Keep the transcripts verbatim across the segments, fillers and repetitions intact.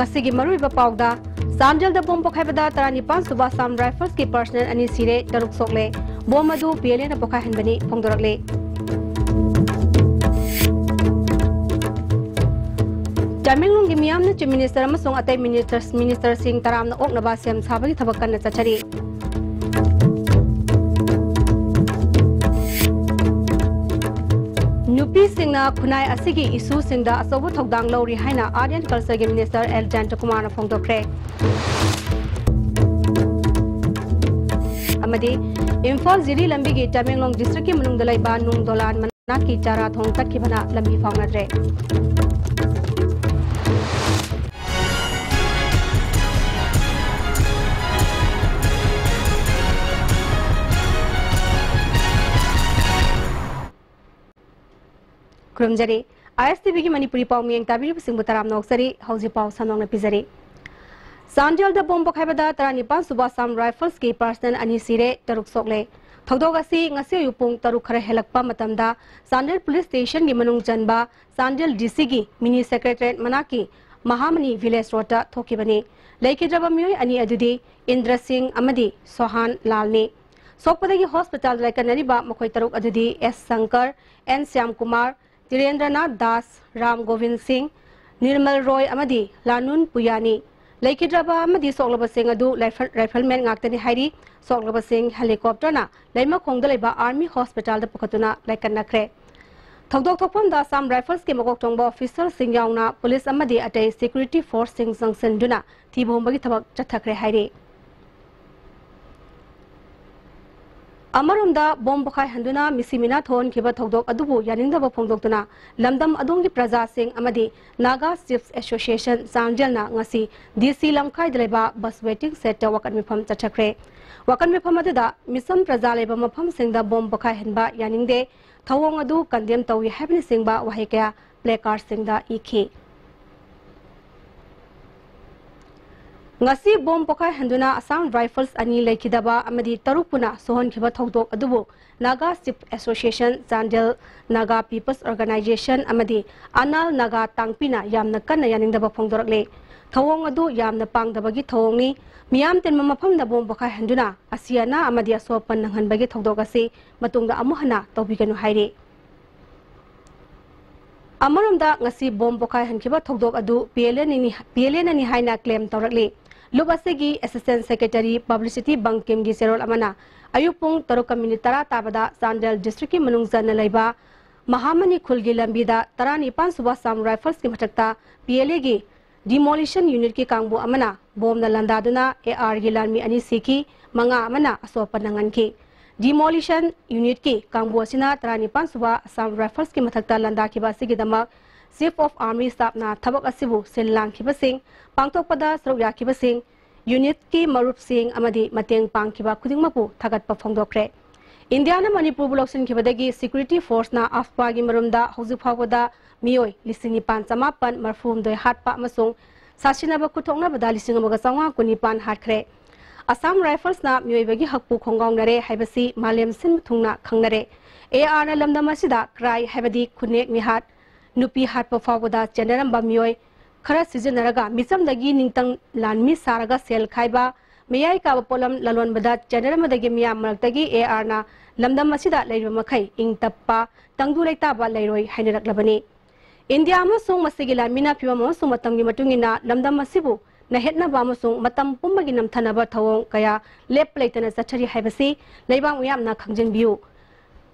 ꯉꯁꯤꯒꯤ ꯃꯔꯨꯑꯣꯏꯕ ꯄꯥꯎꯗ, ꯆꯥꯟꯗꯦꯜꯗ ꯕꯣꯝ ꯄꯣꯈꯥꯏꯕꯗ ꯇꯔꯥꯅꯤꯄꯥꯟ ꯁꯨꯕ Assam Riflesꯀꯤ personnel ꯑꯅꯤ ꯁꯤꯔꯦ, ꯇꯔꯨꯛ ꯁꯣꯛꯂꯦ꯫ ꯕꯣꯝ ꯑꯗꯨ PLAꯅ ꯄꯣꯈꯥꯏꯍꯟꯕꯅꯤ ꯐꯣꯡꯗꯣꯔꯛꯂꯤ꯫ ꯇꯃꯦꯡꯂꯣꯡꯒꯤ ꯃꯤꯌꯥꯝꯅ Chief Minister ꯑꯃꯁꯨꯡ ꯑꯇꯩ ministers, ministerꯁꯤꯡ ꯇꯔꯥꯝꯅ ꯑꯣꯛꯅꯕ ꯁꯦꯝ ꯁꯥꯕꯒꯤ ꯊꯕꯛ ꯀꯟꯅ ꯆꯠꯊꯔꯤ꯫ ꯅꯨꯄꯤꯁꯤꯡꯅ ꯈꯨꯟꯅꯥꯏ ꯑꯁꯤꯒꯤ issueꯁꯤꯡꯗ ꯑꯆꯧꯕ ꯊꯧꯗꯥꯡ ꯂꯧꯔꯤ ꯍꯥꯏꯅ Art and Cultureꯒꯤ minister L ꯖꯌꯟꯇꯀꯨꯃꯥꯔꯅ ꯐꯣꯡꯗꯣꯛꯈ꯭ꯔꯦ꯫ ꯑꯃꯗꯤ ꯏꯝꯐꯥꯜ ꯖꯤꯔꯤ ꯂꯝꯕꯤꯒꯤ ꯇꯃꯦꯡꯂꯣꯡ districtꯀꯤ ꯃꯅꯨꯡꯗ ꯂꯩꯕ ꯅꯨꯡ ꯗꯣꯂꯥꯟ ꯃꯅꯥꯛꯀꯤ ꯆꯥꯔꯥ ꯊꯣꯡ ꯇꯠꯈꯤꯕꯅ ꯂꯝꯕꯤ ꯐꯥꯎꯅꯗ꯭ꯔꯦ꯫ ꯈꯨꯔꯨꯝꯖꯔꯤ꯫ ISTVꯒꯤ ꯃꯅꯤꯄꯨꯔꯤ ꯄꯥꯎ ꯃꯤꯌꯦꯡ ꯇꯥꯕꯤꯔꯤꯕꯁꯤꯡꯕꯨ ꯇꯔꯥꯝꯅ ꯑꯣꯛꯆꯔꯤ꯫ ꯍꯧꯖꯤꯛ ꯄꯥꯎ ꯁꯝꯂꯞꯅ ꯄꯤꯖꯔꯤ꯫ ꯆꯥꯟꯗꯦꯜꯗ ꯕꯣꯝ ꯄꯣꯈꯥꯏꯕꯗ ꯇꯔꯥꯅꯤꯄꯥꯟ ꯁꯨꯕ Assam Riflesꯀꯤ personnel ꯑꯅꯤ ꯁꯤꯔꯦ, ꯇꯔꯨꯛ ꯁꯣꯛꯂꯦ꯫ ꯊꯧꯗꯣꯛ ꯑꯁꯤ ꯉꯁꯤ ꯑꯌꯨꯛ ꯄꯨꯡ ꯇꯔꯨꯛ ꯈꯔ ꯍꯦꯜꯂꯛꯄ ꯃꯇꯝꯗ ꯆꯥꯟꯗꯦꯜ police stationꯒꯤ ꯃꯅꯨꯡ ꯆꯟꯕ ꯆꯥꯟꯗꯦꯜ DCꯒꯤ mini secretariat ꯃꯅꯥꯛꯀꯤ ꯃꯍꯥꯃꯅꯤ village roadꯇ ꯊꯣꯛꯈꯤꯕꯅꯤ꯫ ꯂꯩꯈꯤꯗ꯭ꯔꯕ ꯃꯤꯑꯣꯏ ꯑꯅꯤ ꯑꯗꯨꯗꯤ ꯏꯟꯗ꯭ꯔ ꯁꯤꯡ ꯑꯃꯗꯤ ꯁꯣꯍꯥꯟ ꯂꯥꯜꯅꯤ꯫ ꯁꯣꯛꯄꯗꯒꯤ hospitalꯗ ꯂꯥꯏꯀꯠꯅꯔꯤꯕ ꯃꯈꯣꯏ ꯇꯔꯨꯛ ꯑꯗꯨꯗꯤ S ꯁꯪꯀꯔ, N ꯁ꯭ꯌꯥꯝꯀꯨꯃꯥꯔ, ꯙꯤꯔꯦꯟꯗ꯭ꯔꯅꯥꯊ ꯗꯥꯁ, ꯔꯥꯝ ꯒꯣꯕꯤꯟ ꯁꯤꯡ, ꯅꯤꯔꯃꯜ ꯔꯣꯏ ꯑꯃꯗꯤ ꯂꯥꯅꯨꯟ ꯄꯨꯌꯥꯅꯤ꯫ ꯂꯩꯈꯤꯗ꯭ꯔꯕ ꯑꯃꯗꯤ ꯁꯣꯛꯂꯕꯁꯤꯡ ꯑꯗꯨ rifle-, rifleman ꯉꯥꯛꯇꯅꯤ ꯍꯥꯏꯔꯤ꯫ ꯁꯣꯛꯂꯕꯁꯤꯡ helicopterꯅ ꯂꯩꯃꯈꯣꯡꯗ ꯂꯩꯕ Army Hospitalꯗ ꯄꯨꯈꯠꯇꯨꯅ ꯂꯥꯏꯀꯠꯅꯈ꯭ꯔꯦ꯫ ꯊꯧꯗꯣꯛ ꯊꯣꯛꯐꯝꯗ Assam Riflesꯀꯤ ꯃꯀꯣꯛ ꯊꯣꯡꯕ officerꯁꯤꯡ ꯌꯥꯎꯅ police ꯑꯃꯗꯤ ꯑꯇꯩ security forceꯁꯤꯡ ꯆꯪꯁꯤꯟꯗꯨꯅ ꯊꯤꯕ ꯍꯨꯝꯕꯒꯤ ꯊꯕꯛ ꯆꯠꯊꯈ꯭ꯔꯦ ꯍꯥꯏꯔꯤ꯫ ꯑꯃꯔꯣꯝꯗ, ꯕꯣꯝ ꯄꯣꯈꯥꯏꯍꯟꯗꯨꯅ ꯃꯤꯁꯤ ꯃꯤꯅꯥ ꯊꯣꯛꯍꯟꯈꯤꯕ ꯊꯧꯗꯣꯛ ꯑꯗꯨꯕꯨ ꯌꯥꯅꯤꯡꯗꯕ ꯐꯣꯡꯗꯣꯛꯇꯨꯅ ꯂꯝꯗꯝ ꯑꯗꯣꯝꯒꯤ ꯄ꯭ꯔꯖꯥꯁꯤꯡ ꯑꯃꯗꯤ Naga Chiefs Association ꯆꯥꯟꯗꯦꯜꯅ ꯉꯁꯤ DC ꯂꯝꯈꯥꯏꯗ ꯂꯩꯕ bus waiting shedꯇ ꯋꯥꯀꯠ ꯃꯤꯐꯝ ꯆꯠꯊꯈ꯭ꯔꯦ꯫ ꯋꯥꯀꯠ ꯃꯤꯐꯝ ꯑꯗꯨꯗ ꯃꯤꯁꯝ ꯄ꯭ꯔꯖꯥ ꯂꯩꯕ ꯃꯐꯝꯁꯤꯡꯗ ꯕꯣꯝ ꯄꯣꯈꯥꯏꯍꯟꯕ ꯌꯥꯅꯤꯡꯗꯦ, ꯊꯧꯑꯣꯡ ꯑꯗꯨ condemn ꯇꯧꯏ ꯍꯥꯏꯕꯅꯆꯤꯡꯕ ꯋꯥꯍꯩ ꯀꯌꯥ placardꯁꯤꯡꯗ ꯏꯈꯤ꯫ ꯉꯁꯤ ꯕꯣꯝ ꯄꯣꯈꯥꯏꯍꯟꯗꯨꯅ ꯑꯁꯥꯝ ꯔꯥꯏꯐꯜꯁ ꯑꯅꯤ ꯂꯩꯈꯤꯗꯕ ꯑꯃꯗꯤ ꯇꯔꯨꯛ ꯄꯨꯅ ꯁꯣꯛꯍꯟꯈꯤꯕ ꯊꯧꯗꯣꯛ ꯑꯗꯨꯕꯨ Naga chief association, Chandel Naga peoples organisation ꯑꯃꯗꯤ ꯑꯅꯥꯜ ꯅꯥꯒꯥ ꯇꯥꯡꯄꯤꯅ ꯌꯥꯝꯅ ꯀꯟꯅ ꯌꯥꯅꯤꯡꯗꯕ ꯐꯣꯡꯗꯣꯔꯛꯂꯦ꯫ ꯊꯧꯑꯣꯡ ꯑꯗꯨ ꯌꯥꯝꯅ ꯄꯥꯡꯗꯕꯒꯤ ꯊꯧꯑꯣꯡꯅꯤ꯫ ꯃꯤꯌꯥꯝ ꯇꯤꯟꯕ ꯃꯐꯝꯗ ꯕꯣꯝ ꯄꯣꯈꯥꯏꯍꯟꯗꯨꯅ ꯑꯁꯤ ꯑꯅꯥ ꯑꯃꯗꯤ ꯑꯁꯣꯛ ꯑꯄꯟ ꯅꯪꯍꯟꯕꯒꯤ ꯊꯧꯗꯣꯛ ꯑꯁꯤ ꯃꯇꯨꯡꯗ ꯑꯃꯨꯛ ꯍꯟꯅ ꯇꯧꯕꯤꯒꯅꯨ ꯍꯥꯏꯔꯤ꯫ ꯑꯃꯔꯣꯝꯗ ꯉꯁꯤ ꯕꯣꯝ ꯄꯣꯈꯥꯏꯍꯟꯈꯤꯕ ꯊꯧꯗꯣꯛ ꯑꯗꯨ ꯄꯤ ꯑꯦꯜ ꯑꯦꯟ ꯑꯅꯤ, ꯄꯤ ꯑꯦꯜ ꯑꯦꯟ ꯑꯅꯤ ꯍꯥꯏꯅ ꯀ꯭ꯂꯦꯝ ꯇꯧꯔꯛꯂꯤ꯫ ꯂꯨꯞ ꯑꯁꯤꯒꯤ ꯑꯦꯁꯤꯁꯇꯦꯟ ꯁꯦꯀ꯭ꯔꯦꯇꯔꯤ ꯄꯕ꯭ꯂꯤꯁꯤꯇꯤ ꯕꯪꯀꯤꯝꯒꯤ ꯆꯦꯔꯣꯜ ꯑꯃꯅ ꯑꯌꯨꯛ ꯄꯨꯡ ꯇꯔꯨꯛꯀ ꯃꯤꯅꯤꯠ ꯇꯔꯥ ꯇꯥꯕꯗ ꯆꯥꯟꯗꯦꯜ ꯗꯤꯁꯇ꯭ꯔꯤꯛꯀꯤ ꯃꯅꯨꯡ ꯆꯟꯅ ꯂꯩꯕ ꯃꯍꯥꯃꯅꯤ ꯈꯨꯜꯒꯤ ꯂꯝꯕꯤꯗ ꯇꯔꯥꯅꯤꯄꯥꯟ ꯁꯨꯕ ꯑꯁꯥꯝ ꯔꯥꯏꯐꯜꯁꯀꯤ ꯃꯊꯛꯇ ꯄꯤ ꯑꯦꯜ ꯑꯦꯒꯤ ꯗꯤꯃꯣꯂꯤꯁꯟ ꯌꯨꯅꯤꯠꯀꯤ ꯀꯥꯡꯕꯨ ꯑꯃꯅ ꯕꯣꯝꯅ ꯂꯥꯟꯗꯥꯗꯨꯅ ꯑꯦ ꯑꯥꯔꯒꯤ ꯂꯥꯟꯃꯤ ꯑꯅꯤ ꯁꯤꯈꯤ, ꯃꯉꯥ ꯑꯃꯅ ꯑꯁꯣꯛ ꯑꯄꯟ ꯅꯪꯍꯟꯈꯤ꯫ ꯗꯤꯃꯣꯂꯤꯁꯟ ꯌꯨꯅꯤꯠꯀꯤ ꯀꯥꯡꯕꯨ ꯑꯁꯤꯅ ꯇꯔꯥꯅꯤꯄꯥꯟ ꯁꯨꯕ ꯑꯁꯥꯝ ꯔꯥꯏꯐꯜꯁꯀꯤ ꯃꯊꯛꯇ ꯂꯥꯟꯗꯥꯈꯤꯕ ꯑꯁꯤꯒꯤꯗꯃꯛ ꯆꯤꯐ ꯑꯣꯐ ꯑꯥꯔꯃꯤ ꯁ꯭ꯇꯥꯐꯅ ꯊꯕꯛ ꯑꯁꯤꯕꯨ ꯁꯤꯜ ꯂꯥꯡꯈꯤꯕꯁꯤꯡ, ꯄꯥꯡꯊꯣꯛꯄꯗ ꯁꯔꯨꯛ ꯌꯥꯈꯤꯕꯁꯤꯡ, ꯌꯨꯅꯤꯠꯀꯤ ꯃꯔꯨꯞꯁꯤꯡ ꯑꯃꯗꯤ ꯃꯇꯦꯡ ꯄꯥꯡꯈꯤꯕ ꯈꯨꯗꯤꯡꯃꯛꯄꯨ ꯊꯥꯒꯠꯄ ꯐꯣꯡꯗꯣꯛꯈ꯭ꯔꯦ꯫ ꯏꯟꯗꯤꯌꯥꯅ ꯃꯅꯤꯄꯨꯔꯕꯨ ꯂꯧꯁꯤꯟꯈꯤꯕꯗꯒꯤ ꯁꯦꯀ꯭ꯌꯨꯔꯤꯇꯤ ꯐꯣꯔꯁꯅ ꯑꯐ꯭ꯋꯥꯒꯤ ꯃꯔꯨꯝꯗ ꯍꯧꯖꯤꯛ ꯐꯥꯎꯕꯗ ꯃꯤꯑꯣꯏ ꯂꯤꯁꯤꯡ ꯅꯤꯄꯥꯟ ꯆꯃꯥꯄꯟ ꯃꯔꯐꯨ ꯍꯨꯝꯗꯣꯏ ꯍꯥꯠꯄ ꯑꯃꯁꯨꯡ ꯁꯥꯁꯤꯟꯅꯕ ꯈꯨꯠꯊꯣꯛꯅꯕꯗ ꯂꯤꯁꯤꯡ ꯑꯃꯒ ꯆꯥꯝꯃꯉꯥ ꯀꯨꯟꯅꯤꯄꯥꯟ ꯍꯥꯠꯈ꯭ꯔꯦ꯫ ꯑꯁꯥꯝ ꯔꯥꯏꯐꯜꯁꯅ ꯃꯤꯑꯣꯏꯕꯒꯤ ꯍꯛꯄꯨ ꯈꯣꯡꯒꯥꯎꯅꯔꯦ ꯍꯥꯏꯕꯁꯤ ꯃꯥꯂꯦꯝ ꯁꯤꯟꯕ ꯊꯨꯡꯅ ꯈꯪꯅꯔꯦ꯫ ꯑꯦ ꯑꯥꯔꯅ ꯂꯝꯗꯝ ꯑꯁꯤꯗ ꯀ꯭ꯔꯥꯏ ꯍꯥꯏꯕꯗꯤ ꯈꯨꯠꯅꯦꯛ ꯃꯤꯍꯥꯠ, ꯅꯨꯄꯤ ꯍꯥꯠꯄ ꯐꯥꯎꯕꯗ ꯆꯦꯟꯅꯔꯝꯕ ꯃꯤꯑꯣꯏ ꯈꯔ ꯁꯤꯖꯤꯟꯅꯔꯒ ꯃꯤꯆꯝꯗꯒꯤ ꯅꯤꯡꯇꯝ ꯂꯥꯟꯃꯤ ꯁꯥꯔꯒ ꯁꯦꯜ ꯈꯥꯏꯕ, ꯃꯌꯥꯏ ꯀꯥꯕ ꯄꯣꯠꯂꯝ ꯂꯂꯣꯟꯕꯗ ꯆꯦꯟꯅꯔꯝꯕꯗꯒꯤ ꯃꯤꯌꯥꯝ ꯃꯔꯛꯇꯒꯤ ꯑꯦ ꯑꯥꯔꯅ ꯂꯝꯗꯝ ꯑꯁꯤꯗ ꯂꯩꯔꯤꯕ ꯃꯈꯩ ꯏꯪ ꯇꯞꯄ, ꯇꯪꯗꯨ ꯂꯩꯇꯥꯕ ꯂꯩꯔꯣꯏ ꯍꯥꯏꯅꯔꯛꯂꯕꯅꯤ꯫ ꯏꯟꯗꯤꯌꯥ ꯑꯃꯁꯨꯡ ꯃꯁꯤꯒꯤ ꯂꯥꯟꯃꯤꯅ ꯐꯤꯚꯝ ꯑꯃꯁꯨꯡ ꯃꯇꯝꯒꯤ ꯃꯇꯨꯡ ꯏꯟꯅ ꯂꯝꯗꯝ ꯑꯁꯤꯕꯨ ꯅꯩꯍꯠꯅꯕ ꯑꯃꯁꯨꯡ ꯃꯇꯝ ꯄꯨꯝꯕꯒꯤ ꯅꯝꯊꯅꯕ ꯊꯧꯑꯣꯡ ꯀꯌꯥ ꯂꯦꯞꯄ ꯂꯩꯇꯅ ꯆꯠꯊꯔꯤ ꯍꯥꯏꯕꯁꯤ ꯂꯩꯕꯥꯛ ꯃꯤꯌꯥꯝꯅ ꯈꯪꯖꯤꯟꯕꯤꯌꯨ꯫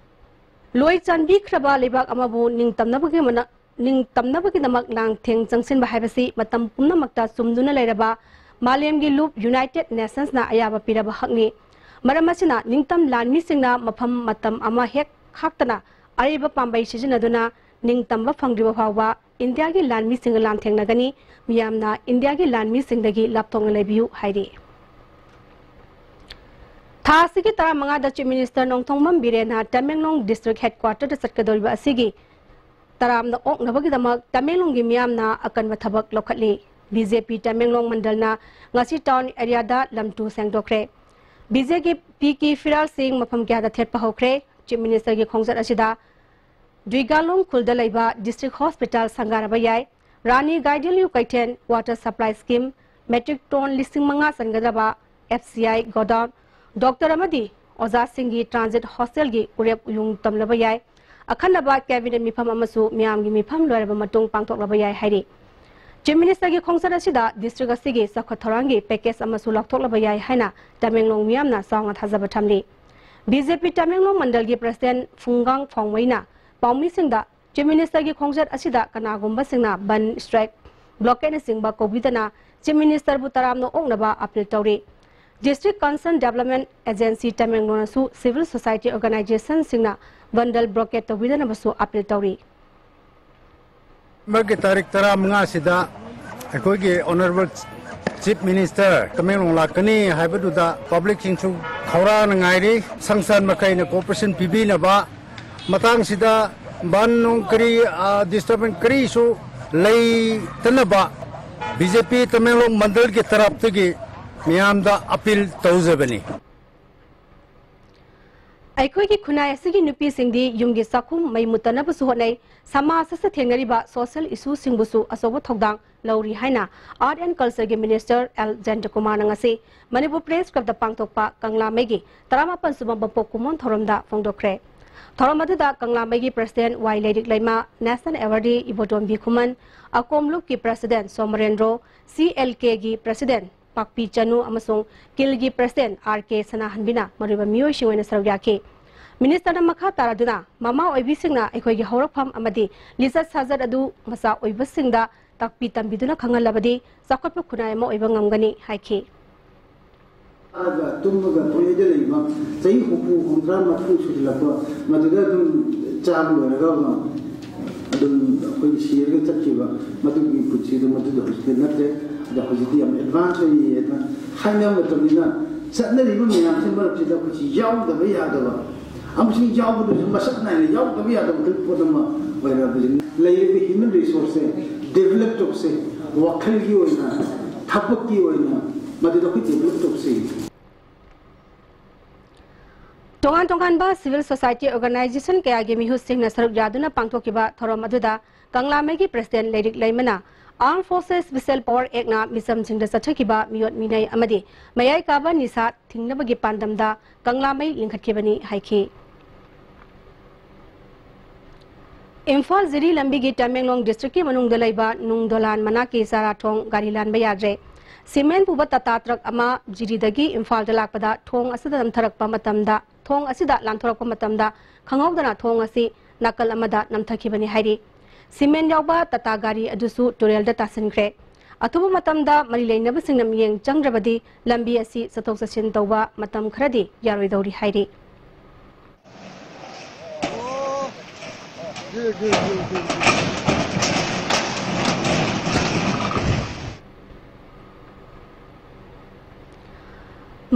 ꯂꯣꯏ ꯆꯥꯟꯕꯤꯈ꯭ꯔꯕ ꯂꯩꯕꯥꯛ ꯑꯃꯕꯨ ꯅꯤꯡꯇꯝꯅꯕꯒꯤ ꯃꯅ-, ꯅꯤꯡꯇꯝꯅꯕꯒꯤꯗꯃꯛ ꯂꯥꯡꯊꯦꯡ ꯆꯪꯁꯤꯟꯕ ꯍꯥꯏꯕꯁꯤ ꯃꯇꯝ ꯄꯨꯝꯅꯃꯛꯇ ꯆꯨꯝꯗꯨꯅ ꯂꯩꯔꯕ ꯃꯥꯂꯦꯝꯒꯤ ꯂꯨꯞ ꯌꯨꯅꯥꯏꯇꯦꯗ ꯅꯦꯁꯟꯁꯅ ꯑꯌꯥꯕ ꯄꯤꯔꯕ ꯍꯛꯅꯤ꯫ ꯃꯔꯝ ꯑꯁꯤꯅ ꯅꯤꯡꯇꯝ ꯂꯥꯟꯃꯤꯁꯤꯡꯅ ꯃꯐꯝ ꯃꯇꯝ ꯑꯃ ꯍꯦꯛ ꯈꯥꯛꯇꯅ ꯑꯔꯩꯕ ꯄꯥꯝꯕꯩ ꯁꯤꯖꯤꯟꯅꯗꯨꯅ ꯅꯤꯡꯇꯝꯕ ꯐꯪꯗ꯭ꯔꯤꯕ ꯐꯥꯎꯕ ꯏꯟꯗꯤꯌꯥꯒꯤ ꯂꯥꯟꯃꯤꯁꯤꯡꯒ ꯂꯥꯟꯊꯦꯡꯅꯒꯅꯤ꯫ ꯃꯤꯌꯥꯝꯅ ꯏꯟꯗꯤꯌꯥꯒꯤ ꯂꯥꯟꯃꯤꯁꯤꯡꯗꯒꯤ ꯂꯥꯞꯊꯣꯛꯅ ꯂꯩꯕꯤꯌꯨ ꯍꯥꯏꯔꯤ꯫ ꯊꯥ ꯑꯁꯤꯒꯤ ꯇꯔꯥꯃꯉꯥꯗ ꯆꯤꯐ ꯃꯤꯅꯤꯁꯇꯔ ꯅꯣꯡꯊꯣꯝꯕꯝ ꯕꯤꯔꯦꯟꯅ ꯇꯃꯦꯡꯂꯣꯡ ꯗꯤꯁꯇ꯭ꯔꯤꯛ ꯍꯦꯗꯀ꯭ꯋꯥꯇꯔꯗ ꯆꯠꯀꯗꯧꯔꯤꯕ ꯑꯁꯤꯒꯤ ꯇꯔꯥꯝꯅ ꯑꯣꯛꯅꯕꯒꯤꯗꯃꯛ ꯇꯃꯦꯡꯂꯣꯡꯒꯤ ꯃꯤꯌꯥꯝꯅ ꯑꯀꯟꯕ ꯊꯕꯛ ꯂꯧꯈꯠꯂꯤ꯫ ꯕꯤ ꯖꯦ ꯄꯤ ꯇꯃꯦꯡꯂꯣꯡ ꯃꯟꯗꯜꯅ ꯉꯁꯤ ꯇꯥꯎꯟ ꯑꯦꯔꯤꯌꯥꯗ ꯂꯝ ꯇꯨ ꯁꯦꯡꯗꯣꯛꯈ꯭ꯔꯦ꯫ ꯕꯤ ꯖꯦ ꯄꯤꯒꯤ ꯐꯤꯔꯥꯜꯁꯤꯡ ꯃꯐꯝ ꯀꯌꯥꯗ ꯊꯦꯠꯄ ꯍꯧꯈ꯭ꯔꯦ꯫ ꯆꯤꯐ ꯃꯤꯅꯤꯁꯇꯔꯒꯤ ꯈꯣꯡꯆꯠ ꯑꯁꯤꯗ ꯗꯨꯏꯒꯥꯂꯣꯡ ꯈꯨꯜꯗ ꯂꯩꯕ ꯗꯤꯁꯇ꯭ꯔꯤꯛ ꯍꯣꯁꯄꯤꯇꯥꯜ ꯁꯪꯒꯥꯔꯕ ꯌꯥꯏ꯫ ꯔꯥꯅꯤ ꯒꯥꯏꯗꯤꯟꯂꯤꯌꯨ ꯀꯩꯊꯦꯜ water supply scheme, metric ton ꯂꯤꯁꯤꯡ ꯃꯉꯥ ꯆꯟꯒꯗꯕ F C I godown, doctor ꯑꯃꯗꯤ ꯑꯣꯖꯥꯁꯤꯡꯒꯤ ꯇ꯭ꯔꯥꯟꯖꯤꯠ ꯍꯣꯁꯇꯦꯜꯒꯤ ꯎꯔꯦꯞ ꯎꯌꯨꯡ ꯇꯝꯂꯕ ꯌꯥꯏ꯫ ꯑꯈꯟꯅꯕ ꯀꯦꯕꯤꯅꯦꯠ ꯃꯤꯐꯝ ꯑꯃꯁꯨ ꯃꯤꯌꯥꯝꯒꯤ ꯃꯤꯐꯝ ꯂꯣꯏꯔꯕ ꯃꯇꯨꯡ ꯄꯥꯡꯊꯣꯛꯂꯕ ꯌꯥꯏ ꯍꯥꯏꯔꯤ꯫ ꯆꯤꯐ ꯃꯤꯅꯤꯁꯇꯔꯒꯤ ꯈꯣꯡꯆꯠ ꯑꯁꯤꯗ ꯗꯤꯁꯇ꯭ꯔꯤꯛ ꯑꯁꯤꯒꯤ ꯆꯥꯎꯈꯠ ꯊꯧꯔꯥꯡꯒꯤ ꯄꯦꯀꯦꯖ ꯑꯃꯁꯨ ꯂꯥꯎꯊꯣꯛꯂꯕ ꯌꯥꯏ ꯍꯥꯏꯅ ꯇꯃꯦꯡꯂꯣꯡ ꯃꯤꯌꯥꯝꯅ ꯆꯥꯎꯅ ꯊꯥꯖꯕ ꯊꯝꯂꯤ꯫ B J P Tamenglong ꯃꯟꯗꯜꯒꯤ president ꯐꯨꯡꯒꯥꯡ ꯐꯣꯡꯃꯩꯅ ꯄꯥꯎꯃꯤꯁꯤꯡꯗ ꯆꯤꯐ ꯃꯤꯅꯤꯁꯇꯔꯒꯤ ꯈꯣꯡꯆꯠ ꯑꯁꯤꯗ ꯀꯅꯥꯒꯨꯝꯕꯁꯤꯡꯅ ꯕꯟ, ꯁ꯭ꯇ꯭ꯔꯥꯏꯛ, ꯕ꯭ꯂꯣꯀꯦꯠꯅꯆꯤꯡꯕ ꯀꯧꯕꯤꯗꯅ ꯆꯤꯐ ꯃꯤꯅꯤꯁꯇꯔꯕꯨ ꯇꯔꯥꯝꯅ ꯑꯣꯛꯅꯕ ꯑꯄꯤꯜ ꯇꯧꯔꯤ꯫ ꯗꯤꯁꯇ꯭ꯔꯤꯛ ꯀꯟꯁꯔꯟ ꯗꯤꯕꯦꯂꯞꯃꯦꯟꯠ ꯑꯦꯖꯦꯟꯁꯤ ꯇꯃꯦꯡꯂꯣꯡꯅꯁꯨ ꯁꯤꯚꯤꯜ ꯁꯣꯁꯥꯏꯇꯤ ꯑꯣꯔꯒꯅꯥꯏꯖꯦꯁꯟꯁꯤꯡꯅ ꯕꯟꯗꯜ ꯕ꯭ꯂꯣꯀꯦꯠ ꯇꯧꯕꯤꯗꯅꯕꯁꯨ ꯑꯄꯤꯜ ꯇꯧꯔꯤ꯫ ꯃꯒꯤ ꯇꯥꯔꯤꯛ ꯇꯔꯥꯃꯉꯥꯁꯤꯗ ꯑꯩꯈꯣꯏꯒꯤ ꯑꯣꯅꯔꯦꯕꯜ ꯆꯤꯐ ꯃꯤꯅꯤꯁꯇꯔ ꯇꯃꯦꯡꯂꯣꯡ ꯂꯥꯛꯀꯅꯤ ꯍꯥꯏꯕꯗꯨꯗ ꯄꯕ꯭ꯂꯤꯛꯁꯤꯡꯁꯨ ꯈꯧꯔꯥꯡꯅ ꯉꯥꯏꯔꯤ꯫ ꯁꯪꯁꯊꯥꯟ ꯃꯈꯩꯅ ꯀꯣꯑꯣꯄꯔꯦꯁꯟ ꯄꯤꯕꯤꯅꯕ, ꯃꯇꯥꯡꯁꯤꯗ ꯕꯟ ꯅꯨꯡ ꯀꯔꯤ, ꯑ, ꯗꯤꯁꯇꯔꯕꯦꯟꯁ ꯀꯔꯤꯁꯨ ꯂꯩꯇꯅꯕ ꯕꯤ ꯖꯦ ꯄꯤ ꯇꯃꯦꯡꯂꯣꯡ ꯃꯟꯗꯜꯒꯤ ꯇꯔꯞꯇꯒꯤ ꯃꯤꯌꯥꯝꯗ ꯑꯄꯤꯜ ꯇꯧꯖꯕꯅꯤ꯫ ꯑꯩꯈꯣꯏꯒꯤ ꯈꯨꯟꯅꯥꯏ ꯑꯁꯤꯒꯤ ꯅꯨꯄꯤꯁꯤꯡꯗꯤ ꯌꯨꯝꯒꯤ ꯆꯥꯛꯈꯨꯝ ꯃꯩ ꯃꯨꯠꯇꯅꯕꯁꯨ ꯍꯣꯠꯅꯩ, ꯁꯃꯥꯖ ꯑꯁꯤꯗ ꯊꯦꯡꯅꯔꯤꯕ ꯁꯣꯁꯤꯌꯦꯜ ꯏꯁꯨꯁꯤꯡꯕꯨꯁꯨ ꯑꯆꯧꯕ ꯊꯧꯗꯥꯡ ꯂꯧꯔꯤ ꯍꯥꯏꯅ ꯑꯥꯔꯠ ꯑꯦꯟ ꯀꯜꯆꯔꯒꯤ ꯃꯤꯅꯤꯁꯇꯔ ꯑꯦꯜ ꯖꯌꯟꯇꯀꯨꯃꯥꯔꯅ ꯉꯁꯤ ꯃꯅꯤꯄꯨꯔ ꯄ꯭ꯔꯦꯁ ꯀ꯭ꯂꯕꯇ ꯄꯥꯡꯊꯣꯛꯄ ꯀꯪꯂꯥꯃꯩꯒꯤ ꯇꯔꯥꯃꯥꯄꯟ ꯁꯨꯕ ꯃꯄꯣꯛ ꯀꯨꯝꯑꯣꯟ ꯊꯧꯔꯝꯗ ꯐꯣꯡꯗꯣꯛꯈ꯭ꯔꯦ꯫ ꯊꯧꯔꯝ ꯑꯗꯨꯗ ꯀꯪꯂꯥꯃꯩꯒꯤ ꯄ꯭ꯔꯁꯤꯗꯦꯟꯠ ꯋꯥꯏ ꯂꯩꯔꯤꯛ ꯂꯩꯃ, ꯅꯦꯁꯅꯦꯜ ꯑꯦꯋꯥꯔꯗꯤ ꯏꯕꯣꯇꯣꯝꯕꯤ ꯈꯨꯃꯟ, ꯑꯀꯣꯝ ꯂꯨꯞꯀꯤ ꯄ꯭ꯔꯁꯤꯗꯦꯟꯠ ꯁꯣꯃꯔꯦꯟꯗ꯭ꯔꯣ, ꯁꯤ ꯑꯦꯜ ꯀꯦꯒꯤ ꯄ꯭ꯔꯁꯤꯗꯦꯟꯠ ꯄꯥꯛꯄꯤ ꯆꯅꯨ ꯑꯃꯁꯨꯡ ꯀꯤꯜꯒꯤ ꯄ꯭ꯔꯁꯤꯗꯦꯟꯠ ꯑꯥꯔ ꯀꯦ ꯁꯅꯥꯍꯟꯕꯤꯅ ꯃꯔꯨꯑꯣꯏꯕ ꯃꯤꯑꯣꯏꯁꯤꯡ ꯑꯣꯏꯅ ꯁꯔꯨꯛ ꯌꯥꯈꯤ꯫ ꯃꯤꯅꯤꯁꯇꯔꯅ ꯃꯈꯥ ꯇꯥꯔꯗꯨꯅ, ꯃꯃꯥ ꯑꯣꯏꯕꯤꯁꯤꯡꯅ ꯑꯩꯈꯣꯏꯒꯤ ꯍꯧꯔꯛꯐꯝ ꯑꯃꯗꯤ ꯂꯤꯆꯠ ꯁꯥꯖꯠ ꯑꯗꯨ ꯃꯆꯥ ꯑꯣꯏꯕꯁꯤꯡꯗ ꯇꯥꯛꯄꯤ ꯇꯝꯕꯤꯗꯨꯅ ꯈꯪꯍꯜꯂꯕꯗꯤ ꯆꯥꯎꯈꯠꯄ ꯈꯨꯟꯅꯥꯏ ꯑꯃ ꯑꯣꯏꯕ ꯉꯝꯒꯅꯤ ꯍꯥꯏꯈꯤ꯫ ꯆꯥꯔꯒ ꯇꯨꯝꯃꯒ ꯄꯨꯡꯂꯩꯗ ꯂꯩꯕ ꯆꯍꯤ ꯍꯨꯝꯐꯨ, ꯍꯨꯝꯗ꯭ꯔꯥ, ꯃꯔꯤꯐꯨ ꯁꯨꯖꯤꯜꯂꯛꯄ, ꯃꯗꯨꯗ ꯑꯗꯨꯝ ꯆꯥꯕ ꯂꯣꯏꯔꯒ ꯑꯗꯨꯝ ꯑꯩꯈꯣꯏ ꯁꯤꯔꯒ ꯆꯠꯈꯤꯕ, ꯃꯗꯨꯒꯤ ꯄꯨꯟꯁꯤꯗꯣ ꯃꯗꯨꯗꯣ ꯍꯧꯖꯤꯛꯇꯤ ꯅꯠꯇ꯭ꯔꯦ꯫ ꯑꯗꯣ ꯍꯧꯖꯤꯛꯇꯤ ꯌꯥꯝ ꯑꯦꯗꯚꯥꯟꯁ ꯑꯣꯏꯌꯦꯅ ꯍꯥꯏꯅꯕ ꯃꯇꯝꯅꯤꯅ, ꯆꯠꯅꯔꯤꯕ ꯃꯌꯥꯝꯁꯤ ꯃꯔꯛꯁꯤꯗ ꯑꯩꯈꯣꯏꯁꯤ ꯌꯥꯎꯗꯕ ꯌꯥꯗꯕ, ꯑꯃꯁꯨꯡ ꯌꯥꯎꯕꯗꯁꯨ ꯃꯁꯛ ꯅꯥꯏꯅ ꯌꯥꯎꯗꯕ ꯌꯥꯗꯕ ꯄꯣꯠ ꯑꯃ ꯑꯣꯏꯔꯕꯅꯤ꯫ ꯂꯩꯔꯤꯕ ꯍ꯭ꯌꯨꯃꯦꯟ ꯔꯤꯁꯣꯔꯁꯁꯦ ꯗꯦꯕꯂꯞ ꯇꯧꯁꯦ꯫ ꯋꯥꯈꯜꯒꯤ ꯑꯣꯏꯅ, ꯊꯕꯛꯀꯤ ꯑꯣꯏꯅ ꯃꯗꯨꯗ ꯑꯩꯈꯣꯏ develop ꯇꯧꯁꯤ꯫ ꯇꯣꯉꯥꯟ ꯇꯣꯉꯥꯟꯕ civil society organization ꯀꯌꯥꯒꯤ ꯃꯤꯍꯨꯠꯁꯤꯡꯅ ꯁꯔꯨꯛ ꯌꯥꯗꯨꯅ ꯄꯥꯡꯊꯣꯛꯈꯤꯕ ꯊꯧꯔꯝ ꯑꯗꯨꯗ ꯀꯪꯂꯥꯃꯩꯒꯤ president ꯂꯩꯔꯤꯛ ꯂꯩꯃꯅ Armed Forces Special Power Actꯅ ꯃꯤꯆꯝꯁꯤꯡꯗ ꯆꯠꯊꯈꯤꯕ ꯃꯤꯑꯣꯠ ꯃꯤꯅꯩ ꯑꯃꯗꯤ ꯃꯌꯥꯏ ꯀꯥꯕ ꯅꯤꯁꯥ ꯊꯤꯡꯅꯕꯒꯤ ꯄꯥꯟꯗꯝꯗ ꯀꯪꯂꯥꯃꯩ ꯂꯤꯡꯈꯠꯈꯤꯕꯅꯤ ꯍꯥꯏꯈꯤ꯫ ꯏꯝꯐꯥꯜ ꯖꯤꯔꯤ ꯂꯝꯕꯤꯒꯤ ꯇꯃꯦꯡꯂꯣꯡ districtꯀꯤ ꯃꯅꯨꯡꯗ ꯂꯩꯕ ꯅꯨꯡ ꯗꯣꯂꯥꯟ ꯃꯅꯥꯛꯀꯤ ꯆꯥꯔꯥ ꯊꯣꯡ ꯒꯥꯔꯤ ꯂꯥꯟꯕ ꯌꯥꯗ꯭ꯔꯦ꯫ ꯁꯤꯃꯦꯟ ꯄꯨꯕ ꯇꯥꯇꯥ ꯇ꯭ꯔꯛ ꯑꯃ ꯖꯤꯔꯤꯗꯒꯤ ꯏꯝꯐꯥꯜꯗ ꯂꯥꯛꯄꯗ ꯊꯣꯡ ꯑꯁꯤꯗ ꯅꯝꯊꯔꯛꯄ ꯃꯇꯝꯗ, ꯊꯣꯡ ꯑꯁꯤꯗ ꯂꯥꯟꯊꯣꯔꯛꯄ ꯃꯇꯝꯗ ꯈꯪꯍꯧꯗꯅ ꯊꯣꯡ ꯑꯁꯤ ꯅꯥꯀꯜ ꯑꯃꯗ ꯅꯝꯊꯈꯤꯕꯅꯤ ꯍꯥꯏꯔꯤ꯫ ꯁꯤꯃꯦꯟ ꯌꯥꯎꯕ ꯇꯥꯇꯥ ꯒꯥꯔꯤ ꯑꯗꯨꯁꯨ ꯇꯨꯔꯦꯜꯗ ꯇꯥꯁꯤꯟꯈ꯭ꯔꯦ꯫ ꯑꯊꯨꯕ ꯃꯇꯝꯗ ꯃꯔꯤ ꯂꯩꯅꯕꯁꯤꯡꯅ ꯃꯤꯠꯌꯦꯡ ꯆꯪꯗ꯭ꯔꯕꯗꯤ ꯂꯝꯕꯤ ꯑꯁꯤ ꯆꯠꯊꯣꯛ ꯆꯠꯁꯤꯟ ꯇꯧꯕ ꯃꯇꯝ ꯈꯔꯗꯤ ꯌꯥꯔꯣꯏꯗꯧꯔꯤ ꯍꯥꯏꯔꯤ꯫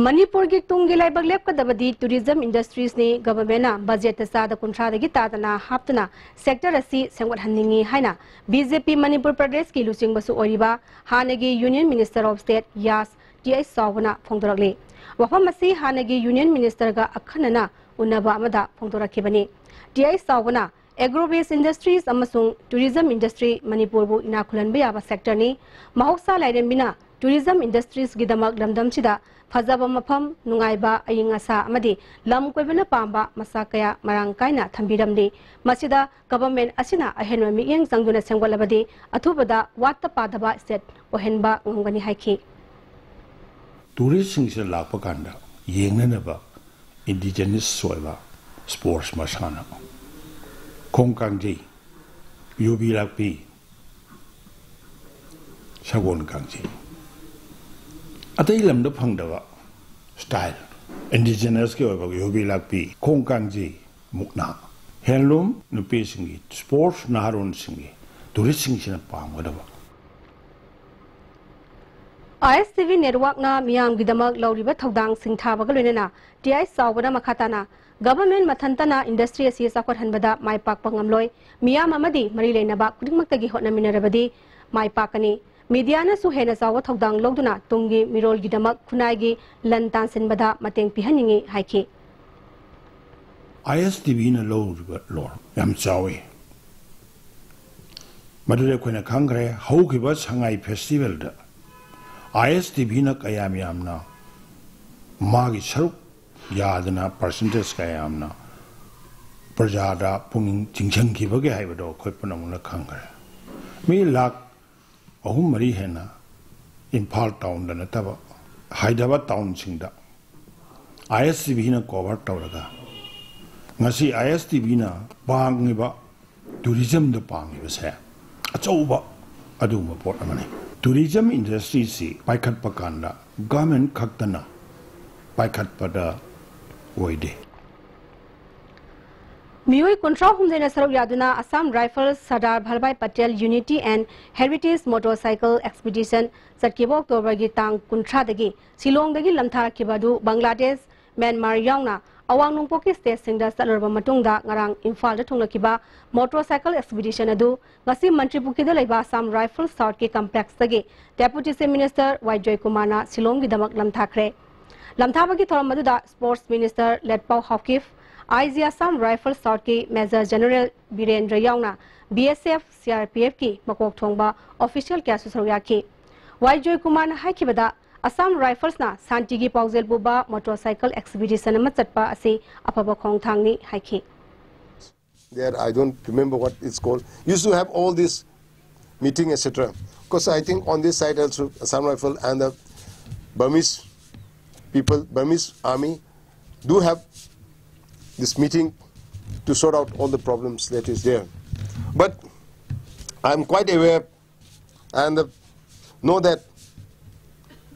ꯃꯅꯤꯄꯨꯔꯒꯤ ꯇꯨꯡꯒꯤ ꯂꯥꯏꯕꯛ ꯂꯦꯞꯀꯗꯕꯗꯤ tourism industriesꯅꯤ꯫ Governmentꯅ budgetꯇ ꯆꯥꯗ ꯀꯨꯟꯊ꯭ꯔꯥꯗꯒꯤ ꯇꯥꯗꯅ ꯍꯥꯞꯇꯨꯅ sector ꯑꯁꯤ ꯁꯦꯝꯒꯠꯍꯟꯅꯤꯡꯏ ꯍꯥꯏꯅ BJP ꯃꯅꯤꯄꯨꯔ ꯄ꯭ꯔꯗꯦꯁꯀꯤ ꯂꯨꯆꯤꯡꯕꯁꯨ ꯑꯣꯏꯔꯤꯕ ꯍꯥꯟꯅꯒꯤ Union Minister of State ꯌꯥꯁ ꯇꯤ ꯑꯩꯆ ꯆꯥꯎꯕꯅ ꯐꯣꯡꯗꯣꯔꯛꯂꯤ꯫ ꯋꯥꯐꯝ ꯑꯁꯤ ꯍꯥꯟꯅꯒꯤ Union Ministerꯒ ꯑꯈꯟꯅꯅ ꯎꯅꯕ ꯑꯃꯗ ꯐꯣꯡꯗꯣꯔꯛꯈꯤꯕꯅꯤ꯫ ꯇꯤ ꯑꯩꯆ ꯆꯥꯎꯕꯅ Agro based industries ꯑꯃꯁꯨꯡ tourism industry ꯃꯅꯤꯄꯨꯔꯕꯨ ꯏꯅꯥꯛ ꯈꯨꯜꯍꯟꯕ ꯌꯥꯕ sectorꯅꯤ꯫ ꯃꯍꯧꯁꯥ ꯂꯥꯏꯔꯦꯝꯕꯤꯅ tourism industriesꯒꯤꯗꯃꯛ ꯂꯝꯗꯝꯁꯤꯗ ꯐꯖꯕ ꯃꯐꯝ, ꯅꯨꯡꯉꯥꯏꯕ ꯑꯏꯪ ꯑꯁꯥ ꯑꯃꯗꯤ ꯂꯝ ꯀꯣꯏꯕꯅ ꯄꯥꯝꯕ ꯃꯆꯥꯛ ꯀꯌꯥ ꯃꯔꯥꯡ ꯀꯥꯏꯅ ꯊꯝꯕꯤꯔꯝꯂꯤ꯫ ꯃꯁꯤꯗ government ꯑꯁꯤꯅ ꯑꯍꯦꯟꯕ ꯃꯤꯠꯌꯦꯡ ꯆꯪꯗꯨꯅ ꯁꯦꯝꯒꯠꯂꯕꯗꯤ ꯑꯊꯨꯕꯗ ꯋꯥꯠꯇ ꯄꯥꯗꯕ state ꯑꯣꯏꯍꯟꯕ ꯉꯝꯒꯅꯤ ꯍꯥꯏꯈꯤ꯫ Touristꯁꯤꯡꯁꯤꯅ ꯂꯥꯛꯄ ꯀꯥꯟꯗ ꯌꯦꯡꯅꯅꯕ indigenous ꯑꯣꯏꯕ sports ꯃꯁꯥꯟꯅ, ꯈꯣꯡ ꯀꯥꯡꯖꯩ, ꯌꯨꯕꯤ ꯂꯥꯛꯄꯤ, ꯁꯒꯣꯜ ꯀꯥꯡꯖꯩ, ꯑꯇꯩ ꯂꯝꯗ ꯐꯪꯗꯕ style, indigenousꯀꯤ ꯑꯣꯏꯕ ꯌꯨꯕꯤ ꯂꯥꯛꯄꯤ, ꯈꯣꯡ ꯀꯥꯡꯖꯩ, ꯃꯨꯛꯅꯥ, handloom, ꯅꯨꯄꯤꯁꯤꯡꯒꯤ sports, ꯅꯍꯥꯔꯣꯜꯁꯤꯡꯒꯤ, touristꯁꯤꯡꯁꯤꯅ ꯄꯥꯝꯒꯗꯕ꯫ ISTV networkꯅ ꯃꯤꯌꯥꯝꯒꯤꯗꯃꯛ ꯂꯧꯔꯤꯕ ꯊꯧꯗꯥꯡ ꯁꯤꯡꯊꯥꯕꯒ ꯂꯣꯏꯅꯅ ꯇꯤ ꯑꯩꯆ ꯆꯥꯎꯕꯅ ꯃꯈꯥ ꯇꯥꯅ government ꯃꯊꯟꯇꯅ industry ꯑꯁꯤ ꯆꯥꯎꯈꯠꯍꯟꯕꯗ ꯃꯥꯏ ꯄꯥꯛꯄ ꯉꯝꯂꯣꯏ꯫ ꯃꯤꯌꯥꯝ ꯑꯃꯗꯤ ꯃꯔꯤ ꯂꯩꯅꯕ ꯈꯨꯗꯤꯡꯃꯛꯇꯒꯤ ꯍꯣꯠꯅꯃꯤꯟꯅꯔꯕꯗꯤ ꯃꯥꯏ ꯄꯥꯛꯀꯅꯤ꯫ ꯃꯤꯗꯤꯌꯥꯅꯁꯨ ꯍꯦꯟꯅ ꯆꯥꯎꯕ ꯊꯧꯗꯥꯡ ꯂꯧꯗꯨꯅ ꯇꯨꯡꯒꯤ ꯃꯤꯔꯣꯜꯒꯤꯗꯃꯛ ꯈꯨꯟꯅꯥꯏꯒꯤ ꯂꯟ ꯇꯥꯟꯁꯤꯟꯕꯗ ꯃꯇꯦꯡ ꯄꯤꯍꯟꯅꯤꯡꯏ ꯍꯥꯏꯈꯤ꯫ ꯑꯥꯏ ꯑꯦꯁ ꯇꯤ ꯚꯤꯅ ꯂꯧꯔꯤꯕ ꯂꯣꯟ ꯌꯥꯝ ꯆꯥꯎꯏ꯫ ꯃꯗꯨꯗ ꯑꯩꯈꯣꯏꯅ ꯈꯪꯈ꯭ꯔꯦ, ꯍꯧꯈꯤꯕ ꯁꯉꯥꯏ ꯐꯦꯁꯇꯤꯚꯦꯜꯗ ꯑꯥꯏ ꯑꯦꯁ ꯇꯤ ꯚꯤꯅ ꯀꯌꯥꯝ ꯌꯥꯝꯅ ꯃꯥꯒꯤ ꯁꯔꯨꯛ ꯌꯥꯗꯅ ꯄꯥꯔꯁꯦꯟꯇꯦꯖ ꯀꯌꯥ ꯌꯥꯝꯅ ꯄ꯭ꯔꯖꯥꯗ ꯄꯨꯛꯅꯤꯡ ꯆꯤꯡꯁꯤꯟꯈꯤꯕꯒꯦ ꯍꯥꯏꯕꯗꯣ ꯑꯩꯈꯣꯏ ꯄꯨꯝꯅꯃꯛꯅ ꯈꯪꯈ꯭ꯔꯦ꯫ ꯃꯤ ꯂꯥꯈ ꯑꯍꯨꯝ ꯃꯔꯤ ꯍꯦꯟꯅ ꯏꯝꯐꯥꯜ ꯇꯥꯎꯟꯗ ꯅꯠꯇꯕ ꯍꯥꯏꯗ꯭ꯔꯕꯥꯗ ꯇꯥꯎꯟꯁꯤꯡꯗ ꯑꯥꯏ ꯑꯦꯁ ꯇꯤ ꯚꯤꯅ ꯀꯣꯚꯔ ꯇꯧꯔꯒ ꯉꯁꯤ ꯑꯥꯏ ꯑꯦꯁ ꯇꯤ ꯚꯤꯅ ꯄꯥꯡꯉꯤꯕ ꯇꯨꯔꯤꯖꯝꯗ ꯄꯥꯡꯉꯤꯕꯁꯦ ꯑꯆꯧꯕ ꯑꯗꯨꯒꯨꯝꯕ ꯄꯣꯠ ꯑꯃꯅꯤ꯫ ꯇꯨꯔꯤꯖꯝ ꯏꯟꯗꯁꯇ꯭ꯔꯤꯁꯤ ꯄꯥꯏꯈꯠꯄ ꯀꯥꯟꯗ ꯒꯚꯔꯟꯃꯦꯟ ꯈꯛꯇꯅ ꯄꯥꯏꯈꯠꯄꯗ ꯑꯣꯏꯗꯦ꯫ ꯃꯤꯑꯣꯏ ꯀꯨꯟꯊ꯭ꯔꯥ ꯍꯨꯝꯗꯣꯏꯅ ꯁꯔꯨꯛ ꯌꯥꯗꯨꯅ Assam Rifles Sardar Vallabhbhai Patel Unity and Heritage Motorcycle Expedition ꯆꯠꯈꯤꯕ ꯑꯣꯛꯇꯣꯕꯔꯒꯤ ꯇꯥꯡ ꯀꯨꯟꯊ꯭ꯔꯥꯗꯒꯤ ꯁꯤꯂꯣꯡꯗꯒꯤ ꯂꯝꯊꯥꯔꯛꯈꯤꯕ ꯑꯗꯨ ꯕꯪꯒ꯭ꯂꯥꯗꯦꯁ, ꯃ꯭ꯌꯥꯟꯃꯥꯔ ꯌꯥꯎꯅ ꯑꯋꯥꯡ ꯅꯣꯡꯄꯣꯛꯀꯤ ꯁ꯭ꯇꯦꯠꯁꯤꯡꯗ ꯆꯠꯂꯨꯔꯕ ꯃꯇꯨꯡꯗ ꯉꯔꯥꯡ ꯏꯝꯐꯥꯜꯗ ꯊꯨꯡꯂꯈꯤꯕ ꯃꯣꯇꯣꯔꯁꯥꯏꯀꯜ ꯑꯦꯛꯁꯄꯤꯗꯤꯁꯟ ꯑꯗꯨ ꯉꯁꯤ ꯃꯟꯇ꯭ꯔꯤꯄꯨꯈ꯭ꯔꯤꯗ ꯂꯩꯕ Assam Rifles Southꯀꯤ ꯀꯝꯄ꯭ꯂꯦꯛꯁꯇꯒꯤ Deputy Chief Minister ꯋꯥꯏ ꯖꯣꯏꯀꯨꯃꯥꯔꯅ ꯁꯤꯂꯣꯡꯒꯤꯗꯃꯛ ꯂꯝꯊꯥꯈ꯭ꯔꯦ꯫ ꯂꯝꯊꯥꯕꯒꯤ ꯊꯧꯔꯝ ꯑꯗꯨꯗ Sports Minister ꯂꯦꯠꯄꯥꯎ Haokip, I G Assam Rifles Southꯀꯤ Major General Birendra ꯌꯥꯎꯅ B S F, C R P Fꯀꯤ ꯃꯀꯣꯛ ꯊꯣꯡꯕ official ꯀꯌꯥꯁꯨ ꯁꯔꯨꯛ ꯌꯥꯈꯤ꯫ ꯋꯥꯏ ꯖꯣꯏꯀꯨꯃꯥꯔꯅ ꯍꯥꯏꯈꯤꯕꯗ, Assam Riflesꯅ ꯁꯥꯟꯇꯤꯒꯤ ꯄꯥꯎꯖꯦꯜ ꯄꯨꯕ ꯃꯣꯇꯣꯔꯁꯥꯏꯀꯜ ꯑꯦꯛꯁꯄꯤꯗꯤꯁꯟ ꯑꯃ ꯆꯠꯄ ꯑꯁꯤ ꯑꯐꯕ ꯈꯣꯡꯊꯥꯡꯅꯤ ꯍꯥꯏꯈꯤ꯫ There, I don't remember what it's called. Used to have all this meeting, et cetera. Because I think on this side also, Assam Rifle and the Burmese people, Burmese army, do have this meeting to sort out all the problems that is there. But I'm quite aware and uh, know that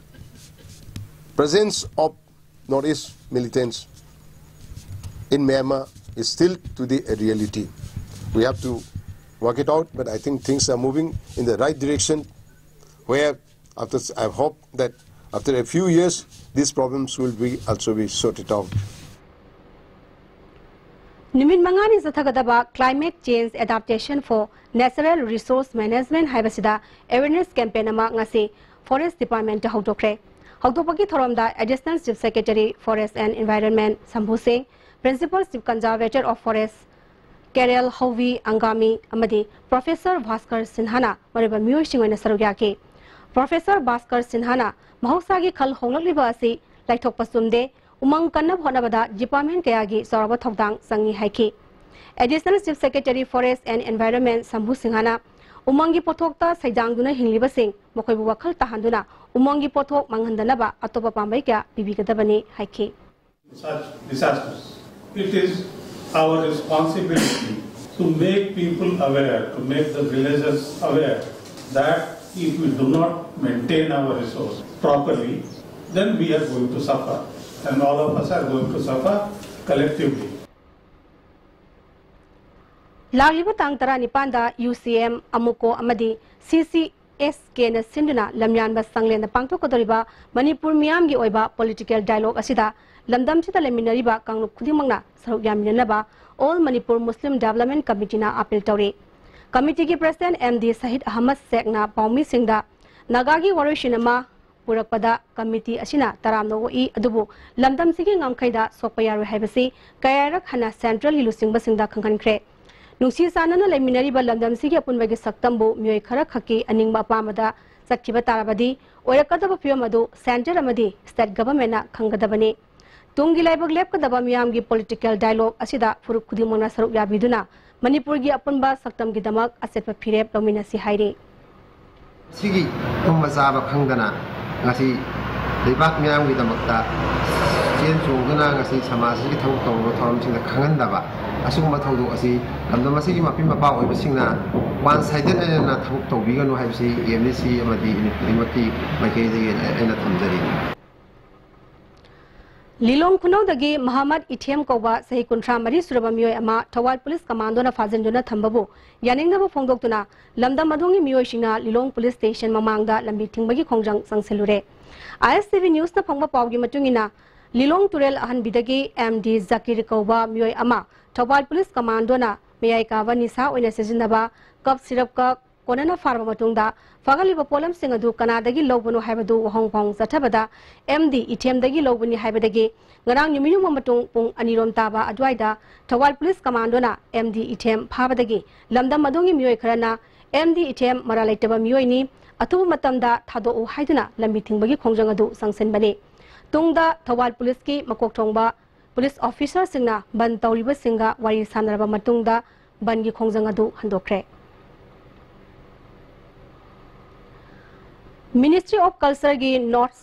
presence of Northeast militants in Myanmar is still today a reality. We have to work it out, but I think things are moving in the right direction, where after, I hope that after a few years, these problems will be also be sorted out. ꯅꯨꯃꯤꯠ ꯃꯉꯥꯅꯤ ꯆꯠꯊꯒꯗꯕ Climate Change Adaptation for Natural Resource Management ꯍꯥꯏꯕꯁꯤꯗ awareness campaign ꯑꯃ ꯉꯁꯤ Forest Department ꯍꯧꯗꯣꯛꯈ꯭ꯔꯦ꯫ ꯍꯧꯗꯣꯛꯄꯒꯤ ꯊꯧꯔꯝꯗ Additional Chief Secretary Forest and Environment ꯁꯝꯚꯨ ꯁꯤꯡ, Principal Chief Conservator of Forest ꯀꯦꯔꯦꯜ ꯍꯧꯕꯤ Angami ꯑꯃꯗꯤ Professor Bhaskar ꯁꯤꯟꯍꯥꯅ ꯃꯔꯨꯑꯣꯏꯕ ꯃꯤꯑꯣꯏꯁꯤꯡ ꯑꯣꯏꯅ ꯁꯔꯨꯛ ꯌꯥꯈꯤ꯫ Professor ꯚꯥꯁꯀꯔ ꯁꯤꯟꯍꯥꯅ ꯃꯍꯧꯁꯥꯒꯤ ꯈꯜ ꯍꯣꯡꯂꯛꯂꯤꯕ ꯑꯁꯤ ꯂꯥꯏꯊꯣꯛꯄ ꯆꯨꯝꯗꯦ, ꯎꯃꯪ ꯀꯟꯅꯕ ꯍꯣꯠꯅꯕꯗ department ꯀꯌꯥꯒꯤ ꯆꯥꯎꯔꯕ ꯊꯧꯗꯥꯡ ꯆꯪꯏ ꯍꯥꯏꯈꯤ꯫ Additional Chief Secretary Forest and Environment ꯁꯝꯚꯨ ꯁꯤꯡꯍꯅ ꯎꯃꯪꯒꯤ ꯄꯣꯠꯊꯣꯛꯇ ꯁꯩꯗꯥꯡꯗꯨꯅ ꯍꯤꯡꯂꯤꯕꯁꯤꯡ ꯃꯈꯣꯏꯕꯨ ꯋꯥꯈꯜ ꯇꯥꯍꯟꯗꯨꯅ ꯎꯃꯪꯒꯤ ꯄꯣꯠꯊꯣꯛ ꯃꯥꯡꯍꯟꯗꯅꯕ ꯑꯇꯣꯞꯄ ꯄꯥꯝꯕꯩ ꯀꯌꯥ ꯄꯤꯕꯤꯒꯗꯕꯅꯤ ꯍꯥꯏꯈꯤ꯫ Such disasters. It is our responsibility to make people aware, to make the villagers aware that if we do not maintain our resource properly, then we are going to suffer, and all of us are going to suffer collectively. ꯂꯥꯛꯂꯤꯕ ꯇꯥꯡ ꯇꯔꯥꯅꯤꯄꯥꯟꯗ UCM, AMUCO ꯑꯃꯗꯤ CCSKꯅ ꯁꯤꯟꯗꯨꯅ ꯂꯝꯌꯥꯟꯕ ꯁꯪꯂꯦꯟꯗ ꯄꯥꯡꯊꯣꯛꯀꯗꯧꯔꯤꯕ ꯃꯅꯤꯄꯨꯔ ꯃꯤꯌꯥꯝꯒꯤ ꯑꯣꯏꯕ political dialogue ꯑꯁꯤꯗ ꯂꯝꯗꯝꯁꯤꯗ ꯂꯩꯃꯤꯟꯅꯔꯤꯕ ꯀꯥꯡꯂꯨꯞ ꯈꯨꯗꯤꯡꯃꯛꯅ ꯁꯔꯨꯛ ꯌꯥꯃꯤꯟꯅꯅꯕ All Manipur Muslim Development Committeeꯅ appeal ꯇꯧꯔꯤ꯫ Committeeꯒꯤ President MD ꯁꯍꯤꯗ ꯑꯍꯃꯗ ꯁꯦꯈꯅ ꯄꯥꯎꯃꯤꯁꯤꯡꯗ ꯅꯥꯒꯥꯒꯤ ꯋꯥꯔꯣꯏꯁꯤꯟ ꯑꯃ ꯄꯨꯔꯛꯄꯗ committee ꯑꯁꯤꯅ ꯇꯔꯥꯝꯅ ꯑꯣꯛꯏ, ꯑꯗꯨꯕꯨ ꯂꯝꯗꯝꯁꯤꯒꯤ ꯉꯝꯈꯩꯗ ꯁꯣꯛꯄ ꯌꯥꯔꯣꯏ ꯍꯥꯏꯕꯁꯤ ꯀꯌꯥꯔꯛ ꯍꯟꯅ centreꯒꯤ ꯂꯨꯆꯤꯡꯕꯁꯤꯡꯗ ꯈꯪꯍꯟꯈ꯭ꯔꯦ꯫ ꯅꯨꯡꯁꯤ ꯆꯥꯟꯅꯅ ꯂꯩꯃꯤꯟꯅꯔꯤꯕ ꯂꯝꯗꯝꯁꯤꯒꯤ ꯑꯄꯨꯟꯕꯒꯤ ꯁꯛꯇꯝꯕꯨ ꯃꯤꯑꯣꯏ ꯈꯔ ꯈꯛꯀꯤ ꯑꯅꯤꯡꯕ ꯑꯄꯥꯝꯕꯗ ꯆꯠꯈꯤꯕ ꯇꯥꯔꯕꯗꯤ ꯑꯣꯏꯔꯛꯀꯗꯕ ꯐꯤꯕꯝ ꯑꯗꯨ centre ꯑꯃꯗꯤ state governmentꯅ ꯈꯪꯒꯗꯕꯅꯤ꯫ ꯇꯨꯡꯒꯤ ꯂꯥꯏꯕꯛ ꯂꯦꯞꯀꯗꯕ ꯃꯤꯌꯥꯝꯒꯤ political dialogue ꯑꯁꯤꯗ ꯐꯨꯔꯨꯞ ꯈꯨꯗꯤꯡꯃꯛꯅ ꯁꯔꯨꯛ ꯌꯥꯕꯤꯗꯨꯅ ꯃꯅꯤꯄꯨꯔꯒꯤ ꯑꯄꯨꯟꯕ ꯁꯛꯇꯝꯒꯤꯗꯃꯛ ꯑꯆꯦꯠꯄ ꯐꯤꯔꯦꯞ ꯂꯧꯃꯤꯟꯅꯁꯤ ꯍꯥꯏꯔꯤ꯫ ꯁꯤꯒꯤ ꯇꯨꯝꯕ ꯆꯥꯕ ꯈꯪꯗꯅ ꯉꯁꯤ ꯂꯩꯕꯥꯛ ꯃꯤꯌꯥꯝꯒꯤꯗꯃꯛꯇ ꯆꯦꯟ ꯆꯣꯡꯗꯨꯅ ꯉꯁꯤ ꯁꯃꯥꯖꯁꯤꯒꯤ ꯊꯕꯛ ꯇꯧꯔꯤꯕ ꯊꯧꯔꯝꯁꯤꯡꯗ ꯈꯪꯍꯟꯗꯕ ꯑꯁꯤꯒꯨꯝꯕ ꯊꯧꯗꯣꯛ ꯑꯁꯤ ꯂꯝꯗꯝ ꯑꯁꯤꯒꯤ ꯃꯄꯤ ꯃꯄꯥ ꯑꯣꯏꯕꯁꯤꯡꯅ one sided ꯑꯣꯏꯅ ꯊꯕꯛ ꯇꯧꯕꯤꯒꯅꯨ ꯍꯥꯏꯕꯁꯤ MDC ꯑꯃꯗꯤ ꯃꯤꯄꯨꯝ ꯈꯨꯗꯤꯡꯃꯛꯀꯤ ꯃꯥꯏꯀꯩꯗꯒꯤ ꯑꯩꯅ ꯊꯝꯖꯔꯤ꯫ ꯂꯤꯂꯣꯡ ꯈꯨꯅꯧꯗꯒꯤ ꯃꯍꯃꯗ ꯏꯊꯦꯝ ꯀꯧꯕ ꯆꯍꯤ ꯀꯨꯟꯊ꯭ꯔꯥ ꯃꯔꯤ ꯁꯨꯔꯕ ꯃꯤꯑꯣꯏ ꯑꯃ ꯊꯧꯕꯥꯜ police commandoꯅ ꯐꯥꯖꯤꯟꯗꯨꯅ ꯊꯝꯕꯕꯨ ꯌꯥꯅꯤꯡꯗꯕ ꯐꯣꯡꯗꯣꯛꯇꯨꯅ ꯂꯝꯗꯝ ꯑꯗꯣꯝꯒꯤ ꯃꯤꯑꯣꯏꯁꯤꯡꯅ ꯂꯤꯂꯣꯡ police station ꯃꯃꯥꯡꯗ ꯂꯝꯕꯤ ꯊꯤꯡꯕꯒꯤ ꯈꯣꯡꯖꯪ ꯆꯪꯁꯤꯜꯂꯨꯔꯦ꯫ ISTV newsꯅ ꯐꯪꯕ ꯄꯥꯎꯒꯤ ꯃꯇꯨꯡ ꯏꯟꯅ, ꯂꯤꯂꯣꯡ ꯇꯨꯔꯦꯜ ꯑꯍꯟꯕꯤꯗꯒꯤ ꯑꯦꯝ ꯗꯤ ꯖꯀꯤꯔ ꯀꯧꯕ ꯃꯤꯑꯣꯏ ꯑꯃ ꯊꯧꯕꯥꯜ ꯄꯨꯂꯤꯁ ꯀꯃꯥꯟꯗꯣꯅ ꯃꯌꯥꯏ ꯀꯥꯕ ꯅꯤꯁꯥ ꯑꯣꯏꯅ ꯁꯤꯖꯤꯟꯅꯕ ꯀꯞ ꯁꯤꯔꯞꯀ ꯀꯣꯟꯅꯅ ꯐꯥꯔꯕ ꯃꯇꯨꯡꯗ ꯐꯥꯒꯠꯂꯤꯕ ꯄꯣꯠꯂꯝꯁꯤꯡ ꯑꯗꯨ ꯀꯅꯥꯗꯒꯤ ꯂꯧꯕꯅꯣ ꯍꯥꯏꯕꯗꯨ ꯋꯥꯍꯪ ꯄꯥꯎꯍꯪ ꯆꯠꯊꯕꯗ ꯑꯦꯝ ꯗꯤ ꯏꯊꯦꯝꯗꯒꯤ ꯂꯧꯕꯅꯤ ꯍꯥꯏꯕꯗꯒꯤ ꯉꯔꯥꯡ ꯅꯨꯃꯤꯠ ꯌꯨꯡꯕ ꯃꯇꯨꯡ ꯄꯨꯡ ꯑꯅꯤꯔꯣꯝ ꯇꯥꯕ ꯑꯗꯨꯋꯥꯏꯗ ꯊꯧꯕꯥꯜ ꯄꯨꯂꯤꯁ ꯀꯃꯥꯟꯗꯣꯅ ꯑꯦꯝ ꯗꯤ ꯏꯊꯦꯝ ꯐꯥꯕꯗꯒꯤ ꯂꯝꯗꯝ ꯑꯗꯨꯒꯤ ꯃꯤꯑꯣꯏ ꯈꯔꯅ ꯑꯦꯝ ꯗꯤ ꯏꯊꯦꯝ ꯃꯔꯥꯜ ꯂꯩꯇꯕ ꯃꯤꯑꯣꯏꯅꯤ, ꯑꯊꯨꯕ ꯃꯇꯝꯗ ꯊꯥꯗꯣꯛꯎ ꯍꯥꯏꯗꯨꯅ ꯂꯝꯕꯤ ꯊꯤꯡꯕꯒꯤ ꯈꯣꯡꯖꯪ ꯑꯗꯨ ꯆꯪꯁꯤꯟꯕꯅꯤ꯫ ꯇꯨꯡꯗ ꯊꯧꯕꯥꯜ ꯄꯨꯂꯤꯁꯀꯤ ꯃꯀꯣꯛ ꯊꯣꯡꯕ ꯄꯨꯂꯤꯁ ꯑꯣꯐꯤꯁꯥꯔꯁꯤꯡꯅ ꯕꯟ ꯇꯧꯔꯤꯕꯁꯤꯡꯒ ꯋꯥꯔꯤ ꯁꯥꯟꯅꯔꯕ ꯃꯇꯨꯡꯗ ꯕꯟꯒꯤ ꯈꯣꯡꯖꯪ ꯑꯗꯨ ꯍꯟꯗꯣꯛꯈ꯭ꯔꯦ꯫ Ministry of Cultureꯒꯤ North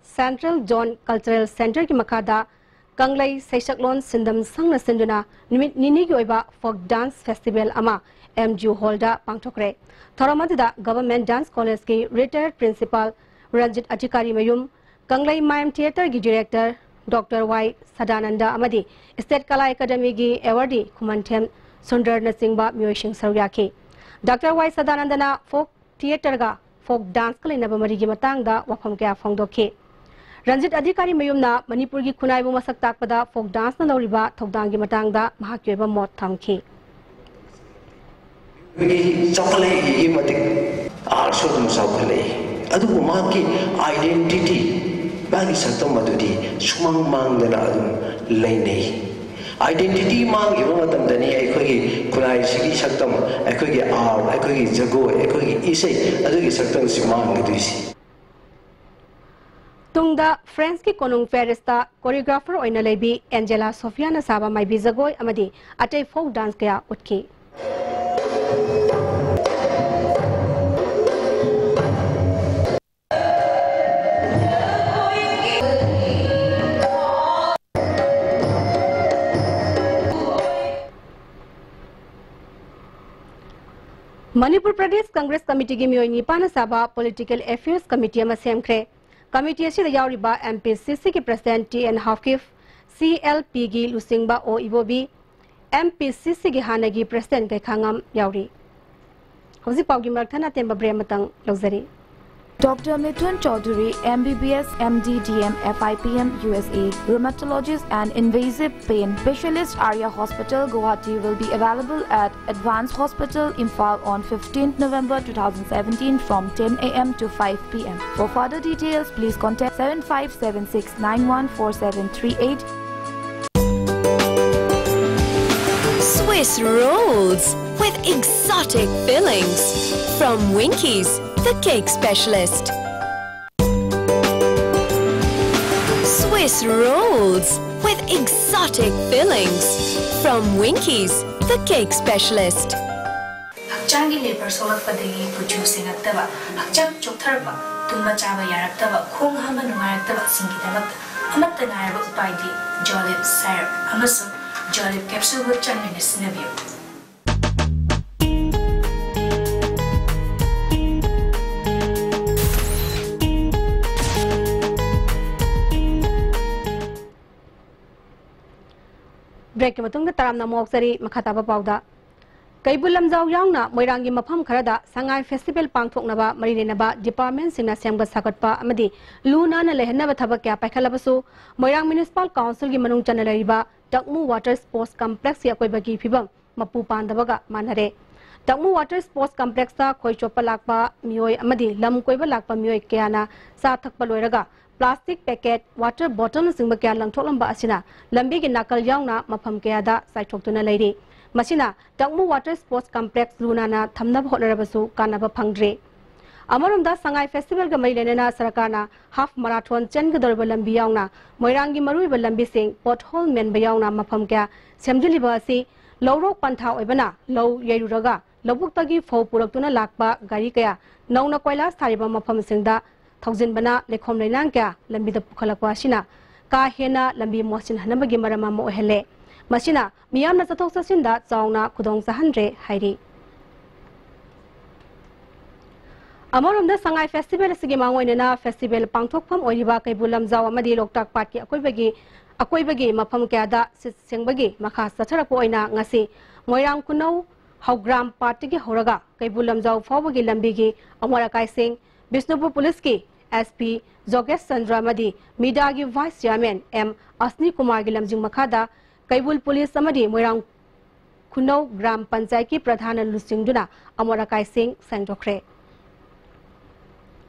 Central Zone Cultural Centreꯒꯤ ꯃꯈꯥꯗ ꯀꯪꯂꯩ ꯁꯩꯁꯛꯂꯣꯟ ꯁꯤꯟꯗꯝ ꯁꯪꯅ ꯁꯤꯟꯗꯨꯅ ꯅꯨꯃꯤꯠ ꯅꯤꯅꯤꯒꯤ ꯑꯣꯏꯕ folk dance festival ꯑꯃ M G U hallꯗ ꯄꯥꯡꯊꯣꯛꯈ꯭ꯔꯦ꯫ ꯊꯧꯔꯝ ꯑꯗꯨꯗ Government Dance Collegeꯀꯤ retired principal Ranjit ꯑꯙꯤꯀꯥꯔꯤ ꯃꯌꯨꯝ, ꯀꯪꯂꯩ ꯃꯥꯏꯝ ꯊꯤꯌꯦꯇꯔꯒꯤ director Doctor Y ꯁꯗꯥꯅꯟꯗ ꯑꯃꯗꯤ State ꯀꯂꯥ ꯑꯦꯀꯥꯗꯃꯤꯒꯤ awardee ꯈꯨꯃꯟꯊꯦꯝ ꯁꯨꯟꯗꯔꯅꯆꯤꯡꯕ ꯃꯤꯑꯣꯏꯁꯤꯡ ꯁꯔꯨꯛ ꯌꯥꯈꯤ꯫ Doctor Y ꯁꯗꯥꯅꯟꯗꯅ folk theatreꯒ folk danceꯀ ꯂꯩꯅꯕ ꯃꯔꯤꯒꯤ ꯃꯇꯥꯡꯗ ꯋꯥꯐꯝ ꯀꯌꯥ ꯐꯣꯡꯗꯣꯛꯈꯤ꯫ ꯔꯟꯖꯤꯠ ꯑꯙꯤꯀꯥꯔꯤ ꯃꯌꯨꯝꯅ ꯃꯅꯤꯄꯨꯔꯒꯤ ꯈꯨꯟꯅꯥꯏꯕꯨ ꯃꯁꯛ ꯇꯥꯛꯄꯗ folk danceꯅ ꯂꯧꯔꯤꯕ ꯊꯧꯗꯥꯡꯒꯤ ꯃꯇꯥꯡꯗ ꯃꯍꯥꯛꯀꯤ ꯑꯣꯏꯕ ꯃꯣꯠ ꯊꯝꯈꯤ꯫ ꯑꯩꯈꯣꯏꯒꯤ ꯆꯥꯎꯈꯠꯂꯛꯏꯒꯤ ꯃꯇꯤꯛ ꯑꯥꯔꯠꯁꯨ ꯑꯗꯨꯝ ꯆꯥꯎꯈꯠꯂꯛꯏ, ꯑꯗꯨꯕꯨ ꯃꯍꯥꯛꯀꯤ identity, ꯃꯥꯒꯤ ꯁꯛꯇꯝ ꯑꯗꯨꯗꯤ ꯁꯨꯃꯥꯡ ꯃꯥꯡꯗꯅ ꯑꯗꯨꯝ ꯂꯩꯅꯩ꯫ Identity ꯃꯥꯡꯈꯤꯕ ꯃꯇꯝꯗꯅꯤ ꯑꯩꯈꯣꯏꯒꯤ ꯈꯨꯟꯅꯥꯏꯁꯤꯒꯤ ꯁꯛꯇꯝ, ꯑꯩꯈꯣꯏꯒꯤ ꯑꯥꯔꯠ, ꯑꯩꯈꯣꯏꯒꯤ ꯖꯒꯣꯏ, ꯑꯩꯈꯣꯏꯒꯤ ꯏꯁꯩ ꯑꯗꯨꯒꯤ ꯁꯛꯇꯝꯁꯤ ꯃꯥꯡꯒꯗꯣꯏꯁꯤ꯫ ꯇꯨꯡꯗ ꯐ꯭ꯔꯦꯟꯁꯀꯤ ꯀꯣꯅꯨꯡ ꯄꯦꯔꯤꯁꯇ choreographer ꯑꯣꯏꯅ ꯂꯩꯕꯤ ꯑꯦꯟꯖꯦꯂꯥ ꯁꯣꯐꯤꯌꯥꯅ ꯁꯥꯕ ꯃꯥꯏꯕꯤ ꯖꯒꯣꯏ ꯑꯃꯗꯤ ꯑꯇꯩ folk dance ꯀꯌꯥ ꯎꯠꯈꯤ꯫ ꯃꯅꯤꯄꯨꯔ ꯄ꯭ꯔꯗꯦꯁ ꯀꯪꯒ꯭ꯔꯦꯁ ꯀꯃꯤꯇꯤꯒꯤ ꯃꯤꯑꯣꯏ ꯅꯤꯄꯥꯟꯅ ꯁꯥꯕ Political Affairs Committee ꯑꯃ ꯁꯦꯝꯈ꯭ꯔꯦ꯫ ꯀꯃꯤꯇꯤ ꯑꯁꯤꯗ ꯌꯥꯎꯔꯤꯕ M P C Cꯒꯤ President T N Haokip, C L Pꯒꯤ ꯂꯨꯆꯤꯡꯕ O ꯏꯕꯣꯕꯤ, M P C Cꯒꯤ ꯍꯥꯟꯅꯒꯤ President ꯀꯩꯈꯥꯉꯝ ꯌꯥꯎꯔꯤ꯫ ꯍꯧꯖꯤꯛ ꯄꯥꯎꯒꯤ ꯃꯔꯛ ꯊꯠꯅ ꯑꯇꯦꯟꯕ break ꯑꯃꯇꯪ ꯂꯧꯖꯔꯤ꯫ Doctor Mithun Chaudhary, M B B S, M D, D M, F I P M, U S A, rheumatologist and invasive pain specialist, Arya Hospital, Guwahati, will be available at Advanced Hospital, Imphal, on fifteenth November two thousand seventeen from ten a m to five p m. For further details, please contact seven five seven six nine one four seven three eight. Swiss rolls with exotic fillings from Winkies, the cake specialist. Swiss rolls with exotic fillings from Winkies, the cake specialist. ꯍꯛꯆꯥꯡꯒꯤ labour ꯁꯣꯛꯂꯛꯄꯗꯒꯤ ꯀꯨꯆꯨ ꯁꯦꯡꯉꯛꯇꯕ, ꯍꯛꯆꯥꯡ ꯆꯣꯛꯊꯔꯛꯄ, ꯇꯨꯝꯕ ꯆꯥꯕ ꯌꯥꯔꯛꯇꯕ, ꯈꯣꯡ ꯍꯥꯝꯕ ꯅꯨꯡꯉꯥꯏꯔꯛꯇꯕꯁꯤꯡꯒꯤꯗꯃꯛꯇ ꯑꯃꯠꯇ ꯉꯥꯏꯔꯕ ꯎꯄꯥꯏꯗꯤ ꯖꯣꯂꯤꯞ ꯁꯥꯏꯔꯞ ꯑꯃꯁꯨꯡ ꯖꯣꯂꯤꯞ ꯀꯦꯞꯁꯨꯜꯕꯨ ꯆꯥꯡ ꯅꯥꯏꯅ ꯁꯤꯖꯤꯟꯅꯕꯤꯌꯨ꯫ ꯕ꯭ꯔꯦꯛꯀꯤ ꯃꯇꯨꯡꯗ ꯇꯔꯥꯝꯅ ꯑꯃꯨꯛ ꯑꯣꯛꯆꯔꯤ꯫ ꯃꯈꯥ ꯇꯥꯕ ꯄꯥꯎꯗ, ꯀꯩꯕꯨꯜ ꯂꯝꯖꯥꯎ ꯌꯥꯎꯅ ꯃꯣꯏꯔꯥꯡꯒꯤ ꯃꯐꯝ ꯈꯔꯗ ꯁꯉꯥꯏ ꯐꯦꯁꯇꯤꯚꯦꯜ ꯄꯥꯡꯊꯣꯛꯅꯕ ꯃꯔꯤ ꯂꯩꯅꯕ ꯗꯤꯄꯥꯔꯠꯃꯦꯟꯁꯤꯡꯅ ꯁꯦꯝꯒꯠ ꯁꯥꯒꯠꯄ ꯑꯃꯗꯤ ꯂꯨ ꯅꯥꯟꯅ ꯂꯩꯍꯟꯅꯕ ꯊꯕꯛ ꯀꯌꯥ ꯄꯥꯏꯈꯠꯂꯕꯁꯨ, ꯃꯣꯏꯔꯥꯡ ꯃ꯭ꯌꯨꯅꯤꯁꯤꯄꯥꯜ ꯀꯥꯎꯟꯁꯤꯜꯒꯤ ꯃꯅꯨꯡ ꯆꯟꯅ ꯂꯩꯔꯤꯕ ꯇꯛꯃꯨ ꯋꯥꯇꯔ ꯁ꯭ꯄꯣꯔꯠꯁ ꯀꯝꯄ꯭ꯂꯦꯛꯁꯀꯤ ꯑꯀꯣꯏꯕꯒꯤ ꯐꯤꯕꯝ ꯃꯄꯨ ꯄꯥꯟꯗꯕꯒ ꯃꯥꯟꯅꯔꯦ꯫ ꯇꯛꯃꯨ ꯋꯥꯇꯔ ꯁ꯭ꯄꯣꯔꯠꯁ ꯀꯝꯄ꯭ꯂꯦꯛꯁꯇ ꯈꯣꯏ ꯆꯣꯞꯄ ꯂꯥꯛꯄ ꯃꯤꯑꯣꯏ ꯑꯃꯗꯤ ꯂꯝ ꯀꯣꯏꯕ ꯂꯥꯛꯄ ꯃꯤꯑꯣꯏ ꯀꯌꯥꯅ ꯆꯥ ꯊꯛꯄ ꯂꯣꯏꯔꯒ ꯄ꯭ꯂꯥꯁꯇꯤꯛ ꯄꯦꯀꯦꯠ, ꯋꯥꯇꯔ ꯕꯣꯇꯜꯅꯆꯤꯡꯕ ꯀꯌꯥ ꯂꯪꯊꯣꯛꯂꯝꯕ ꯑꯁꯤꯅ ꯂꯝꯕꯤꯒꯤ ꯅꯥꯀꯜ ꯌꯥꯎꯅ ꯃꯐꯝ ꯀꯌꯥꯗ ꯆꯥꯏꯊꯣꯛꯇꯨꯅ ꯂꯩꯔꯤ꯫ ꯃꯁꯤꯅ ꯇꯛꯃꯨ ꯋꯥꯇꯔ ꯁ꯭ꯄꯣꯔꯠꯁ ꯀꯝꯄ꯭ꯂꯦꯛꯁ ꯂꯨ ꯅꯥꯟꯅ ꯊꯝꯅꯕ ꯍꯣꯠꯅꯔꯕꯁꯨ ꯀꯥꯟꯅꯕ ꯐꯪꯗ꯭ꯔꯤ꯫ ꯑꯃꯔꯣꯝꯗ ꯁꯉꯥꯏ ꯐꯦꯁꯇꯤꯚꯦꯜꯒ ꯃꯔꯤ ꯂꯩꯅꯅ ꯁꯔꯀꯥꯔꯅ ꯍꯥꯐ ꯃꯥꯔꯥꯊꯣꯟ ꯆꯦꯟꯒꯗꯧꯔꯤꯕ ꯂꯝꯕꯤ ꯌꯥꯎꯅ ꯃꯣꯏꯔꯥꯡꯒꯤ ꯃꯔꯨꯑꯣꯏꯕ ꯂꯝꯕꯤꯁꯤꯡ ꯄꯣꯠꯍꯣꯜ ꯃꯦꯟꯕ ꯌꯥꯎꯅ ꯃꯐꯝ ꯀꯌꯥ ꯁꯦꯝꯖꯤꯜꯂꯤꯕ ꯑꯁꯤ ꯂꯧꯔꯣꯛ ꯄꯟꯊꯥ ꯑꯣꯏꯕꯅ ꯂꯧ ꯌꯩꯔꯨꯔꯒ ꯂꯧꯕꯨꯛꯇꯒꯤ ꯐꯧ ꯄꯨꯔꯛꯇꯨꯅ ꯂꯥꯛꯄ ꯒꯥꯔꯤ ꯀꯌꯥ ꯅꯧꯅ ꯀꯣꯏꯂꯥꯁ ꯊꯥꯔꯤꯕ ꯃꯐꯝꯁꯤꯡꯗ ꯊꯧꯖꯤꯟꯕꯅ ꯂꯩꯈꯣꯝ ꯂꯩꯅꯥꯡ ꯀꯌꯥ ꯂꯝꯕꯤꯗ ꯄꯨꯈꯠꯂꯛꯄ ꯑꯁꯤꯅ ꯀꯥ ꯍꯦꯟꯅ ꯂꯝꯕꯤ ꯃꯣꯠꯁꯤꯟꯍꯟꯅꯕꯒꯤ ꯃꯔꯝ ꯑꯃ ꯑꯣꯏꯍꯜꯂꯦ꯫ ꯃꯁꯤꯅ ꯃꯤꯌꯥꯝꯅ ꯆꯠꯊꯣꯛ ꯆꯠꯁꯤꯟꯗ ꯆꯥꯎꯅ ꯈꯨꯗꯣꯡ ꯆꯥꯍꯟꯗ꯭ꯔꯦ ꯍꯥꯏꯔꯤ꯫ ꯑꯃꯔꯣꯝꯗ ꯁꯉꯥꯏ ꯐꯦꯁꯇꯤꯚꯦꯜ ꯑꯁꯤꯒꯤ ꯃꯥꯡꯑꯣꯏꯅꯅ ꯐꯦꯁꯇꯤꯚꯦꯜ ꯄꯥꯡꯊꯣꯛꯐꯝ ꯑꯣꯏꯔꯤꯕ ꯀꯩꯕꯨꯜ ꯂꯝꯖꯥꯎ ꯑꯃꯗꯤ ꯂꯣꯛꯇꯥꯛ ꯄꯥꯠꯀꯤ ꯑꯀꯣꯏꯕꯒꯤ ꯑꯀꯣꯏꯕꯒꯤ ꯃꯐꯝ ꯀꯌꯥꯗ ꯁꯤꯠ ꯁꯦꯡꯕꯒꯤ ꯃꯈꯥ ꯆꯠꯊꯔꯛꯄ ꯑꯣꯏꯅ ꯉꯁꯤ ꯃꯣꯏꯔꯥꯡ ꯈꯨꯅꯧ ꯍꯧꯒ꯭ꯔꯥꯝ ꯄꯥꯠꯇꯒꯤ ꯍꯧꯔꯒ ꯀꯩꯕꯨꯜ ꯂꯝꯖꯥꯎ ꯐꯥꯎꯕꯒꯤ ꯂꯝꯕꯤꯒꯤ ꯑꯃꯣꯠ ꯑꯀꯥꯏꯁꯤꯡ ꯕꯤꯁꯅꯨꯄꯨꯔ ꯄꯨꯂꯤꯁꯀꯤ ꯑꯦꯁ ꯄꯤ ꯖꯣꯒꯦꯁ ꯆꯟꯗ꯭ꯔ ꯑꯃꯗꯤ ꯃꯤꯗꯥꯒꯤ ꯚꯥꯏꯁ ꯆꯤꯌꯥꯔꯃꯦꯟ ꯑꯦꯝ ꯑꯁꯅꯤ ꯀꯨꯃꯥꯔꯒꯤ ꯂꯝꯖꯤꯡ ꯃꯈꯥꯗ ꯀꯩꯕꯨꯜ ꯄꯨꯂꯤꯁ ꯑꯃꯗꯤ ꯃꯣꯏꯔꯥꯡ ꯈꯨꯅꯧ ꯒ꯭ꯔꯥꯝ ꯄꯟꯆꯥꯌꯠꯀꯤ ꯄ꯭ꯔꯙꯥꯟꯅ ꯂꯨꯆꯤꯡꯗꯨꯅ ꯑꯃꯣꯠ ꯑꯀꯥꯏꯁꯤꯡ ꯁꯦꯡꯗꯣꯛꯈ꯭ꯔꯦ꯫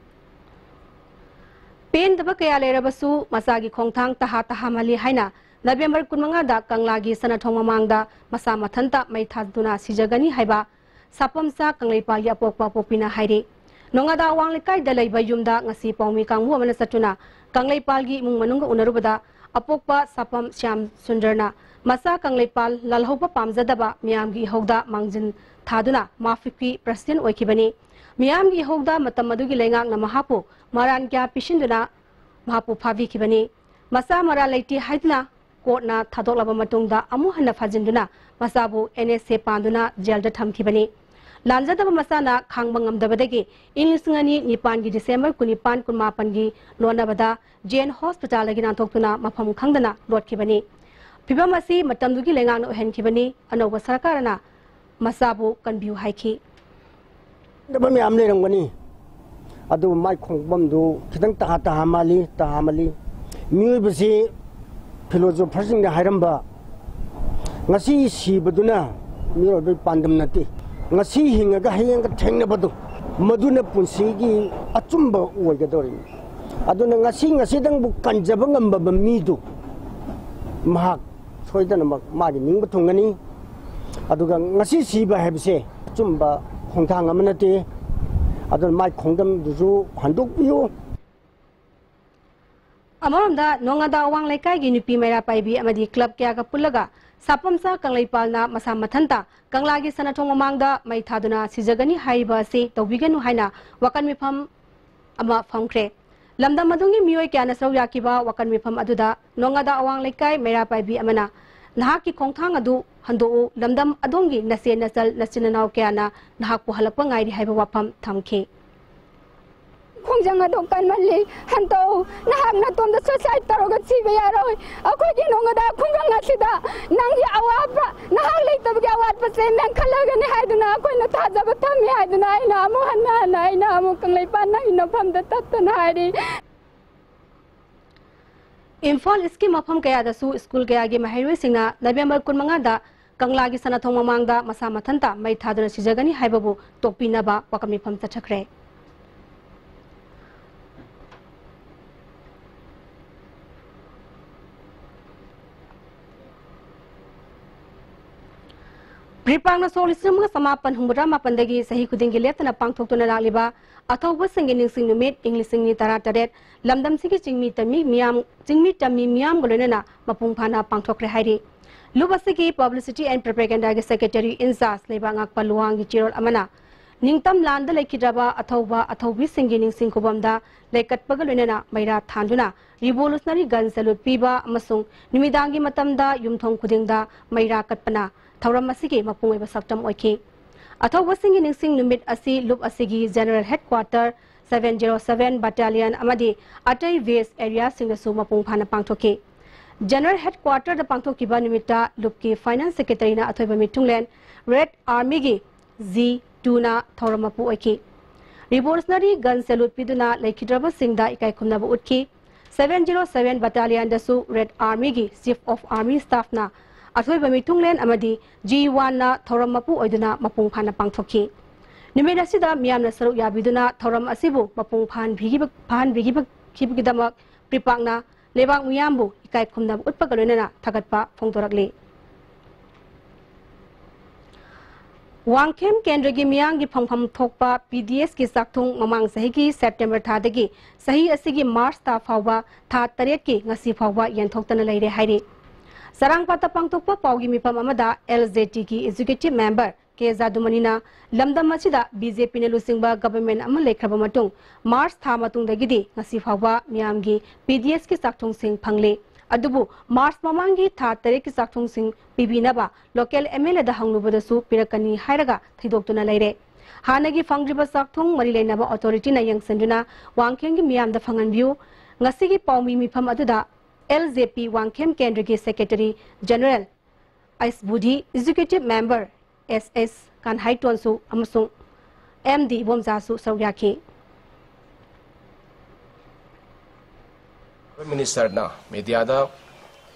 ꯄꯦꯟꯗꯕ ꯀꯌꯥ ꯂꯩꯔꯕꯁꯨ ꯃꯆꯥꯒꯤ ꯈꯣꯡꯊꯥꯡ ꯇꯍꯥ ꯇꯍꯥꯃꯜꯂꯤ ꯍꯥꯏꯅ ꯅꯕꯦꯝꯕꯔ ꯀꯨꯟꯃꯉꯥꯗ ꯀꯪꯂꯥꯒꯤ ꯁꯅꯥꯊꯣꯡ ꯃꯃꯥꯡꯗ ꯃꯁꯥ ꯃꯊꯟꯇ ꯃꯩ ꯊꯥꯗꯨꯅ ꯁꯤꯖꯒꯅꯤ ꯍꯥꯏꯕ ꯁꯥꯄꯝꯆꯥ ꯀꯪꯂꯩꯄꯥꯜꯒꯤ ꯑꯄꯣꯛꯄ ꯄꯣꯛꯄꯤꯅ ꯍꯥꯏꯔꯤ꯫ ꯅꯣꯉꯥꯗ ꯑꯋꯥꯡ ꯂꯩꯀꯥꯏꯗ ꯂꯩꯕ ꯌꯨꯝꯗ ꯉꯁꯤ ꯄꯥꯎꯃꯤ ꯀꯥꯡꯕꯨ ꯑꯃꯅ ꯆꯠꯇꯨꯅ ꯀꯪꯂꯩꯄꯥꯜꯒꯤ ꯏꯃꯨꯡ ꯃꯅꯨꯡꯒ ꯎꯅꯔꯨꯕꯗ ꯑꯄꯣꯛꯄ ꯁꯥꯄꯝ ꯁ꯭ꯌꯥꯝ ꯁꯨꯟꯗꯔꯅ ꯃꯆꯥ ꯀꯪꯂꯩꯄꯥꯜ ꯂꯥꯜꯍꯧꯕ ꯄꯥꯝꯖꯗꯕ ꯃꯤꯌꯥꯝꯒꯤ ꯏꯍꯧꯗ ꯃꯥꯡꯖꯤꯟ ꯊꯥꯗꯨꯅ ꯃꯥꯐꯤꯛꯀꯤ ꯄ꯭ꯔꯁꯤꯗꯦꯟ ꯑꯣꯏꯈꯤꯕꯅꯤ꯫ ꯃꯤꯌꯥꯝꯒꯤ ꯏꯍꯧꯗ ꯃꯇꯝ ꯑꯗꯨꯒꯤ ꯂꯩꯉꯥꯛꯅ ꯃꯍꯥꯛꯄꯨ ꯃꯔꯥꯟ ꯀꯌꯥ ꯄꯤꯁꯤꯟꯗꯨꯅ ꯃꯍꯥꯛꯄꯨ ꯐꯥꯕꯤꯈꯤꯕꯅꯤ꯫ ꯃꯆꯥ ꯃꯔꯥꯜ ꯂꯩꯇꯦ ꯍꯥꯏꯗꯨꯅ ꯀꯣꯔꯠꯅ ꯊꯥꯗꯣꯛꯂꯕ ꯃꯇꯨꯡꯗ ꯑꯃꯨꯛ ꯍꯟꯅ ꯐꯥꯖꯤꯟꯗꯨꯅ ꯃꯆꯥꯕꯨ ꯑꯦꯟ ꯑꯦꯁ ꯑꯦ ꯄꯥꯟꯗꯨꯅ ꯖꯦꯜꯗ ꯊꯝꯈꯤꯕꯅꯤ꯫ ꯂꯥꯟꯖꯗꯕ ꯃꯆꯥꯅ ꯈꯥꯡꯕ ꯉꯝꯗꯕꯗꯒꯤ ꯏꯪ ꯂꯤꯁꯤꯡ ꯑꯅꯤ ꯅꯤꯄꯥꯟꯒꯤ ꯗꯤꯁꯦꯝꯕꯔ ꯀꯨꯟꯅꯤꯄꯥꯟ ꯀꯨꯟꯃꯥꯄꯟꯒꯤ ꯂꯣꯟꯅꯕꯗ ꯖꯦꯟ ꯍꯣꯁꯄꯤꯇꯥꯜꯗꯒꯤ ꯅꯥꯟꯊꯣꯛꯇꯨꯅ ꯃꯐꯝ ꯈꯪꯗꯅ ꯂꯣꯠꯈꯤꯕꯅꯤ꯫ ꯐꯤꯕꯝ ꯑꯁꯤ ꯃꯇꯝꯗꯨꯒꯤ ꯂꯩꯉꯥꯛꯅ ꯑꯣꯏꯍꯟꯈꯤꯕꯅꯤ꯫ ꯑꯅꯧꯕ ꯁꯔꯀꯥꯔꯅ ꯃꯆꯥꯕꯨ ꯀꯟꯕꯤꯌꯨ ꯍꯥꯏꯈꯤ꯫ ꯗꯕ ꯃꯌꯥꯝ ꯂꯩꯔꯝꯒꯅꯤ꯫ ꯑꯗꯨꯕꯨ ꯃꯥꯏ ꯈꯣꯡꯐꯝꯗꯨ ꯈꯤꯇꯪ ꯇꯍꯥ ꯇꯍꯥ ꯃꯥꯜꯂꯤ, ꯇꯍꯥ ꯃꯥꯜꯂꯤ꯫ ꯃꯤꯑꯣꯏꯕꯁꯤ ꯐꯤꯂꯣꯁꯣꯐꯔꯁꯤꯡꯅ ꯍꯥꯏꯔꯝꯕ, "ꯉꯁꯤ ꯁꯤꯕꯗꯨꯅ ꯃꯤꯑꯣꯏꯕꯒꯤ ꯄꯥꯟꯗꯝ ꯅꯠꯇꯦ, ꯉꯁꯤ ꯍꯤꯡꯉꯒ ꯍꯌꯦꯡꯒ ꯊꯦꯡꯅꯕꯗꯨ, ꯃꯗꯨꯅ ꯄꯨꯟꯁꯤꯒꯤ ꯑꯆꯨꯝꯕ ꯑꯣꯏꯒꯗꯧꯔꯤꯕꯅꯤ"꯫ ꯑꯗꯨꯅ ꯉꯁꯤ ꯉꯁꯤꯗꯪꯕꯨ ꯀꯟꯖꯕ ꯉꯝꯕ ꯃꯤꯗꯨ ꯃꯍꯥꯛ ꯁꯣꯏꯗꯅꯃꯛ ꯃꯥꯒꯤ ꯅꯤꯡꯕ ꯊꯨꯡꯒꯅꯤ꯫ ꯑꯗꯨꯒ ꯉꯁꯤ ꯁꯤꯕ ꯍꯥꯏꯕꯁꯦ ꯑꯆꯨꯝꯕ ꯈꯣꯡꯊꯥꯡ ꯑꯃ ꯅꯠꯇꯦ꯫ ꯑꯗꯨꯅ ꯃꯥꯏ ꯈꯣꯡꯗꯝꯗꯨꯁꯨ ꯍꯟꯗꯣꯛꯄꯤꯌꯨ꯫ ꯑꯃꯔꯣꯝꯗ ꯅꯣꯉꯥꯗ ꯑꯋꯥꯡ ꯂꯩꯀꯥꯏꯒꯤ ꯅꯨꯄꯤ ꯃꯩꯔꯥ ꯄꯥꯏꯕꯤ ꯑꯃꯗꯤ ꯀ꯭ꯂꯕ ꯀꯌꯥꯒ ꯄꯨꯜꯂꯒ ꯁꯥꯄꯝꯆꯥ ꯀꯪꯂꯩꯄꯥꯜꯅ ꯃꯁꯥ ꯃꯊꯟꯇ ꯀꯪꯂꯥꯒꯤ ꯁꯅꯥꯊꯣꯡ ꯃꯃꯥꯡꯗ ꯃꯩ ꯊꯥꯗꯨꯅ ꯁꯤꯖꯒꯅꯤ ꯍꯥꯏꯔꯤꯕ ꯑꯁꯤ ꯇꯧꯕꯤꯒꯅꯨ ꯍꯥꯏꯅ ꯋꯥꯀꯟ ꯃꯤꯐꯝ ꯑꯃ ꯐꯝꯈ꯭ꯔꯦ꯫ ꯂꯝꯗꯝ ꯑꯗꯨꯒꯤ ꯃꯤꯑꯣꯏ ꯀꯌꯥꯅ ꯁꯔꯨꯛ ꯌꯥꯈꯤꯕ ꯋꯥꯀꯟ ꯃꯤꯐꯝ ꯑꯗꯨꯗ ꯅꯣꯉꯥꯗ ꯑꯋꯥꯡ ꯂꯩꯀꯥꯏ ꯃꯩꯔꯥ ꯄꯥꯏꯕꯤ ꯑꯃꯅ ꯅꯍꯥꯛꯀꯤ ꯈꯣꯡꯊꯥꯡ ꯑꯗꯨ ꯍꯟꯗꯣꯛꯎ, ꯂꯝꯗꯝ ꯑꯗꯣꯝꯒꯤ ꯅꯆꯦ ꯅꯆꯜ ꯅꯆꯤꯟ ꯅꯅꯥꯎ ꯀꯌꯥꯅ ꯅꯍꯥꯛꯄꯨ ꯍꯜꯂꯛꯄ ꯉꯥꯏꯔꯤ ꯍꯥꯏꯕ ꯋꯥꯐꯝ ꯊꯝꯈꯤ꯫ ꯃꯤꯆꯪ ꯑꯗꯨ ꯀꯟꯃꯜꯂꯤ꯫ ꯍꯟꯇꯣꯛꯎ꯫ ꯅꯍꯥꯛ ꯅꯇꯣꯝꯇ suicide ꯇꯧꯔꯒ ꯁꯤꯕ ꯌꯥꯔꯣꯏ꯫ ꯑꯩꯈꯣꯏꯒꯤ ꯅꯣꯡꯒꯗꯥ ꯈꯨꯡꯒꯪ ꯑꯁꯤꯗ ꯅꯪꯒꯤ ꯑꯋꯥꯕ, ꯅꯍꯥꯛ ꯂꯩꯇꯕꯒꯤ ꯑꯋꯥꯠꯄꯁꯦ ꯃꯦꯟꯈꯠꯂꯒꯅꯤ ꯍꯥꯏꯗꯨꯅ ꯑꯩꯈꯣꯏꯅ ꯊꯥꯖꯕ ꯊꯝꯃꯤ ꯍꯥꯏꯗꯨꯅ ꯑꯩꯅ ꯑꯃꯨꯛ ꯍꯟꯅ ꯍꯟꯅ ꯑꯩꯅ ꯑꯃꯨꯛ ꯀꯪꯂꯩꯄꯥꯛ ꯅꯪꯒꯤ ꯅꯐꯝꯗ ꯇꯠꯇꯅ ꯍꯥꯏꯔꯤ꯫ ꯏꯝꯐꯥꯜ ꯏꯁꯀꯤ ꯃꯐꯝ ꯀꯌꯥꯗꯁꯨ ꯁ꯭ꯀꯨꯜ ꯀꯌꯥꯒꯤ ꯃꯍꯩꯔꯣꯏꯁꯤꯡꯅ ꯅꯕꯦꯝꯕꯔ ꯀꯨꯟꯃꯉꯥꯗ ꯀꯪꯂꯥꯒꯤ ꯁꯅꯥꯊꯣꯡ ꯃꯃꯥꯡꯗ ꯃꯁꯥ ꯃꯊꯟꯇ ꯃꯩ ꯊꯥꯗꯨꯅ ꯁꯤꯖꯒꯅꯤ ꯍꯥꯏꯕꯕꯨ ꯇꯣꯛꯄꯤꯅꯕ ꯋꯥꯀꯠ ꯃꯤꯐꯝ ꯆꯠꯊꯈ꯭ꯔꯦ꯫ ꯄ꯭ꯔꯤꯄꯥꯛꯅ ꯁꯣꯛ ꯂꯤꯁꯤꯡ ꯑꯃꯒ ꯆꯃꯥꯄꯟ ꯍꯨꯝꯐꯨꯇꯔꯥ ꯃꯥꯄꯟꯗꯒꯤ ꯆꯍꯤ ꯈꯨꯗꯤꯡꯒꯤ ꯂꯦꯞꯇꯅ ꯄꯥꯡꯊꯣꯛꯇꯨꯅ ꯂꯥꯛꯂꯤꯕ ꯑꯊꯧꯕꯁꯤꯡꯒꯤ ꯅꯤꯡꯁꯤꯡ ꯅꯨꯃꯤꯠ ꯏꯪ ꯂꯤꯁꯤꯡ ꯑꯅꯤ ꯇꯔꯥꯇꯔꯦꯠ ꯂꯝꯗꯝꯁꯤꯒꯤ ꯆꯤꯡꯃꯤ ꯇꯝꯃꯤ ꯃꯤꯌꯥꯝ, ꯆꯤꯡꯃꯤ ꯇꯝꯃꯤ ꯃꯤꯌꯥꯝꯒ ꯂꯣꯏꯅꯅ ꯃꯄꯨꯡ ꯐꯥꯅ ꯄꯥꯡꯊꯣꯛꯈ꯭ꯔꯦ ꯍꯥꯏꯔꯤ꯫ ꯂꯨꯞ ꯑꯁꯤꯒꯤ Publicity and Propagandaꯒꯤ Secretary in charge ꯂꯩꯕꯥꯛ ꯉꯥꯛꯄ ꯂꯨꯋꯥꯡꯒꯤ ꯆꯦꯔꯣꯜ ꯑꯃꯅ ꯅꯤꯡꯇꯝ ꯂꯥꯟꯗ ꯂꯩꯈꯤꯗ꯭ꯔꯕ ꯑꯊꯧꯕ ꯑꯊꯧꯕꯤꯁꯤꯡꯒꯤ ꯅꯤꯡꯁꯤꯡ ꯈꯨꯕꯝꯗ ꯂꯩꯀꯠꯄꯒ ꯂꯣꯏꯅꯅ ꯃꯩꯔꯥ ꯊꯥꯟꯗꯨꯅ Revolutionary Gun Salute ꯄꯤꯕ ꯑꯃꯁꯨꯡ ꯅꯨꯃꯤꯗꯥꯡꯒꯤ ꯃꯇꯝꯗ ꯌꯨꯝꯊꯣꯡ ꯈꯨꯗꯤꯡꯗ ꯃꯩꯔꯥ ꯀꯠꯄꯅ ꯊꯧꯔꯝ ꯑꯁꯤꯒꯤ ꯃꯄꯨꯡ ꯑꯣꯏꯕ ꯁꯛꯇꯝ ꯑꯣꯏꯈꯤ꯫ ꯑꯊꯧꯕꯁꯤꯡꯒꯤ ꯅꯤꯡꯁꯤꯡ ꯅꯨꯃꯤꯠ ꯑꯁꯤ ꯂꯨꯞ ꯑꯁꯤꯒꯤ General Headquarter, seven zero seven Battalion ꯑꯃꯗꯤ ꯑꯇꯩ base areaꯁꯤꯡꯗꯁꯨ ꯃꯄꯨꯡ ꯐꯥꯅ ꯄꯥꯡꯊꯣꯛꯈꯤ꯫ General Headquarterꯗ ꯄꯥꯡꯊꯣꯛꯈꯤꯕ ꯅꯨꯃꯤꯠꯇ ꯂꯨꯞꯀꯤ Finance Secretaryꯅ ꯑꯊꯣꯏꯕ ꯃꯤꯊꯨꯡꯂꯦꯟ Red Armyꯒꯤ G twoꯅ ꯊꯧꯔꯝ ꯃꯄꯨ ꯑꯣꯏꯈꯤ꯫ Revolutionary Gun Salute ꯄꯤꯗꯨꯅ ꯂꯩꯈꯤꯗ꯭ꯔꯕꯁꯤꯡꯗ ꯏꯀꯥꯏ ꯈꯨꯝꯅꯕ ꯎꯠꯈꯤ꯫ Seven zero seven Battalionꯗꯁꯨ Red Armyꯒꯤ Chief of Army Staffꯅ ꯑꯊꯣꯏꯕ ꯃꯤꯊꯨꯡꯂꯦꯟ ꯑꯃꯗꯤ G oneꯅ ꯊꯧꯔꯝ ꯃꯄꯨ ꯑꯣꯏꯗꯨꯅ ꯃꯄꯨꯡ ꯐꯥꯅ ꯄꯥꯡꯊꯣꯛꯈꯤ꯫ ꯅꯨꯃꯤꯠ ꯑꯁꯤꯗ ꯃꯤꯌꯥꯝꯅ ꯁꯔꯨꯛ ꯌꯥꯕꯤꯗꯨꯅ ꯊꯧꯔꯝ ꯑꯁꯤꯕꯨ ꯃꯄꯨꯡ ꯐꯥꯍꯟꯕꯤꯈꯤꯕ-, ꯐꯥꯍꯟꯕꯤꯈꯤꯕ-, ꯈꯤꯕꯒꯤꯗꯃꯛ ꯄ꯭ꯔꯤꯄꯥꯛꯅ ꯂꯩꯕꯥꯛ ꯃꯤꯌꯥꯝꯕꯨ ꯏꯀꯥꯏ ꯈꯨꯝꯅꯕ ꯎꯠꯄꯒ ꯂꯣꯏꯅꯅ ꯊꯥꯒꯠꯄ ꯐꯣꯡꯗꯣꯔꯛꯂꯤ꯫ ꯋꯥꯡꯈꯦꯝ ꯀꯦꯟꯗ꯭ꯔꯒꯤ ꯃꯤꯌꯥꯝꯒꯤ ꯐꯪꯐꯝ ꯊꯣꯛꯄ P D Sꯀꯤ ꯆꯥꯛꯊꯨꯡ ꯃꯃꯥꯡ ꯆꯍꯤꯒꯤ September ꯊꯥꯗꯒꯤ ꯆꯍꯤ ꯑꯁꯤꯒꯤ March ꯊꯥ ꯐꯥꯎꯕ ꯊꯥ ꯇꯔꯦꯠꯀꯤ ꯉꯁꯤ ꯐꯥꯎꯕ ꯌꯦꯟꯊꯣꯛꯇꯅ ꯂꯩꯔꯦ ꯍꯥꯏꯔꯤ꯫ ꯆꯔꯥꯡꯄꯥꯠꯇ ꯄꯥꯡꯊꯣꯛꯄ ꯄꯥꯎꯒꯤ ꯃꯤꯐꯝ ꯑꯃꯗ L J Tꯒꯤ Executive Member K ꯖꯥꯗꯨꯃꯅꯤꯅ ꯂꯝꯗꯝ ꯑꯁꯤꯗ B J Pꯅ ꯂꯨꯆꯤꯡꯕ government ꯑꯃ ꯂꯩꯈ꯭ꯔꯕ ꯃꯇꯨꯡ March ꯊꯥ ꯃꯇꯨꯡꯗꯒꯤꯗꯤ ꯉꯁꯤ ꯐꯥꯎꯕ ꯃꯤꯌꯥꯝꯒꯤ P D Sꯀꯤ ꯆꯥꯛꯊꯨꯡꯁꯤꯡ ꯐꯪꯂꯦ꯫ ꯑꯗꯨꯕꯨ March ꯃꯃꯥꯡꯒꯤ ꯊꯥ ꯇꯔꯦꯠꯀꯤ ꯆꯥꯛꯊꯨꯡꯁꯤꯡ ꯄꯤꯕꯤꯅꯕ local M L Aꯗ ꯍꯪꯂꯨꯕꯗꯁꯨ ꯄꯤꯔꯛꯀꯅꯤ ꯍꯥꯏꯔꯒ ꯊꯩꯗꯣꯛꯇꯨꯅ ꯂꯩꯔꯦ꯫ ꯍꯥꯟꯅꯒꯤ ꯐꯪꯗ꯭ꯔꯤꯕ ꯆꯥꯛꯊꯣꯡ ꯃꯔꯤ ꯂꯩꯅꯕ authority ꯅ ꯌꯦꯡꯁꯤꯟꯗꯨꯅ ꯋꯥꯡꯈꯦꯝꯒꯤ ꯃꯤꯌꯥꯝꯗ ꯐꯪꯍꯟꯕꯤꯌꯨ꯫ ꯉꯁꯤꯒꯤ ꯄꯥꯎꯃꯤ ꯃꯤꯐꯝ ꯑꯗꯨꯗ L J P ꯋꯥꯡꯈꯦꯝ ꯀꯦꯟꯗ꯭ꯔꯒꯤ Secretary General ꯑꯩꯁ ꯕꯨꯙꯤ, Executive Member S S ꯀꯥꯟꯍꯥꯏꯇꯣꯟꯁꯨ ꯑꯃꯁꯨꯡ M D ꯏꯕꯣꯝꯆꯥꯁꯨ ꯁꯔꯨꯛ ꯌꯥꯈꯤ꯫ ꯑꯩꯈꯣꯏ ꯃꯤꯅꯤꯁꯇꯔꯅ ꯃꯦꯗꯤꯌꯥꯗ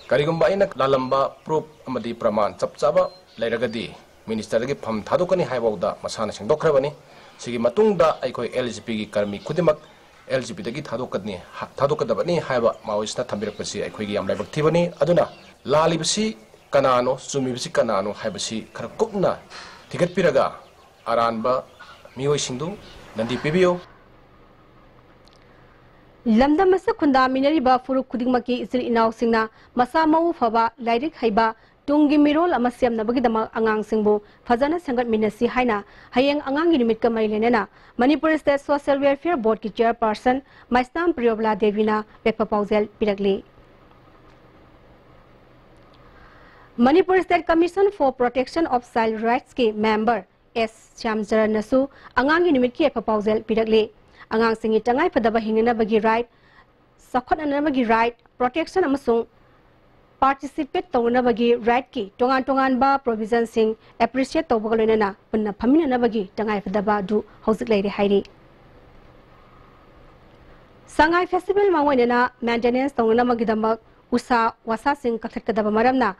ꯀꯔꯤꯒꯨꯝꯕ ꯑꯩꯅ ꯂꯥꯜꯂꯝꯕ proof ꯑꯃꯗꯤ ꯄ꯭ꯔꯃꯥꯟ ꯆꯞ ꯆꯥꯕ ꯂꯩꯔꯒꯗꯤ ꯃꯤꯅꯤꯁꯇꯔꯗꯒꯤ ꯐꯝ ꯊꯥꯗꯣꯛꯀꯅꯤ ꯍꯥꯏꯕꯐꯥꯎꯗ ꯃꯁꯥꯅ ꯁꯦꯡꯗꯣꯛꯈ꯭ꯔꯕꯅꯤ꯫ ꯁꯤꯒꯤ ꯃꯇꯨꯡꯗ ꯑꯩꯈꯣꯏ L J P ꯒꯤ ꯀꯔꯃꯤ ꯈꯨꯗꯤꯡꯃꯛ L J P ꯗꯒꯤ ꯊꯥꯗꯣꯛꯀꯅꯤ, ꯊꯥꯗꯣꯛꯀꯗꯕꯅꯤ ꯍꯥꯏꯕ ꯃꯥꯑꯣꯏꯁꯤꯅ ꯊꯝꯕꯤꯔꯛꯄꯁꯤ ꯑꯩꯈꯣꯏꯒꯤ ꯌꯥꯝ ꯂꯥꯏꯕꯛ ꯊꯤꯕꯅꯤ꯫ ꯑꯗꯨꯅ ꯂꯥꯜꯂꯤꯕꯁꯤ ꯀꯅꯥꯅꯣ, ꯆꯨꯝꯃꯤꯕꯁꯤ ꯀꯅꯥꯅꯣ ꯍꯥꯏꯕꯁꯤ ꯈꯔ ꯀꯨꯞꯅ ꯊꯤꯒꯠꯄꯤꯔꯒ ꯑꯔꯥꯟꯕ ꯃꯤꯑꯣꯏꯁꯤꯡꯗꯨ ꯗꯟꯗꯤ ꯄꯤꯕꯤꯌꯨ꯫ ꯂꯝꯗꯝ ꯑꯁꯤꯗ ꯈꯨꯟꯗꯥꯃꯤꯟꯅꯔꯤꯕ ꯐꯨꯔꯨꯞ ꯈꯨꯗꯤꯡꯃꯛꯀꯤ ꯏꯆꯤꯜ ꯏꯅꯥꯎꯁꯤꯡꯅ ꯃꯁꯥ ꯃꯎ ꯐꯕ, ꯂꯥꯏꯔꯤꯛ ꯍꯩꯕ, ꯇꯨꯡꯒꯤ ꯃꯤꯔꯣꯜ ꯑꯃ ꯁꯦꯝꯅꯕꯒꯤꯗꯃꯛ ꯑꯉꯥꯡꯁꯤꯡꯕꯨ ꯐꯖꯅ ꯁꯦꯝꯒꯠꯃꯤꯟꯅꯁꯤ ꯍꯥꯏꯅ ꯍꯌꯦꯡ ꯑꯉꯥꯡꯒꯤ ꯅꯨꯃꯤꯠꯀ ꯃꯔꯤ ꯂꯩꯅꯅ Manipur State Social Welfare Board ꯀꯤ Chairperson ꯃꯩꯁꯅꯥꯝ ꯄ꯭ꯔꯤꯌꯣꯕꯂꯥ ꯗꯦꯕꯤꯅ ꯌꯥꯏꯐ ꯄꯥꯎꯖꯦꯜ ꯄꯤꯔꯛꯂꯤ꯫ Manipur State Commission for Protection of Child Rights ꯀꯤ member S ꯁ꯭ꯌꯥꯝꯆꯔꯟꯅꯁꯨ ꯑꯉꯥꯡꯒꯤ ꯅꯨꯃꯤꯠꯀꯤ ꯌꯥꯏꯐ ꯄꯥꯎꯖꯦꯜ ꯄꯤꯔꯛꯂꯤ꯫ ꯑꯉꯥꯡꯁꯤꯡꯒꯤ ꯇꯉꯥꯏꯐꯗꯕ ꯍꯤꯡꯅꯅꯕꯒꯤ right, ꯆꯥꯎꯈꯠꯅꯅꯕꯒꯤ right, protection ꯑꯃꯁꯨꯡ participate ꯇꯧꯅꯅꯕꯒꯤ right ꯀꯤ ꯇꯣꯉꯥꯟ ꯇꯣꯉꯥꯟꯕ provision ꯁꯤꯡ appreciate ꯇꯧꯕꯒ ꯂꯣꯏꯅꯅ ꯄꯨꯟꯅ ꯐꯝꯃꯤꯟꯅꯅꯕꯒꯤ ꯇꯉꯥꯏꯐꯗꯕ ꯑꯗꯨ ꯍꯧꯖꯤꯛ ꯂꯩꯔꯦ ꯍꯥꯏꯔꯤ꯫ ꯁꯉꯥꯏ festival ꯃꯥꯡꯑꯣꯏꯅꯅ maintenance ꯇꯧꯅꯅꯕꯒꯤꯗꯃꯛ ꯎꯁꯥ ꯋꯥꯁꯥꯁꯤꯡ ꯀꯛꯊꯠꯀꯗꯕ ꯃꯔꯝꯅ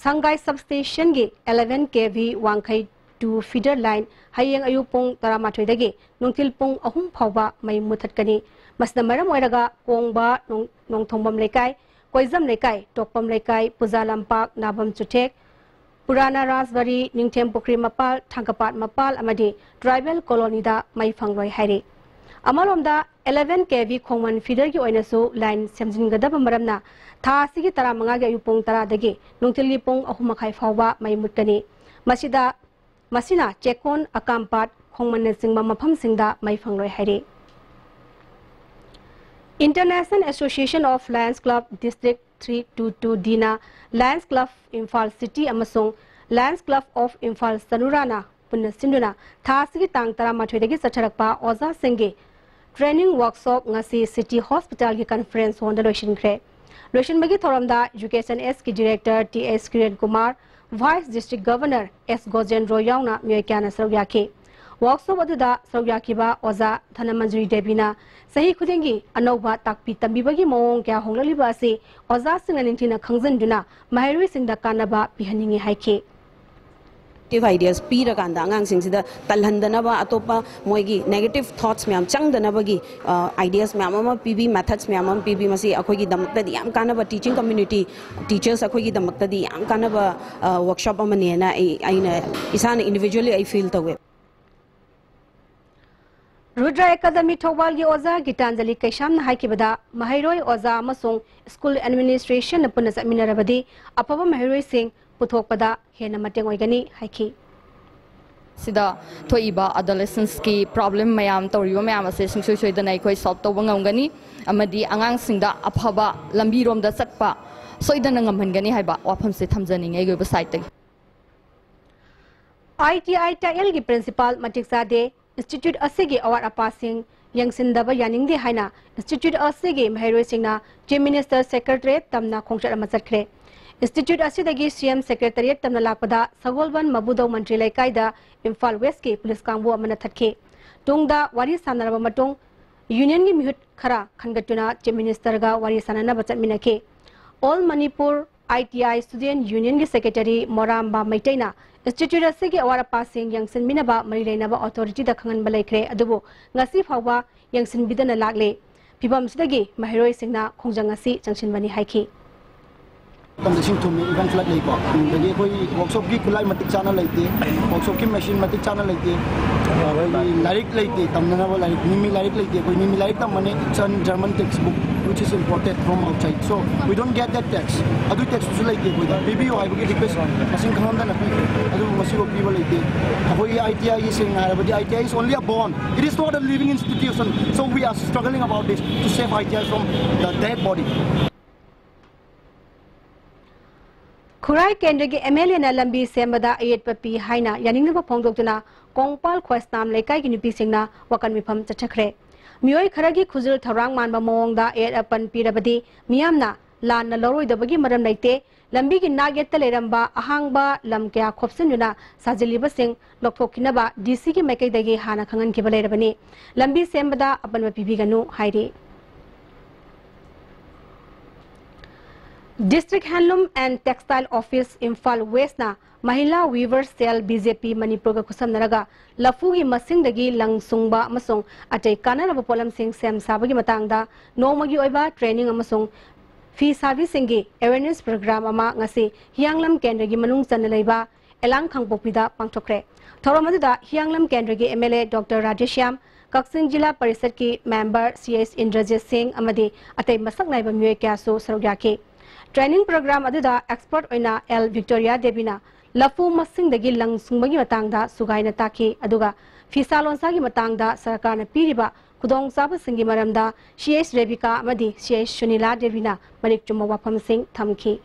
ꯁꯪꯒꯥꯏ substation ꯒꯤ eleven K V ꯋꯥꯡꯈꯩ two feeder line ꯍꯌꯦꯡ ꯑꯌꯨꯛ ꯄꯨꯡ ꯇꯔꯥꯃꯥꯊꯣꯏꯗꯒꯤ ꯅꯨꯡꯊꯤꯜ ꯄꯨꯡ ꯑꯍꯨꯝ ꯐꯥꯎꯕ ꯃꯩ ꯃꯨꯊꯠꯀꯅꯤ꯫ ꯃꯁꯤꯅ ꯃꯔꯝ ꯑꯣꯏꯔꯒ ꯀꯣꯡꯕ, ꯅꯣꯡ-, ꯅꯣꯡꯊꯣꯡꯕꯝ ꯂꯩꯀꯥꯏ, ꯀꯣꯏꯖꯝ ꯂꯩꯀꯥꯏ, ꯇꯣꯛꯄꯝ ꯂꯩꯀꯥꯏ, ꯄꯨꯖꯥ ꯂꯝꯄꯥꯛ, ꯅꯥꯕꯝ ꯆꯨꯊꯦꯛ, ꯄꯨꯔꯥꯅꯥ ꯔꯥꯖꯕꯥꯔꯤ, ꯅꯤꯡꯊꯦꯝ ꯄꯨꯈ꯭ꯔꯤ ꯃꯄꯥꯜ, ꯊꯥꯡꯒꯄꯥꯠ ꯃꯄꯥꯜ ꯑꯃꯗꯤ Tribal Colony ꯗ ꯃꯩ ꯐꯪꯂꯣꯏ ꯍꯥꯏꯔꯤ꯫ ꯑꯃꯔꯣꯝꯗ eleven K V ꯈꯣꯡꯃꯟ feeder ꯒꯤ ꯑꯣꯏꯅꯁꯨ line ꯁꯦꯝꯖꯤꯟꯒꯗꯕ ꯃꯔꯝꯅ ꯊꯥ ꯑꯁꯤꯒꯤ ꯇꯔꯥꯃꯉꯥꯒꯤ ꯑꯌꯨꯛ ꯄꯨꯡ ꯇꯔꯥꯗꯒꯤ ꯅꯨꯡꯊꯤꯜꯒꯤ ꯄꯨꯡ ꯑꯍꯨꯝ ꯃꯈꯥꯏ ꯐꯥꯎꯕ ꯃꯩ ꯃꯨꯠꯀꯅꯤ꯫ ꯃꯁꯤꯗ, ꯃꯁꯤꯅ ꯆꯦꯛꯀꯣꯟ, ꯑꯀꯥꯝꯄꯥꯠ, ꯈꯣꯡꯃꯟꯅꯆꯤꯡꯕ ꯃꯐꯝꯁꯤꯡꯗ ꯃꯩ ꯐꯪꯂꯣꯏ ꯍꯥꯏꯔꯤ꯫ International Association of Lions Club District three two two D ꯅ Lions Club Imphal City ꯑꯃꯁꯨꯡ Lions Club of Imphal ꯆꯅꯨꯔꯥꯅ ꯄꯨꯟꯅ ꯁꯤꯟꯗꯨꯅ ꯊꯥ ꯑꯁꯤꯒꯤ ꯇꯥꯡ ꯇꯔꯥꯃꯥꯊꯣꯏꯗꯒꯤ ꯆꯠꯊꯔꯛꯄ ꯑꯣꯖꯥꯁꯤꯡꯒꯤ training workshop ꯉꯁꯤ City Hospitalꯒꯤ conference hallꯗ ꯂꯣꯏꯁꯤꯟꯈ꯭ꯔꯦ꯫ ꯂꯣꯏꯁꯤꯟꯕꯒꯤ ꯊꯧꯔꯝꯗ Education Sꯀꯤ Director T S Kiran Kumar, Vice District Governor S Gojendro ꯌꯥꯎꯅ ꯃꯤꯑꯣꯏ ꯀꯌꯥꯅ ꯁꯔꯨꯛ ꯌꯥꯈꯤ꯫ Workshop ꯑꯗꯨꯗ ꯁꯔꯨꯛ ꯌꯥꯈꯤꯕ ꯑꯣꯖꯥ ꯙꯅꯃꯟꯖꯨꯔꯤ ꯗꯦꯕꯤꯅ ꯆꯍꯤ ꯈꯨꯗꯤꯡꯒꯤ ꯑꯅꯧꯕ ꯇꯥꯛꯄꯤ ꯇꯝꯕꯤꯕꯒꯤ ꯃꯑꯣꯡ ꯀꯌꯥ ꯍꯣꯡꯂꯛꯂꯤꯕ ꯑꯁꯤ ꯑꯣꯖꯥꯁꯤꯡꯅ ꯅꯤꯡꯊꯤꯅ ꯈꯪꯖꯤꯟꯗꯨꯅ ꯃꯍꯩꯔꯣꯏꯁꯤꯡꯗ ꯀꯥꯟꯅꯕ ꯄꯤꯍꯟꯅꯤꯡꯏ ꯍꯥꯏꯈꯤ꯫ Ideas ꯄꯤꯔꯀꯥꯟꯗ ꯑꯉꯥꯡꯁꯤꯡꯁꯤꯗ ꯇꯜꯍꯟꯗꯅꯕ, ꯑꯇꯣꯞꯄ ꯃꯣꯏꯒꯤ negative thoughts ꯃꯌꯥꯝ ꯆꯪꯗꯅꯕꯒꯤ ideas ꯃꯌꯥꯝ ꯑꯃ ꯄꯤꯕꯤ, methods ꯃꯌꯥꯝ ꯑꯃ ꯄꯤꯕꯤ꯫ ꯃꯁꯤ ꯑꯩꯈꯣꯏꯒꯤꯗꯃꯛꯇꯗꯤ ꯌꯥꯝ ꯀꯥꯟꯅꯕ, teaching community, teachers ꯑꯩꯈꯣꯏꯒꯤꯗꯃꯛꯇꯗꯤ ꯌꯥꯝ ꯀꯥꯟꯅꯕ workshop ꯑꯃꯅꯦꯅ ꯑꯩ ꯑꯩꯅ ꯏꯁꯥꯅ individually ꯑꯩ feel ꯇꯧꯋꯦ꯫ ꯔꯨꯗ꯭ꯔ ꯑꯦꯀꯥꯗꯃꯤ ꯊꯧꯕꯥꯜꯒꯤ ꯑꯣꯖꯥ ꯒꯤꯇꯥꯟꯖꯂꯤ ꯀꯩꯁꯥꯝꯅ ꯍꯥꯏꯈꯤꯕꯗ, ꯃꯍꯩꯔꯣꯏ, ꯑꯣꯖꯥ ꯑꯃꯁꯨꯡ school administrationꯅ ꯄꯨꯟꯅ ꯆꯠꯃꯤꯟꯅꯔꯕꯗꯤ ꯑꯐꯕ ꯃꯍꯩꯔꯣꯏꯁꯤꯡ ꯄꯨꯊꯣꯛꯄꯗ ꯍꯦꯟꯅ ꯃꯇꯦꯡ ꯑꯣꯏꯒꯅꯤ ꯍꯥꯏꯈꯤ꯫ ꯁꯤꯗ ꯊꯣꯛꯏꯕ adolescenceꯀꯤ problem ꯃꯌꯥꯝ, ꯇꯧꯔꯤꯕ ꯃꯌꯥꯝ ꯑꯁꯦ ꯁꯨꯡꯁꯣꯏ ꯁꯣꯏꯗꯅ ꯑꯩꯈꯣꯏ solve ꯇꯧꯕ ꯉꯝꯒꯅꯤ ꯑꯃꯗꯤ ꯑꯉꯥꯡꯁꯤꯡꯗ ꯑꯐꯕ ꯂꯝꯕꯤꯔꯣꯝꯗ ꯆꯠꯄ ꯁꯣꯏꯗꯅ ꯉꯝꯍꯟꯒꯅꯤ ꯍꯥꯏꯕ ꯋꯥꯐꯝꯁꯦ ꯊꯝꯖꯅꯤꯡꯉꯦ ꯑꯩꯒꯤ ꯑꯣꯏꯕ sideꯇꯒꯤ꯫ ꯑꯥꯏ ꯇꯤ ꯑꯥꯏ ꯇꯥꯛꯌꯦꯜꯒꯤ principal ꯃꯇꯤꯛ ꯆꯥꯗꯦ, institute ꯑꯁꯤꯒꯤ ꯑꯋꯥꯠ ꯑꯄꯥꯁꯤꯡ ꯌꯦꯡꯁꯤꯟꯗꯕ ꯌꯥꯅꯤꯡꯗꯦ ꯍꯥꯏꯅ institute ꯑꯁꯤꯒꯤ ꯃꯍꯩꯔꯣꯏꯁꯤꯡꯅ Chief Minister Secretariat ꯇꯝꯅ ꯈꯣꯡꯆꯠ ꯑꯃ ꯆꯠꯈ꯭ꯔꯦ꯫ Institute ꯑꯁꯤꯗꯒꯤ ꯁꯤ ꯑꯦꯝ Secretariat ꯇꯝꯅ ꯂꯥꯛꯄꯗ ꯁꯒꯣꯜꯕꯟ ꯃꯕꯨꯗꯧ ꯃꯟꯇ꯭ꯔꯤ ꯂꯩꯀꯥꯏꯗ ꯏꯝꯐꯥꯜ Westꯀꯤ police ꯀꯥꯡꯕꯨ ꯑꯃꯅ ꯊꯠꯈꯤ꯫ ꯇꯨꯡꯗ ꯋꯥꯔꯤ ꯁꯥꯟꯅꯔꯕ ꯃꯇꯨꯡ unionꯒꯤ ꯃꯤꯍꯨꯠ ꯈꯔ ꯈꯟꯒꯠꯇꯨꯅ Chief Ministerꯒ ꯋꯥꯔꯤ ꯁꯥꯟꯅꯅꯕ ꯆꯠꯃꯤꯟꯅꯈꯤ꯫ All Manipur ꯑꯥꯏ ꯇꯤ ꯑꯥꯏ Student Unionꯒꯤ Secretary ꯃꯣꯔꯥꯝꯕ ꯃꯩꯇꯩꯅ institute ꯑꯁꯤꯒꯤ ꯑꯋꯥꯠ ꯑꯄꯥꯁꯤꯡ ꯌꯦꯡꯁꯤꯟꯕꯤꯅꯕ ꯃꯔꯤ ꯂꯩꯅꯕ authorityꯗ ꯈꯪꯍꯟꯕ ꯂꯩꯈ꯭ꯔꯦ, ꯑꯗꯨꯕꯨ ꯉꯁꯤ ꯐꯥꯎꯕ ꯌꯦꯡꯁꯤꯟꯕꯤꯗꯅ ꯂꯥꯛꯂꯦ꯫ ꯐꯤꯚꯝꯁꯤꯗꯒꯤ ꯃꯍꯩꯔꯣꯏꯁꯤꯡꯅ ꯈꯣꯡꯖꯪ ꯑꯁꯤ ꯆꯪꯁꯤꯟꯕꯅꯤ ꯍꯥꯏꯈꯤ꯫ ꯃꯇꯝꯗ ꯏꯁꯤꯡ ꯊꯨꯝꯃꯤ, ꯏꯀꯪ ꯈꯨꯠꯂꯛ ꯂꯩꯀꯣ꯫ ꯑꯗꯒꯤ ꯑꯩꯈꯣꯏ workshopꯀꯤ ꯈꯨꯠꯂꯥꯏ ꯃꯇꯤꯛ ꯆꯥꯅ ꯂꯩꯇꯦ, workshopꯀꯤ machine ꯃꯇꯤꯛ ꯆꯥꯅ ꯂꯩꯇꯦ, ꯑꯩꯈꯣꯏꯒꯤ ꯂꯥꯏꯔꯤꯛ ꯂꯩꯇꯦ, ꯇꯝꯅꯅꯕ ꯂꯥꯏꯔꯤꯛ, ꯃꯤ ꯃꯤ ꯂꯥꯏꯔꯤꯛ ꯇꯝꯕꯅꯦ, it's an German textbook which is imported from outside, so we don't get that text. ꯑꯗꯨ textꯇꯨꯁꯨ ꯂꯩꯇꯦ ꯑꯩꯈꯣꯏꯗ, ꯄꯤꯕꯤꯌꯨ ꯍꯥꯏꯕꯒꯤ request ꯃꯁꯤꯡ ꯈꯪꯍꯟꯗꯅ ꯄꯤꯈ꯭ꯔꯦ, ꯑꯗꯨꯕꯨ ꯃꯁꯤꯐꯥꯎ ꯄꯤꯕ ꯂꯩꯇꯦ꯫ ꯑꯩꯈꯣꯏꯒꯤ ꯑꯥꯏ ꯇꯤ ꯑꯥꯏꯒꯤ ꯁꯦꯡꯅ ꯍꯥꯏꯔꯕꯗꯤ ITI is only a bond, it is not a living institution, so we are struggling about this to save ITI from the dead body. ꯈꯨꯔꯥꯏ ꯀꯦꯟꯗ꯭ꯔꯒꯤ ꯑꯦꯝ ꯑꯦꯜ ꯑꯦꯅ ꯂꯝꯕꯤ ꯁꯦꯝꯕꯗ ꯑꯌꯦꯠꯄ ꯄꯤ ꯍꯥꯏꯅ ꯌꯥꯅꯤꯡꯗꯕ ꯐꯣꯡꯗꯣꯛꯇꯨꯅ ꯀꯣꯡꯄꯥꯜ ꯈ꯭ꯋꯥꯏꯁꯅꯥꯝ ꯂꯩꯀꯥꯏꯒꯤ ꯅꯨꯄꯤꯁꯤꯡꯅ ꯋꯥꯀꯟ ꯃꯤꯐꯝ ꯆꯠꯊꯈ꯭ꯔꯦ꯫ ꯃꯤꯑꯣꯏ ꯈꯔꯒꯤ ꯈꯨꯖꯤꯜ ꯊꯧꯔꯥꯡ ꯃꯥꯟꯕ ꯃꯑꯣꯡꯗ ꯑꯌꯦꯠ ꯑꯄꯟ ꯄꯤꯔꯕꯗꯤ ꯃꯤꯌꯥꯝꯅ ꯂꯥꯟꯅ ꯂꯧꯔꯣꯏꯗꯕꯒꯤ ꯃꯔꯝ ꯂꯩꯇꯦ꯫ ꯂꯝꯕꯤꯒꯤ ꯅꯥꯛ ꯌꯦꯠꯇ ꯂꯩꯔꯝꯕ ꯑꯍꯥꯡꯕ ꯂꯝ ꯀꯌꯥ ꯈꯣꯞꯆꯤꯟꯗꯨꯅ ꯁꯥꯖꯤꯜꯂꯤꯕꯁꯤꯡ ꯂꯧꯊꯣꯛꯈꯤꯅꯕ ꯗꯤ ꯁꯤꯒꯤ ꯃꯥꯏꯀꯩꯗꯒꯤ ꯍꯥꯟꯅ ꯈꯪꯍꯟꯈꯤꯕ ꯂꯩꯔꯕꯅꯤ꯫ ꯂꯝꯕꯤ ꯁꯦꯝꯕꯗ ꯑꯄꯟꯕ ꯄꯤꯕꯤꯒꯅꯨ ꯍꯥꯏꯔꯤ꯫ District Handloom and Textile Office, Imphal West ꯅ Mahila Weavers Cell, B J P ꯃꯅꯤꯄꯨꯔꯒ ꯈꯨꯠꯁꯝꯅꯔꯒ ꯂꯐꯨꯒꯤ ꯃꯁꯤꯡꯗꯒꯤ ꯂꯪ ꯁꯨꯡꯕ ꯑꯃꯁꯨꯡ ꯑꯇꯩ ꯀꯥꯟꯅꯔꯕ ꯄꯣꯠꯂꯝꯁꯤꯡ ꯁꯦꯝ ꯁꯥꯕꯒꯤ ꯃꯇꯥꯡꯗ ꯅꯣꯡꯃꯒꯤ ꯑꯣꯏꯕ training ꯑꯃꯁꯨꯡ ꯐꯤ ꯁꯥꯕꯤꯁꯤꯡꯒꯤ awareness program ꯑꯃ ꯉꯁꯤ ꯍꯤꯌꯥꯡꯂꯝ ꯀꯦꯟꯗ꯭ꯔꯒꯤ ꯃꯅꯨꯡ ꯆꯟꯅ ꯂꯩꯕ ꯑꯦꯂꯥꯡ ꯈꯥꯡꯄꯣꯛꯄꯤꯗ ꯄꯥꯡꯊꯣꯛꯈ꯭ꯔꯦ꯫ ꯊꯧꯔꯝ ꯑꯗꯨꯗ ꯍꯤꯌꯥꯡꯂꯝ ꯀꯦꯟꯗ꯭ꯔꯒꯤ M L A doctor Radheshyam, Kakching ꯖꯤꯂꯥ ꯄꯔꯤꯁꯠꯀꯤ ꯃꯦꯝꯕꯔ ꯁꯤ ꯑꯦꯁ ꯏꯟꯗ꯭ꯔꯖꯤꯠ ꯁꯤꯡ ꯑꯃꯗꯤ ꯑꯇꯩ ꯃꯁꯛ ꯅꯥꯏꯕ ꯃꯤꯑꯣꯏ ꯀꯌꯥꯁꯨ ꯁꯔꯨꯛ ꯌꯥꯈꯤ꯫ Training program ꯑꯗꯨꯗ expert ꯑꯣꯏꯅ ꯑꯦꯜ ꯚꯤꯛꯇꯣꯔꯤꯌꯥ ꯗꯦꯕꯤꯅ ꯂꯐꯨ ꯃꯁꯤꯡꯗꯒꯤ ꯂꯪ ꯁꯨꯡꯕꯒꯤ ꯃꯇꯥꯡꯗ ꯁꯨꯒꯥꯏꯅ ꯇꯥꯛꯈꯤ, ꯑꯗꯨꯒ ꯐꯤꯁꯥ ꯂꯣꯟꯁꯥꯒꯤ ꯃꯇꯥꯡꯗ ꯁꯔꯀꯥꯔꯅ ꯄꯤꯔꯤꯕ ꯈꯨꯗꯣꯡꯆꯥꯕꯁꯤꯡꯒꯤ ꯃꯔꯝꯗ ꯁꯤ ꯑꯦꯁ ꯔꯦꯕꯤꯀꯥ ꯑꯃꯗꯤ ꯁꯤ ꯑꯦꯁ ꯁꯨꯅꯤꯂꯥ ꯗꯦꯕꯤꯅ ꯃꯔꯤꯛ ꯆꯨꯝꯕ ꯋꯥꯐꯝꯁꯤꯡ ꯊꯝꯈꯤ꯫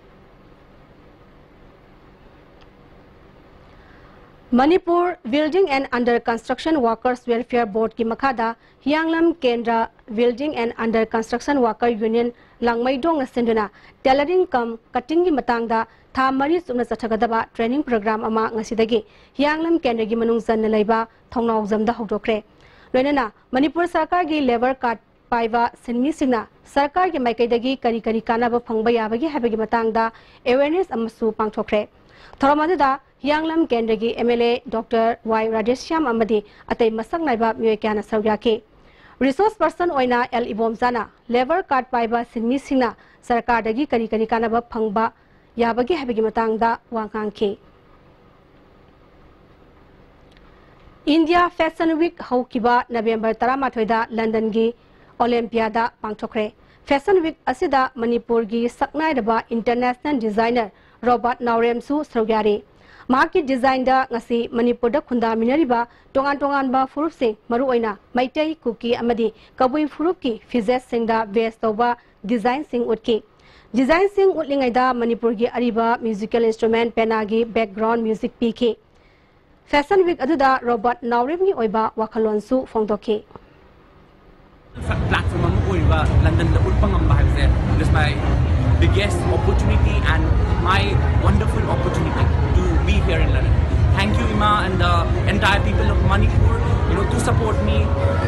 Manipur Building and Under Construction Workers Welfare Board ꯀꯤ ꯃꯈꯥꯗ ꯍꯤꯌꯥꯡꯂꯝ ꯀꯦꯟꯗ꯭ꯔ Building and Under Construction Worker Union ꯂꯥꯡꯃꯩꯗꯣꯡꯅ ꯁꯤꯟꯗꯨꯅ tailoring cum cutting ꯒꯤ ꯃꯇꯥꯡꯗ ꯊꯥ ꯃꯔꯤ ꯆꯨꯞꯅ ꯆꯠꯊꯒꯗꯕ training program ꯑꯃ ꯉꯁꯤꯗꯒꯤ ꯍꯤꯌꯥꯡꯂꯝ ꯀꯦꯟꯗ꯭ꯔꯒꯤ ꯃꯅꯨꯡ ꯆꯟꯅ ꯂꯩꯕ ꯊꯣꯡꯅꯥꯎꯖꯝꯗ ꯍꯧꯗꯣꯛꯈ꯭ꯔꯦ꯫ ꯂꯣꯏꯅꯅ ꯃꯅꯤꯄꯨꯔ ꯁꯔꯀꯥꯔꯒꯤ labour card ꯄꯥꯏꯕ ꯁꯤꯟꯃꯤꯁꯤꯡꯅ ꯁꯔꯀꯥꯔꯒꯤ ꯃꯥꯏꯀꯩꯗꯒꯤ ꯀꯔꯤ ꯀꯔꯤ ꯀꯥꯟꯅꯕ ꯐꯪꯕ ꯌꯥꯕꯒꯦ ꯍꯥꯏꯕꯒꯤ ꯃꯇꯥꯡꯗ awareness ꯑꯃꯁꯨ ꯄꯥꯡꯊꯣꯛꯈ꯭ꯔꯦ꯫ ꯊꯧꯔꯝ ꯑꯗꯨꯗ ꯍꯤꯌꯥꯡꯂꯝ ꯀꯦꯟꯗ꯭ꯔꯒꯤ ꯑꯦꯝ ꯑꯦꯜ ꯑꯦ ꯗꯣꯛꯇꯔ ꯋꯥꯏ ꯔꯥꯙꯦꯁ꯭ꯌꯥꯝ ꯑꯃꯗꯤ ꯑꯇꯩ ꯃꯁꯛ ꯅꯥꯏꯕ ꯃꯤꯑꯣꯏ ꯀꯌꯥꯅ ꯁꯔꯨꯛ ꯌꯥꯈꯤ꯫ Resource person ꯑꯣꯏꯅ ꯑꯦꯜ ꯏꯕꯣꯝꯆꯥꯅ labour card ꯄꯥꯏꯕ ꯁꯤꯟꯃꯤꯁꯤꯡꯅ ꯁꯔꯀꯥꯔꯗꯒꯤ ꯀꯔꯤ ꯀꯔꯤ ꯀꯥꯟꯅꯕ ꯐꯪꯕ ꯌꯥꯕꯒꯦ ꯍꯥꯏꯕꯒꯤ ꯃꯇꯥꯡꯗ ꯋꯥ ꯉꯥꯡꯈꯤ꯫ India Fashion Week ꯍꯧꯈꯤꯕ ꯅꯕꯦꯝꯕꯔ ꯇꯔꯥꯃꯥꯊꯣꯏꯗ ꯂꯟꯗꯟꯒꯤ ꯑꯣꯂꯦꯝꯄꯤꯌꯥꯗ ꯄꯥꯡꯊꯣꯛꯈ꯭ꯔꯦ꯫ Fashion Week ꯑꯁꯤꯗ ꯃꯅꯤꯄꯨꯔꯒꯤ ꯁꯛꯅꯥꯏꯔꯕ international designer ꯔꯣꯕꯥꯔꯠ ꯅꯥꯎꯔꯦꯝꯁꯨ ꯁꯔꯨꯛ ꯌꯥꯔꯤ꯫ ꯃꯍꯥꯛꯀꯤ designꯗ ꯉꯁꯤ ꯃꯅꯤꯄꯨꯔꯗ ꯈꯨꯟꯗꯥꯃꯤꯟꯅꯔꯤꯕ ꯇꯣꯉꯥꯟ ꯇꯣꯉꯥꯟꯕ ꯐꯨꯔꯨꯞꯁꯤꯡ, ꯃꯔꯨꯑꯣꯏꯅ ꯃꯩꯇꯩ, ꯀꯨꯀꯤ ꯑꯃꯗꯤ ꯀꯕꯨꯏ ꯐꯨꯔꯨꯞꯀꯤ ꯐꯤꯖꯦꯠꯁꯤꯡꯗ base ꯇꯧꯕ designꯁꯤꯡ ꯎꯠꯈꯤ꯫ ꯗꯤꯖꯥꯏꯟꯁꯤꯡ ꯎꯠꯂꯤꯉꯩꯗ ꯃꯅꯤꯄꯨꯔꯒꯤ ꯑꯔꯤꯕ ꯃ꯭ꯌꯨꯖꯤꯀꯦꯜ ꯏꯟꯁꯇ꯭ꯔꯨꯃꯦꯟ ꯄꯦꯅꯥꯒꯤ ꯕꯦꯛꯒ꯭ꯔꯥꯎꯟ ꯃ꯭ꯌꯨꯖꯤꯛ ꯄꯤꯈꯤ꯫ ꯐꯦꯁꯟ ꯋꯤꯛ ꯑꯗꯨꯗ ꯔꯣꯕꯥꯔꯠ ꯅꯥꯎꯔꯦꯝꯒꯤ ꯑꯣꯏꯕ ꯋꯥꯈꯜꯂꯣꯟꯁꯨ ꯐꯣꯡꯗꯣꯛꯈꯤ꯫ Platform ꯑꯃ ꯑꯣꯏꯔꯤꯕ ꯂꯟꯗꯟꯗ ꯎꯠꯄ ꯉꯝꯕ ꯍꯥꯏꯕꯁꯦ, this my biggest opportunity and my wonderful opportunity to be here in London. Thank you, Ima, and the entire people of Manipur, you know, to support me,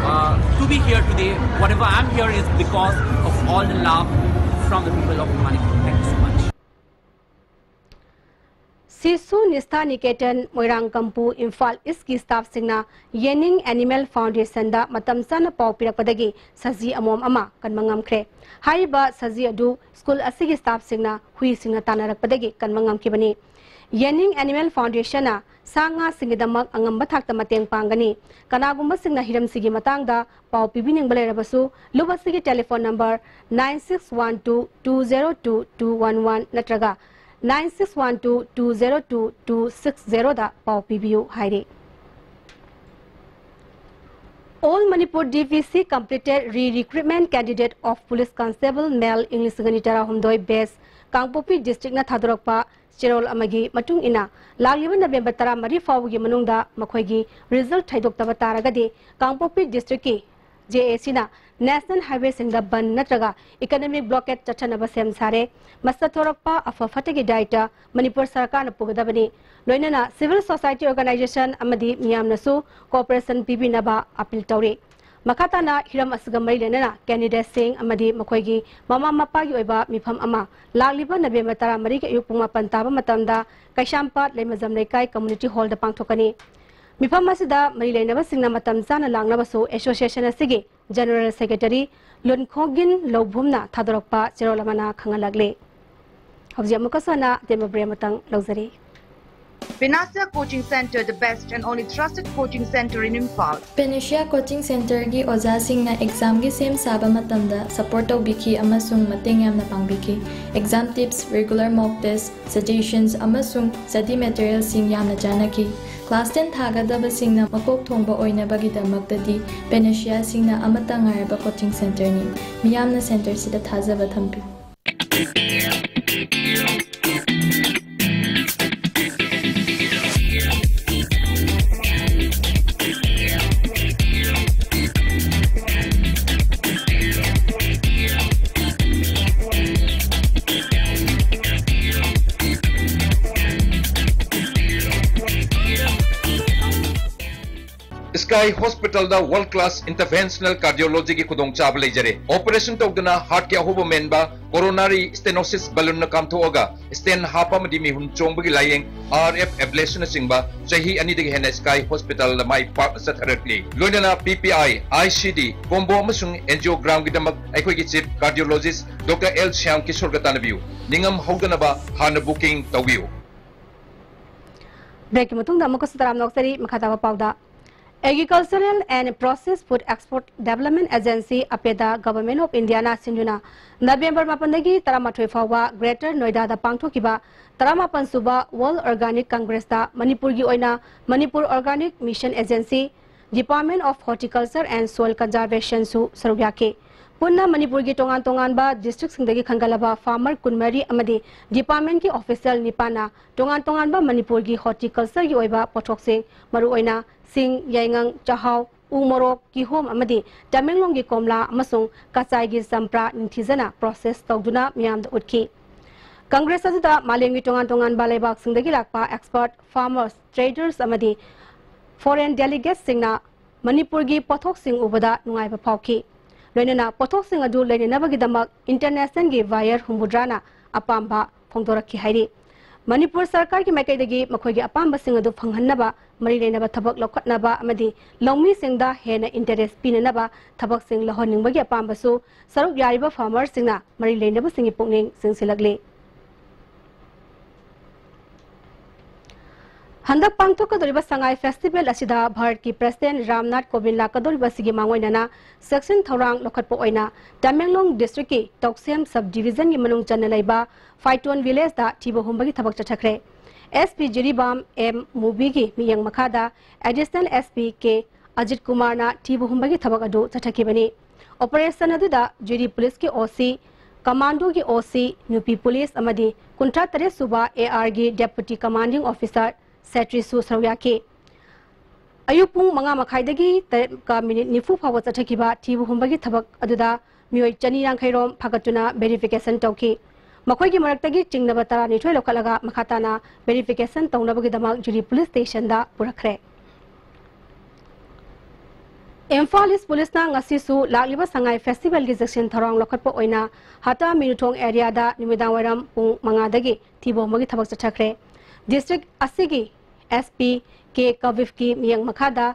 uh, to be here today. Whatever I'm here is because of all the love from the people of Manipur. Thank you so much. ꯁꯤꯁꯨ ꯅꯤꯁꯊꯥ ꯅꯤꯀꯦꯇꯟ, ꯃꯣꯏꯔꯥꯡ ꯀꯝꯄꯨ, ꯏꯝꯐꯥꯜ ꯏꯁꯀꯤ ꯁ꯭ꯇꯥꯐꯁꯤꯡꯅ ꯌꯦꯅꯤꯡ animal ꯐꯥꯎꯟꯗꯦꯁꯟꯗ ꯃꯇꯝ ꯆꯥꯅ ꯄꯥꯎ ꯄꯤꯔꯛꯄꯗꯒꯤ ꯁꯖꯤ ꯑꯃꯣꯝ ꯑꯃ ꯀꯟꯕ ꯉꯝꯈ꯭ꯔꯦ꯫ ꯍꯥꯏꯔꯤꯕ ꯁꯖꯤ ꯑꯗꯨ ꯁ꯭ꯀꯨꯜ ꯑꯁꯤꯒꯤ ꯁ꯭ꯇꯥꯐꯁꯤꯡꯅ ꯍꯨꯏꯁꯤꯡꯅ ꯇꯥꯟꯅꯔꯛꯄꯗꯒꯤ ꯀꯟꯕ ꯉꯝꯈꯤꯕꯅꯤ꯫ ꯌꯦꯅꯤꯡ ꯑꯦꯅꯤꯃꯦꯜ ꯐꯥꯎꯟꯗꯦꯁꯟꯅ ꯁꯥ ꯉꯥꯁꯤꯡꯒꯤꯗꯃꯛ ꯑꯉꯝꯕ ꯊꯥꯛꯇ ꯃꯇꯦꯡ ꯄꯥꯡꯒꯅꯤ꯫ ꯀꯅꯥꯒꯨꯝꯕꯁꯤꯡꯅ ꯍꯤꯔꯝꯁꯤꯒꯤ ꯃꯇꯥꯡꯗ ꯄꯥꯎ ꯄꯤꯕꯤꯅꯤꯡꯕ ꯂꯩꯔꯕꯁꯨ, ꯂꯨꯞ ꯑꯁꯤꯒꯤ telephone number nine six one two two zero two two one one ꯅꯠꯇ꯭ꯔꯒ nine six one two two zero two two six zero ꯗ ꯄꯥꯎ ꯄꯤꯕꯤꯌꯨ ꯍꯥꯏꯔꯤ꯫ All Manipur D V C completed re-recruitment candidate of Police Constable male ꯏꯪ ꯂꯤꯁꯤꯡ ꯑꯅꯤ ꯇꯔꯥꯍꯨꯝꯗꯣꯏ batch ꯀꯥꯡꯄꯣꯛꯄꯤ ꯗꯤꯁꯇ꯭ꯔꯤꯛꯅ ꯊꯥꯗꯣꯔꯛꯄ ꯆꯦꯔꯣꯜ ꯑꯃꯒꯤ ꯃꯇꯨꯡ ꯏꯟꯅ, ꯂꯥꯛꯂꯤꯕ ꯅꯕꯦꯝꯕꯔ ꯇꯔꯥꯃꯔꯤ ꯐꯥꯎꯕꯒꯤ ꯃꯅꯨꯡꯗ ꯃꯈꯣꯏꯒꯤ ꯔꯤꯖꯜꯠ ꯊꯣꯏꯗꯣꯛꯇꯕ ꯇꯥꯔꯒꯗꯤ ꯀꯥꯡꯄꯣꯛꯄꯤ ꯗꯤꯁꯇ꯭ꯔꯤꯛꯀꯤ J A Cꯅ ꯅꯦꯁꯅꯦꯜ ꯍꯥꯏꯋꯦꯁꯤꯡꯗ ꯕꯟ ꯅꯠꯇ꯭ꯔꯒ ꯏꯀꯅꯣꯃꯤꯛ ꯕ꯭ꯂꯣꯀꯦꯠ ꯆꯠꯊꯅꯕ ꯁꯦꯝ ꯁꯥꯔꯦ꯫ ꯃꯁꯤꯗ ꯊꯣꯔꯛꯄ ꯑꯐ ꯐꯠꯇꯒꯤ ꯗꯥꯏꯇ ꯃꯅꯤꯄꯨꯔ ꯁꯔꯀꯥꯔꯅ ꯄꯨꯒꯗꯕꯅꯤ꯫ ꯂꯣꯏꯅꯅ ꯁꯤꯚꯤꯜ ꯁꯣꯁꯥꯏꯇꯤ ꯑꯣꯔꯒꯅꯥꯏꯖꯦꯁꯟ ꯑꯃꯗꯤ ꯃꯤꯌꯥꯝꯅꯁꯨ ꯀꯣꯑꯣꯄꯔꯦꯁꯟ ꯄꯤꯕꯤꯅꯕ ꯑꯄꯤꯜ ꯇꯧꯔꯤ꯫ ꯃꯈꯥ ꯇꯥꯅ ꯍꯤꯔꯝ ꯑꯁꯤꯒ ꯃꯔꯤ ꯂꯩꯅꯅ ꯀꯦꯟꯗꯤꯗꯦꯠꯁꯤꯡ ꯑꯃꯗꯤ ꯃꯈꯣꯏꯒꯤ ꯃꯃꯥ ꯃꯄꯥꯒꯤ ꯑꯣꯏꯕ ꯃꯤꯐꯝ ꯑꯃ ꯂꯥꯛꯂꯤꯕ ꯅꯕꯦꯝꯕꯔ ꯇꯔꯥꯃꯔꯤꯒꯤ ꯑꯌꯨꯛ ꯄꯨꯡ ꯃꯥꯄꯟ ꯇꯥꯕ ꯃꯇꯝꯗ ꯀꯩꯁꯥꯝꯄꯥꯠ ꯂꯩꯃꯖꯝ ꯂꯩꯀꯥꯏ ꯀꯝꯃꯨꯅꯤꯇꯤ ꯍꯣꯜꯗ ꯄꯥꯡꯊꯣꯛꯀꯅꯤ꯫ ꯃꯤꯐꯝ ꯑꯁꯤꯗ ꯃꯔꯤ ꯂꯩꯅꯕꯁꯤꯡꯅ ꯃꯇꯝ ꯆꯥꯅ ꯂꯥꯛꯅꯕꯁꯨ ꯑꯦꯁꯣꯁꯤꯌꯦꯁꯟ ꯑꯁꯤꯒꯤ ꯖꯦꯅꯔꯦꯜ ꯁꯦꯀ꯭ꯔꯦꯇꯔꯤ ꯂꯨꯟꯈꯣꯡꯒꯤꯟ ꯂꯧꯕꯨꯝꯅ ꯊꯥꯗꯣꯔꯛꯄ ꯆꯦꯔꯣꯜ ꯑꯃꯅ ꯈꯪꯍꯜꯂꯛꯂꯤ꯫ ꯍꯧꯖꯤꯛ ꯑꯃꯨꯛꯀꯁꯨ ꯍꯟꯅ ꯑꯇꯦꯟꯕ ꯕ꯭ꯔꯦꯛ ꯑꯃꯇꯪ ꯂꯧꯖꯔꯤ꯫ Panacea Coaching Center, the best and only trusted coaching center in Imphal. Panacea Coaching Centerꯒꯤ ꯑꯣꯖꯥꯁꯤꯡꯅ ꯑꯦꯛꯖꯥꯝꯒꯤ ꯁꯦꯝ ꯁꯥꯕ ꯃꯇꯝꯗ ꯁꯄꯣꯔꯠ ꯇꯧꯕꯤꯈꯤ ꯑꯃꯁꯨꯡ ꯃꯇꯦꯡ ꯌꯥꯝꯅ ꯄꯥꯡꯕꯤꯈꯤ꯫ Exam tips, regular mock test, suggestions ꯑꯃꯁꯨꯡ ꯁ꯭ꯇꯗꯤ ꯃꯦꯇꯔꯤꯌꯦꯜꯁꯤꯡ ꯌꯥꯝꯅ ꯆꯥꯟꯅꯈꯤ꯫ ꯀ꯭ꯂꯥꯁ ꯇꯦꯟ ꯊꯥꯒꯗꯕꯁꯤꯡꯅ ꯃꯀꯣꯛ ꯊꯣꯡꯕ ꯑꯣꯏꯅꯕꯒꯤꯗꯃꯛꯇꯗꯤ Panaceaꯁꯤꯡꯅ ꯑꯃꯠꯇ ꯉꯥꯏꯔꯕ ꯀꯣꯆꯤꯡ ꯁꯦꯟꯇꯔꯅꯤ꯫ ꯃꯤꯌꯥꯝꯅ ꯁꯦꯟꯇꯔꯁꯤꯗ ꯊꯥꯖꯕ ꯊꯝꯕꯤꯌꯨ꯫ ꯁ꯭ꯀꯥꯏ ꯍꯣꯁꯄꯤꯇꯥꯜꯗ ꯋꯥꯔꯜꯗ ꯀ꯭ꯂꯥꯁ ꯏꯟꯇꯔꯚꯦꯟꯁꯅꯦꯜ ꯀꯥꯔꯗꯤꯑꯣꯂꯣꯖꯤꯒꯤ ꯈꯨꯗꯣꯡꯆꯥꯕ ꯂꯩꯖꯔꯦ꯫ ꯑꯣꯄꯔꯦꯁꯟ ꯇꯧꯗꯨꯅ ꯍꯥꯔꯠꯀꯤ ꯑꯍꯧꯕ ꯃꯦꯟꯕ, ꯀꯣꯔꯣꯅꯥꯔꯤ ꯁ꯭ꯇꯦꯅꯣꯁꯤꯁ ꯕꯦꯂꯨꯟꯅ ꯀꯥꯝꯊꯣꯛꯑꯒ ꯁ꯭ꯇꯦꯟ ꯍꯥꯞꯄ ꯑꯃꯗꯤ ꯃꯤꯍꯨꯟ ꯆꯣꯡꯕꯒꯤ ꯂꯥꯌꯦꯡ, ꯑꯥꯔ ꯑꯦꯐ ꯑꯦꯕ꯭ꯂꯦꯁꯟꯅꯆꯤꯡꯕ ꯆꯍꯤ ꯑꯅꯤꯗꯒꯤ ꯍꯦꯟꯅ ꯁ꯭ꯀꯥꯏ ꯍꯣꯁꯄꯤꯇꯥꯜꯗ ꯃꯥꯏ ꯄꯥꯛꯅ ꯆꯠꯊꯔꯛꯂꯤ꯫ ꯂꯣꯏꯅꯅ ꯄꯤ P I, I C D, combo ꯑꯃꯁꯨꯡ ꯑꯦꯟꯖꯤꯑꯣꯒ꯭ꯔꯥꯝꯒꯤꯗꯃꯛ ꯑꯩꯈꯣꯏꯒꯤ ꯆꯤꯐ ꯀꯥꯔꯗꯤꯑꯣꯂꯣꯖꯤꯁ ꯗꯣꯛꯇꯔ ꯑꯦꯜ ꯁ꯭ꯌꯥꯝ ꯀꯤꯁꯣꯔꯒ ꯇꯥꯟꯅꯕꯤꯌꯨ꯫ ꯅꯤꯡꯉꯝ ꯍꯧꯗꯅꯕ ꯍꯥꯟꯅ ꯕꯨꯀꯤꯡ ꯇꯧꯕꯤꯌꯨ꯫ ꯕ꯭ꯔꯦꯛꯀꯤ ꯃꯇꯨꯡꯗ ꯑꯃꯨꯛꯀꯁꯨ ꯇꯔꯥꯝꯅ ꯑꯣꯛꯆꯔꯤ꯫ ꯃꯈꯥ ꯇꯥꯕ ꯄꯥꯎꯗ, Agricultural and Processed Food Export Development Agency, ꯑꯄꯦꯗꯥ, Government of Indiaꯅ ꯁꯤꯟꯗꯨꯅ ꯅꯕꯦꯝꯕꯔ ꯃꯥꯄꯟꯗꯒꯤ ꯇꯔꯥꯃꯥꯊꯣꯏ ꯐꯥꯎꯕ Greater Noidada ꯗ ꯄꯥꯡꯊꯣꯛꯈꯤꯕ ꯇꯔꯥꯃꯥꯄꯟ ꯁꯨꯕ World Organic Congressꯇ ꯃꯅꯤꯄꯨꯔꯒꯤ ꯑꯣꯏꯅ Manipur Organic Mission Agency, Department of Horticulture and Soil Conservationꯁꯨ ꯁꯔꯨꯛ ꯌꯥꯈꯤ꯫ ꯄꯨꯟꯅ ꯃꯅꯤꯄꯨꯔꯒꯤ ꯇꯣꯉꯥꯟ ꯇꯣꯉꯥꯟꯕ districtꯁꯤꯡꯗꯒꯤ ꯈꯟꯒꯠꯂꯕ farmer ꯀꯨꯟꯃꯔꯤ ꯑꯃꯗꯤ departmentꯀꯤ official ꯅꯤꯄꯥꯟꯅ ꯇꯣꯉꯥꯟ ꯇꯣꯉꯥꯟꯕ ꯃꯅꯤꯄꯨꯔꯒꯤ horticultureꯒꯤ ꯑꯣꯏꯕ ꯄꯣꯠꯊꯣꯛꯁꯤꯡ, ꯃꯔꯨꯑꯣꯏꯅ ꯁꯤꯡ, ꯌꯥꯏꯉꯪ, ꯆꯥꯛꯍꯥꯎ, ꯎ ꯃꯣꯔꯣꯛ, ꯀꯤꯍꯣꯝ ꯑꯃꯗꯤ ꯇꯃꯦꯡꯂꯣꯡꯒꯤ ꯀꯣꯝꯂꯥ ꯑꯃꯁꯨꯡ ꯀꯆꯥꯏꯒꯤ ꯆꯝꯄ꯭ꯔꯥ ꯅꯤꯡꯊꯤꯖꯅ process ꯇꯧꯗꯨꯅ ꯃꯤꯌꯥꯝꯗ ꯎꯠꯈꯤ꯫ Congress ꯑꯗꯨꯗ ꯃꯥꯂꯦꯝꯒꯤ ꯇꯣꯉꯥꯟ ꯇꯣꯉꯥꯟꯕ ꯂꯩꯕꯥꯛꯁꯤꯡꯗꯒꯤ ꯂꯥꯛꯄ expert, farmers, traders ꯑꯃꯗꯤ foreign delegatesꯁꯤꯡꯅ ꯃꯅꯤꯄꯨꯔꯒꯤ ꯄꯣꯠꯊꯣꯛꯁꯤꯡ ꯎꯕꯗ ꯅꯨꯡꯉꯥꯏꯕ ꯐꯥꯎꯈꯤ꯫ ꯂꯣꯏꯅꯅ ꯄꯣꯠꯊꯣꯛꯁꯤꯡ ꯑꯗꯨ ꯂꯩꯅꯅꯕꯒꯤꯗꯃꯛ internationalꯒꯤ buyer ꯍꯨꯝꯐꯨꯇꯔꯥꯅ ꯑꯄꯥꯝꯕ ꯐꯣꯡꯗꯣꯔꯛꯈꯤ ꯍꯥꯏꯔꯤ꯫ ꯃꯅꯤꯄꯨꯔ ꯁꯔꯀꯥꯔꯒꯤ ꯃꯥꯏꯀꯩꯗꯒꯤ ꯃꯈꯣꯏꯒꯤ ꯑꯄꯥꯝꯕꯁꯤꯡ ꯑꯗꯨ ꯐꯪꯍꯟꯅꯕ ꯃꯔꯤ ꯂꯩꯅꯕ ꯊꯕꯛ ꯂꯧꯈꯠꯅꯕ ꯑꯃꯗꯤ ꯂꯧꯃꯤꯁꯤꯡꯗ ꯍꯦꯟꯅ interest ꯄꯤꯅꯅꯕ ꯊꯕꯛꯁꯤꯡ ꯂꯧꯍꯟꯅꯤꯡꯕꯒꯤ ꯑꯄꯥꯝꯕꯁꯨ ꯁꯔꯨꯛ ꯌꯥꯔꯤꯕ farmerꯁꯤꯡꯅ ꯃꯔꯤ ꯂꯩꯅꯕꯁꯤꯡꯒꯤ ꯄꯨꯛꯅꯤꯡ ꯆꯤꯡꯁꯤꯜꯂꯛꯂꯤ꯫ ꯍꯟꯗꯛ ꯄꯥꯡꯊꯣꯛꯀꯗꯧꯔꯤꯕ ꯁꯉꯥꯏ festival ꯑꯁꯤꯗ ꯚꯥꯔꯠꯀꯤ President ꯔꯥꯝꯅꯥꯊ ꯀꯣꯕꯤꯟꯗ ꯂꯥꯛꯀꯗꯧꯔꯤꯕ ꯑꯁꯤꯒꯤ ꯃꯥꯡꯑꯣꯏꯅꯅ ꯆꯦꯛꯁꯤꯟ ꯊꯧꯔꯥꯡ ꯂꯧꯈꯠꯄ ꯑꯣꯏꯅ ꯇꯃꯦꯡꯂꯣꯡ districtꯀꯤ ꯇꯧꯁꯦꯝ sub divisionꯒꯤ ꯃꯅꯨꯡ ꯆꯟꯅ ꯂꯩꯕ ꯐꯥꯏꯇꯣꯟ villageꯇ ꯊꯤꯕ ꯍꯨꯝꯕꯒꯤ ꯊꯕꯛ ꯆꯠꯊꯈ꯭ꯔꯦ꯫ S P ꯖꯤꯔꯤꯕꯥꯝ ꯑꯦꯝ ꯃꯨꯕꯤꯒꯤ ꯃꯤꯠꯌꯦꯡ ꯃꯈꯥꯗ Additional S P ꯀꯦ ꯑꯖꯤꯠ ꯀꯨꯃꯥꯔꯅ ꯊꯤꯕ ꯍꯨꯝꯕꯒꯤ ꯊꯕꯛ ꯑꯗꯨ ꯆꯠꯊꯈꯤꯕꯅꯤ꯫ Operation ꯑꯗꯨꯗ ꯖꯤꯔꯤ policeꯀꯤ O C, commandoꯒꯤ O C, ꯅꯨꯄꯤ police ꯑꯃꯗꯤ ꯀꯨꯟꯊ꯭ꯔꯥ ꯇꯔꯦꯠ ꯁꯨꯕ A Rꯒꯤ deputy commanding officer ꯁꯦꯇ꯭ꯔꯤꯁꯨ ꯁꯔꯨꯛ ꯌꯥꯈꯤ꯫ ꯑꯌꯨꯛ ꯄꯨꯡ ꯃꯉꯥ ꯃꯈꯥꯏꯗꯒꯤ ꯇꯔꯦꯠꯀ minute ꯅꯤꯐꯨ ꯐꯥꯎꯕ ꯆꯠꯊꯈꯤꯕ ꯊꯤꯕ ꯍꯨꯝꯕꯒꯤ ꯊꯕꯛ ꯑꯗꯨꯗ ꯃꯤꯑꯣꯏ ꯆꯅꯤ ꯌꯥꯡꯈꯩ ꯔꯣꯝ ꯐꯥꯒꯠꯇꯨꯅ verification ꯇꯧꯈꯤ꯫ ꯃꯈꯣꯏꯒꯤ ꯃꯔꯛꯇꯒꯤ ꯆꯤꯡꯅꯕ ꯇꯔꯥꯅꯤꯊꯣꯏ ꯂꯧꯈꯠꯂꯒ ꯃꯈꯥ ꯇꯥꯅ verification ꯇꯧꯅꯕꯒꯤꯗꯃꯛ ꯖꯤꯔꯤ police stationꯗ ꯄꯨꯔꯛꯈ꯭ꯔꯦ꯫ ꯏꯝꯐꯥꯜ ꯏꯁ ꯄꯨꯂꯤꯁꯅ ꯉꯁꯤꯁꯨ ꯂꯥꯛꯂꯤꯕ ꯁꯉꯥꯏ ꯐꯦꯁꯇꯤꯚꯦꯜꯒꯤ ꯆꯦꯛꯁꯤꯟ ꯊꯧꯔꯥꯡ ꯂꯧꯈꯠꯄ ꯑꯣꯏꯅ ꯍꯇꯥ ꯃꯤꯅꯨꯊꯣꯡ ꯑꯦꯔꯤꯌꯥꯗ ꯅꯨꯃꯤꯗꯥꯡ ꯋꯥꯏꯔꯝ ꯄꯨꯡ ꯃꯉꯥꯗꯒꯤ ꯊꯤꯕꯣꯡꯕꯒꯤ ꯊꯕꯛ ꯆꯠꯊꯈ꯭ꯔꯦ꯫ ꯗꯤꯁꯇ꯭ꯔꯤꯛ ꯑꯁꯤꯒꯤ ꯑꯦꯁ ꯄꯤ ꯀꯦ ꯀꯕꯤꯐꯀꯤ ꯃꯤꯠꯌꯦꯡ ꯃꯈꯥꯗ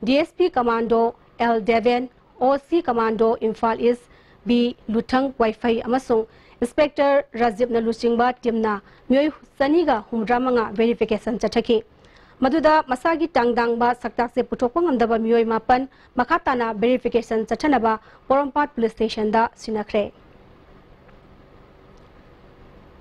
D S P commando L Deben, ꯑꯣ ꯁꯤ ꯀꯃꯥꯟꯗꯣ ꯏꯝꯐꯥꯜ ꯏꯁ ꯕꯤ ꯂꯨꯊꯪ ꯋꯥꯏꯐꯩ ꯑꯃꯁꯨꯡ ꯏꯟꯁꯄꯦꯛꯇꯔ ꯔꯥꯖꯤꯕꯅ ꯂꯨꯆꯤꯡꯕ ꯇꯤꯝꯅ ꯃꯤꯑꯣꯏ ꯆꯅꯤꯒ ꯍꯨꯝꯐꯨꯇꯔꯥ ꯃꯉꯥ ꯚꯦꯔꯤꯐꯤꯀꯦꯁꯟ ꯆꯠꯊꯈꯤ꯫ ꯃꯗꯨꯗ ꯃꯁꯥꯒꯤ ꯇꯥꯡꯗꯥꯡꯕ ꯁꯛꯇꯥꯛꯁꯦ ꯄꯨꯊꯣꯛꯄ ꯉꯝꯗꯕ ꯃꯤꯑꯣꯏ ꯃꯥꯄꯟ ꯃꯈꯥ ꯇꯥꯅ ꯚꯦꯔꯤꯐꯤꯀꯦꯁꯟ ꯆꯠꯊꯅꯕ ꯄꯣꯔꯣꯝꯄꯥꯠ ꯄꯨꯂꯤꯁ ꯁ꯭ꯇꯦꯁꯟꯗ ꯁꯤꯟꯅꯈ꯭ꯔꯦ꯫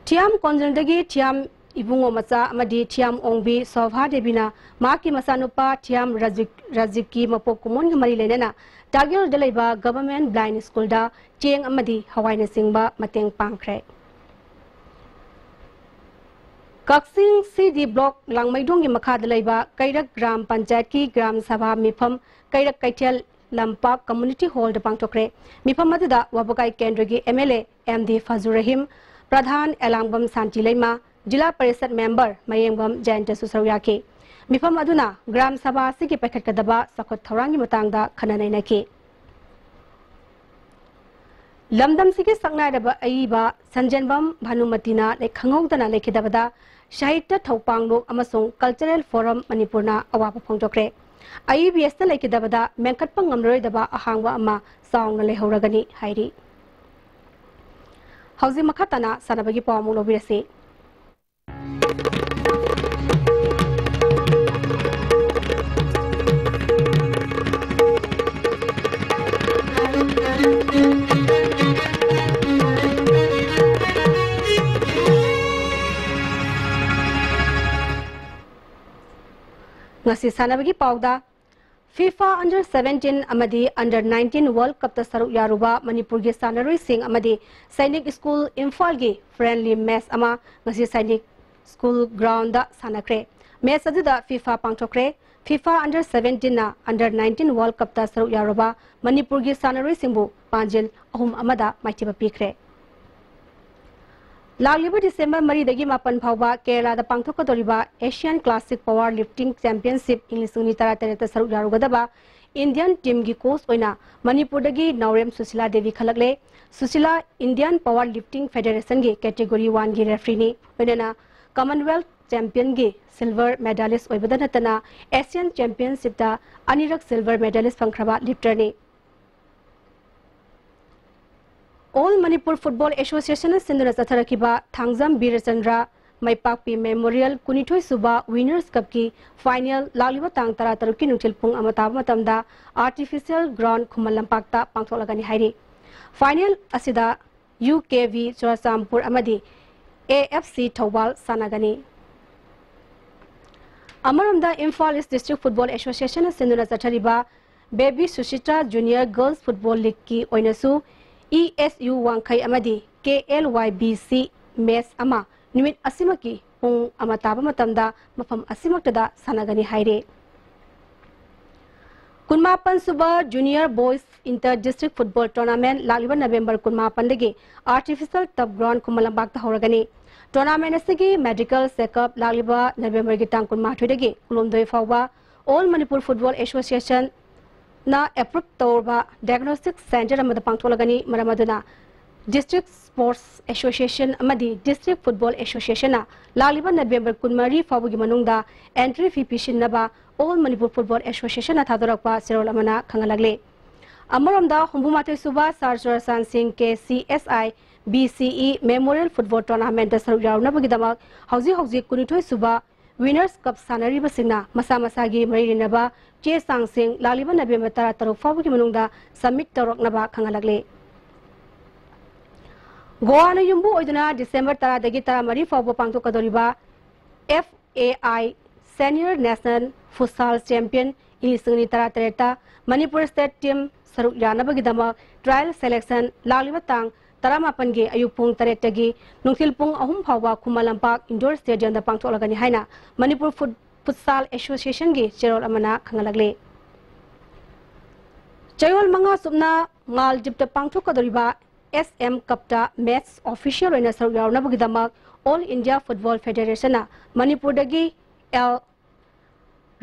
ꯊꯤꯌꯥꯝ ꯀꯣꯟꯖꯜꯗꯒꯤ ꯊꯤꯌꯥꯝ ꯏꯕꯨꯡꯉꯣ ꯃꯆꯥ ꯑꯃꯗꯤ ꯊꯤꯌꯥꯝ ꯑꯣꯡꯕꯤ ꯁꯣꯚꯥ ꯗꯦꯕꯤꯅ ꯃꯍꯥꯛꯀꯤ ꯃꯆꯥꯅꯨꯄꯥ ꯊꯤꯌꯥꯝ ꯔꯥꯖꯤꯛ, ꯔꯥꯖꯤꯕꯀꯤ ꯃꯄꯣꯛ ꯀꯨꯝꯑꯣꯟꯒ ꯃꯔꯤ ꯂꯩꯅꯅ ꯇꯥꯒꯦꯜꯗ ꯂꯩꯕ ꯒꯚꯔꯟꯃꯦꯟꯠ ꯕ꯭ꯂꯥꯏꯟꯗ ꯁ꯭ꯀꯨꯜꯗ ꯆꯦꯡ ꯑꯃꯗꯤ ꯍꯋꯥꯏꯅꯆꯤꯡꯕ ꯃꯇꯦꯡ ꯄꯥꯡꯈ꯭ꯔꯦ꯫ ꯀꯛꯆꯤꯡ ꯁꯤ ꯗꯤ ꯕ꯭ꯂꯣꯛ ꯂꯥꯡꯃꯩꯗꯣꯡꯒꯤ ꯃꯈꯥꯗ ꯂꯩꯕ ꯀꯩꯔꯛ ꯒ꯭ꯔꯥꯝ ꯄꯟꯆꯥꯌꯠꯀꯤ ꯒ꯭ꯔꯥꯝ ꯁꯚꯥ ꯃꯤꯐꯝ ꯀꯩꯔꯛ ꯀꯩꯊꯦꯜ ꯂꯝꯄꯥꯛ ꯀꯝꯃ꯭ꯌꯨꯅꯤꯇꯤ ꯍꯣꯜꯗ ꯄꯥꯡꯊꯣꯛꯈ꯭ꯔꯦ꯫ ꯃꯤꯐꯝ ꯑꯗꯨꯗ ꯋꯥꯕꯒꯥꯏ ꯀꯦꯟꯗ꯭ꯔꯒꯤ M L A M D Fazur Rahim, ꯄ꯭ꯔꯙꯥꯟ ꯑꯦꯂꯥꯡꯕꯝ ꯁꯥꯟꯇꯤ ꯂꯩꯃ, ꯖꯤꯂꯥ ꯄꯔꯤꯁꯗ ꯃꯦꯝꯕꯔ ꯃꯌꯦꯡꯕꯝ ꯖꯌꯟꯇꯁꯨ ꯁꯔꯨꯛ ꯌꯥꯈꯤ꯫ ꯃꯤꯐꯝ ꯑꯗꯨꯅ ꯒ꯭ꯔꯥꯝ ꯁꯚꯥ ꯑꯁꯤꯒꯤ ꯄꯥꯏꯈꯠꯀꯗꯕ ꯆꯥꯎꯈꯠ ꯊꯧꯔꯥꯡꯒꯤ ꯃꯇꯥꯡꯗ ꯈꯟꯅ ꯅꯩꯅꯈꯤ꯫ ꯂꯝꯗꯝꯁꯤꯒꯤ ꯁꯛꯅꯥꯏꯔꯕ ꯑꯏꯕ ꯁꯟꯖꯦꯟꯕꯝ ꯚꯥꯅꯨꯃꯇꯤꯅ ꯂꯩ-, ꯈꯪꯍꯧꯗꯅ ꯂꯩꯈꯤꯗꯕꯗ ꯁꯥꯍꯤꯇ꯭ꯌ ꯊꯧꯄꯥꯡꯂꯣꯛ ꯑꯃꯁꯨꯡ ꯀꯜꯆꯔꯦꯜ ꯐꯣꯔꯝ ꯃꯅꯤꯄꯨꯔꯅ ꯑꯋꯥꯕ ꯐꯣꯡꯗꯣꯛꯈ꯭ꯔꯦ꯫ ꯑꯏ ꯕꯤ ꯑꯦꯁꯇ ꯂꯩꯈꯤꯗꯕꯗ ꯃꯦꯟꯈꯠꯄ ꯉꯝꯂꯔꯣꯏꯗꯕ ꯑꯍꯥꯡꯕ ꯑꯃ ꯆꯥꯎꯅ ꯂꯩꯍꯧꯔꯒꯅꯤ ꯍꯥꯏꯔꯤ꯫ ꯍꯧꯖꯤꯛ ꯃꯈꯥ ꯇꯥꯅ ꯁꯥꯟꯅꯕꯒꯤ ꯄꯥꯎ ꯑꯃꯨꯛ ꯂꯧꯕꯤꯔꯁꯤ꯫ ꯉꯁꯤ ꯁꯥꯟꯅꯕꯒꯤ ꯄꯥꯎꯗ, ꯐꯤꯐꯥ ꯑꯟꯗꯔ ꯁꯚꯦꯟꯇꯤꯟ ꯑꯃꯗꯤ ꯑꯟꯗꯔ ꯅꯥꯏꯟꯇꯤꯟ ꯋꯥꯔꯜꯗ ꯀꯞꯇ ꯁꯔꯨꯛ ꯌꯥꯔꯨꯕ ꯃꯅꯤꯄꯨꯔꯒꯤ ꯁꯥꯟꯅꯔꯣꯏꯁꯤꯡ ꯑꯃꯗꯤ ꯁꯩꯅꯤꯛ ꯁ꯭ꯀꯨꯜ ꯏꯝꯐꯥꯜꯒꯤ ꯐ꯭ꯔꯦꯟꯂꯤ ꯃꯦꯆ ꯑꯃ ꯉꯁꯤ ꯁꯩꯅꯤꯛ ꯁ꯭ꯀꯨꯜ ꯒ꯭ꯔꯥꯎꯟꯗ ꯁꯥꯟꯅꯈ꯭ꯔꯦ꯫ ꯃꯦꯆ ꯑꯗꯨꯗ ꯐꯤꯐꯥ ꯄꯥꯡꯊꯣꯛꯈ꯭ꯔꯦ꯫ ꯐꯤꯐꯥ ꯑꯟꯗꯔ ꯁꯚꯦꯟꯇꯤꯟꯅ ꯑꯟꯗꯔ ꯅꯥꯏꯟꯇꯤꯟ ꯋꯥꯔꯜꯗ ꯀꯞꯇ ꯁꯔꯨꯛ ꯌꯥꯔꯨꯕ ꯃꯅꯤꯄꯨꯔꯒꯤ ꯁꯥꯟꯅꯔꯣꯏꯁꯤꯡꯕꯨ ꯄꯥꯟꯖꯤꯜ ꯑꯍꯨꯝ ꯑꯃꯗ ꯃꯥꯏꯊꯤꯕ ꯄꯤꯈ꯭ꯔꯦ꯫ ꯂꯥꯛꯂꯤꯕ ꯗꯤꯁꯦꯝꯕꯔ ꯃꯔꯤꯗꯒꯤ ꯃꯥꯄꯟ ꯐꯥꯎꯕ ꯀꯦꯔꯂꯥꯗ ꯄꯥꯡꯊꯣꯛꯀꯗꯧꯔꯤꯕ Asian classic power lifting championship ꯏꯪ ꯂꯤꯁꯤꯡ ꯑꯅꯤ ꯇꯔꯥꯇꯔꯦꯠꯇ ꯁꯔꯨꯛ ꯌꯥꯔꯨꯒꯗꯕ Indian teamꯒꯤ coach ꯑꯣꯏꯅ ꯃꯅꯤꯄꯨꯔꯗꯒꯤ ꯅꯥꯎꯔꯦꯝ Sushila Devi ꯈꯜꯂꯛꯂꯦ꯫ Sushila Indian Power Lifting Federationꯒꯤ category oneꯒꯤ refereeꯅꯤ꯫ ꯂꯣꯏꯅꯅ Commonwealth championꯒꯤ silver medalist ꯑꯣꯏꯕꯗ ꯅꯠꯇꯅ Asian Championshipꯇ ꯑꯅꯤꯔꯛ silver medalist ꯐꯪꯈ꯭ꯔꯕ lifterꯅꯤ꯫ All Manipur Football Associationꯅ ꯁꯤꯟꯗꯨꯅ ꯆꯠꯊꯔꯛꯈꯤꯕ ꯊꯥꯡꯖꯝ ꯕꯤꯔꯆꯟꯗ꯭ꯔ ꯃꯩꯄꯥꯛꯄꯤ Memorial ꯀꯨꯟꯅꯤꯊꯣꯏ ꯁꯨꯕ Winners Cupꯀꯤ final ꯂꯥꯛꯂꯤꯕ ꯇꯥꯡ ꯇꯔꯥ ꯇꯔꯨꯛꯀꯤ ꯅꯨꯡꯊꯤꯜ ꯄꯨꯡ ꯑꯃ ꯇꯥꯕ ꯃꯇꯝꯗ artificial ground ꯈꯨꯃꯟ ꯂꯝꯄꯥꯛꯇ ꯄꯥꯡꯊꯣꯛꯂꯒꯅꯤ ꯍꯥꯏꯔꯤ꯫ Final ꯑꯁꯤꯗ UKV ꯆꯨꯔꯆꯥꯟꯄꯨꯔ ꯑꯃꯗꯤ AFC ꯊꯧꯕꯥꯜ ꯁꯥꯟꯅꯒꯅꯤ꯫ ꯑꯃꯔꯣꯝꯗ ꯏꯝꯐꯥꯜ East District Football Associationꯅ ꯁꯤꯟꯗꯨꯅ ꯆꯠꯊꯔꯤꯕ Baby Suchitra Junior Girls Football Leagueꯀꯤ ꯑꯣꯏꯅꯁꯨ ESU ꯋꯥꯡꯈꯩ ꯑꯃꯗꯤ KLYBC match ꯑꯃ ꯅꯨꯃꯤꯠ ꯑꯁꯤꯃꯛꯀꯤ ꯄꯨꯡ ꯑꯃ ꯇꯥꯕ ꯃꯇꯝꯗ ꯃꯐꯝ ꯑꯁꯤꯃꯛꯇꯗ ꯁꯥꯟꯅꯒꯅꯤ ꯍꯥꯏꯔꯤ꯫ ꯀꯨꯟꯃꯥꯄꯟ ꯁꯨꯕ Junior Boys Inter District Football Tournament ꯂꯥꯛꯂꯤꯕ November ꯀꯨꯟꯃꯥꯄꯟꯗꯒꯤ artificial turf ground ꯈꯨꯃꯟ ꯂꯝꯄꯥꯛꯇ ꯍꯧꯔꯒꯅꯤ꯫ Tournament ꯑꯁꯤꯒꯤ medical checkup ꯂꯥꯛꯂꯤꯕ Novemberꯒꯤ ꯇꯥꯡ ꯀꯨꯟꯃꯥꯊꯣꯏꯗꯒꯤ ꯀꯨꯟꯍꯨꯝꯗꯣꯏ ꯐꯥꯎꯕ All Manipur Football Associationꯅ approve ꯇꯧꯔꯕ diagnostic center ꯑꯃꯗ ꯄꯥꯡꯊꯣꯛꯂꯒꯅꯤ꯫ ꯃꯔꯝ ꯑꯗꯨꯅ District Sports Association ꯑꯃꯗꯤ District Football Associationꯅ ꯂꯥꯛꯂꯤꯕ November ꯀꯨꯟꯃꯔꯤ ꯐꯥꯎꯕꯒꯤ ꯃꯅꯨꯡꯗ entry fee ꯄꯤꯁꯤꯟꯅꯕ All Manipur Football Associationꯅ ꯊꯥꯗꯣꯔꯛꯄ ꯆꯦꯔꯣꯜ ꯑꯃꯅ ꯈꯪꯍꯜꯂꯛꯂꯤ꯫ ꯑꯃꯔꯣꯝꯗ ꯍꯨꯝꯐꯨ ꯃꯥꯊꯣꯏ ꯁꯨꯕ Sir ꯆꯨꯔꯆꯥꯟ ꯁꯤꯡ KCSI BCE Memorial Football Tournamentꯇ ꯁꯔꯨꯛ ꯌꯥꯔꯨꯅꯕꯒꯤꯗꯃꯛ ꯍꯧꯖꯤꯛ ꯍꯧꯖꯤꯛ ꯀꯨꯟꯅꯤꯊꯣꯏ ꯁꯨꯕ Winners Cup ꯁꯥꯟꯅꯔꯤꯕꯁꯤꯡꯅ ꯃꯁꯥ ꯃꯁꯥꯒꯤ ꯃꯔꯤ ꯂꯩꯅꯕ ꯆꯦ ꯆꯥꯡꯁꯤꯡ ꯂꯥꯛꯂꯤꯕ November ꯇꯔꯥ ꯇꯔꯨꯛ ꯐꯥꯎꯕꯒꯤ ꯃꯅꯨꯡꯗ submit ꯇꯧꯔꯛꯅꯕ ꯈꯪꯍꯜꯂꯛꯂꯤ꯫ ꯒꯣꯋꯥꯅ ꯌꯨꯝꯕꯨ ꯑꯣꯏꯗꯨꯅ December ꯇꯔꯥꯗꯒꯤ ꯇꯔꯥꯃꯔꯤ ꯐꯥꯎꯕ ꯄꯥꯡꯊꯣꯛꯀꯗꯧꯔꯤꯕ FAI Senior National Futsal Champion ꯏꯪ ꯂꯤꯁꯤꯡ ꯑꯅꯤ ꯇꯔꯥꯇꯔꯦꯠꯇ ꯃꯅꯤꯄꯨꯔ state team ꯁꯔꯨꯛ ꯌꯥꯅꯕꯒꯤꯗꯃꯛ trial selection ꯂꯥꯛꯂꯤꯕ ꯇꯥꯡ ꯇꯔꯥꯃꯥꯄꯟꯒꯤ ꯑꯌꯨꯛ ꯄꯨꯡ ꯇꯔꯦꯠꯇꯒꯤ ꯅꯨꯡꯊꯤꯜ ꯄꯨꯡ ꯑꯍꯨꯝ ꯐꯥꯎꯕ ꯈꯨꯃꯟ ꯂꯝꯄꯥꯛ indoor stadiumꯗ ꯄꯥꯡꯊꯣꯛꯂꯒꯅꯤ ꯍꯥꯏꯅ ꯃꯅꯤꯄꯨꯔ Foot-, Futsal Associationꯒꯤ ꯆꯦꯔꯣꯜ ꯑꯃꯅ ꯈꯪꯍꯜꯂꯛꯂꯤ꯫ ꯆꯌꯣꯜ ꯃꯉꯥ ꯆꯨꯞꯅ ꯃꯥꯜꯗꯤꯞꯇ ꯄꯥꯡꯊꯣꯛꯀꯗꯧꯔꯤꯕ SM Cupꯇ match official ꯑꯣꯏꯅ ꯁꯔꯨꯛ ꯌꯥꯎꯅꯕꯒꯤꯗꯃꯛ All India Football Federationꯅ ꯃꯅꯤꯄꯨꯔꯗꯒꯤ L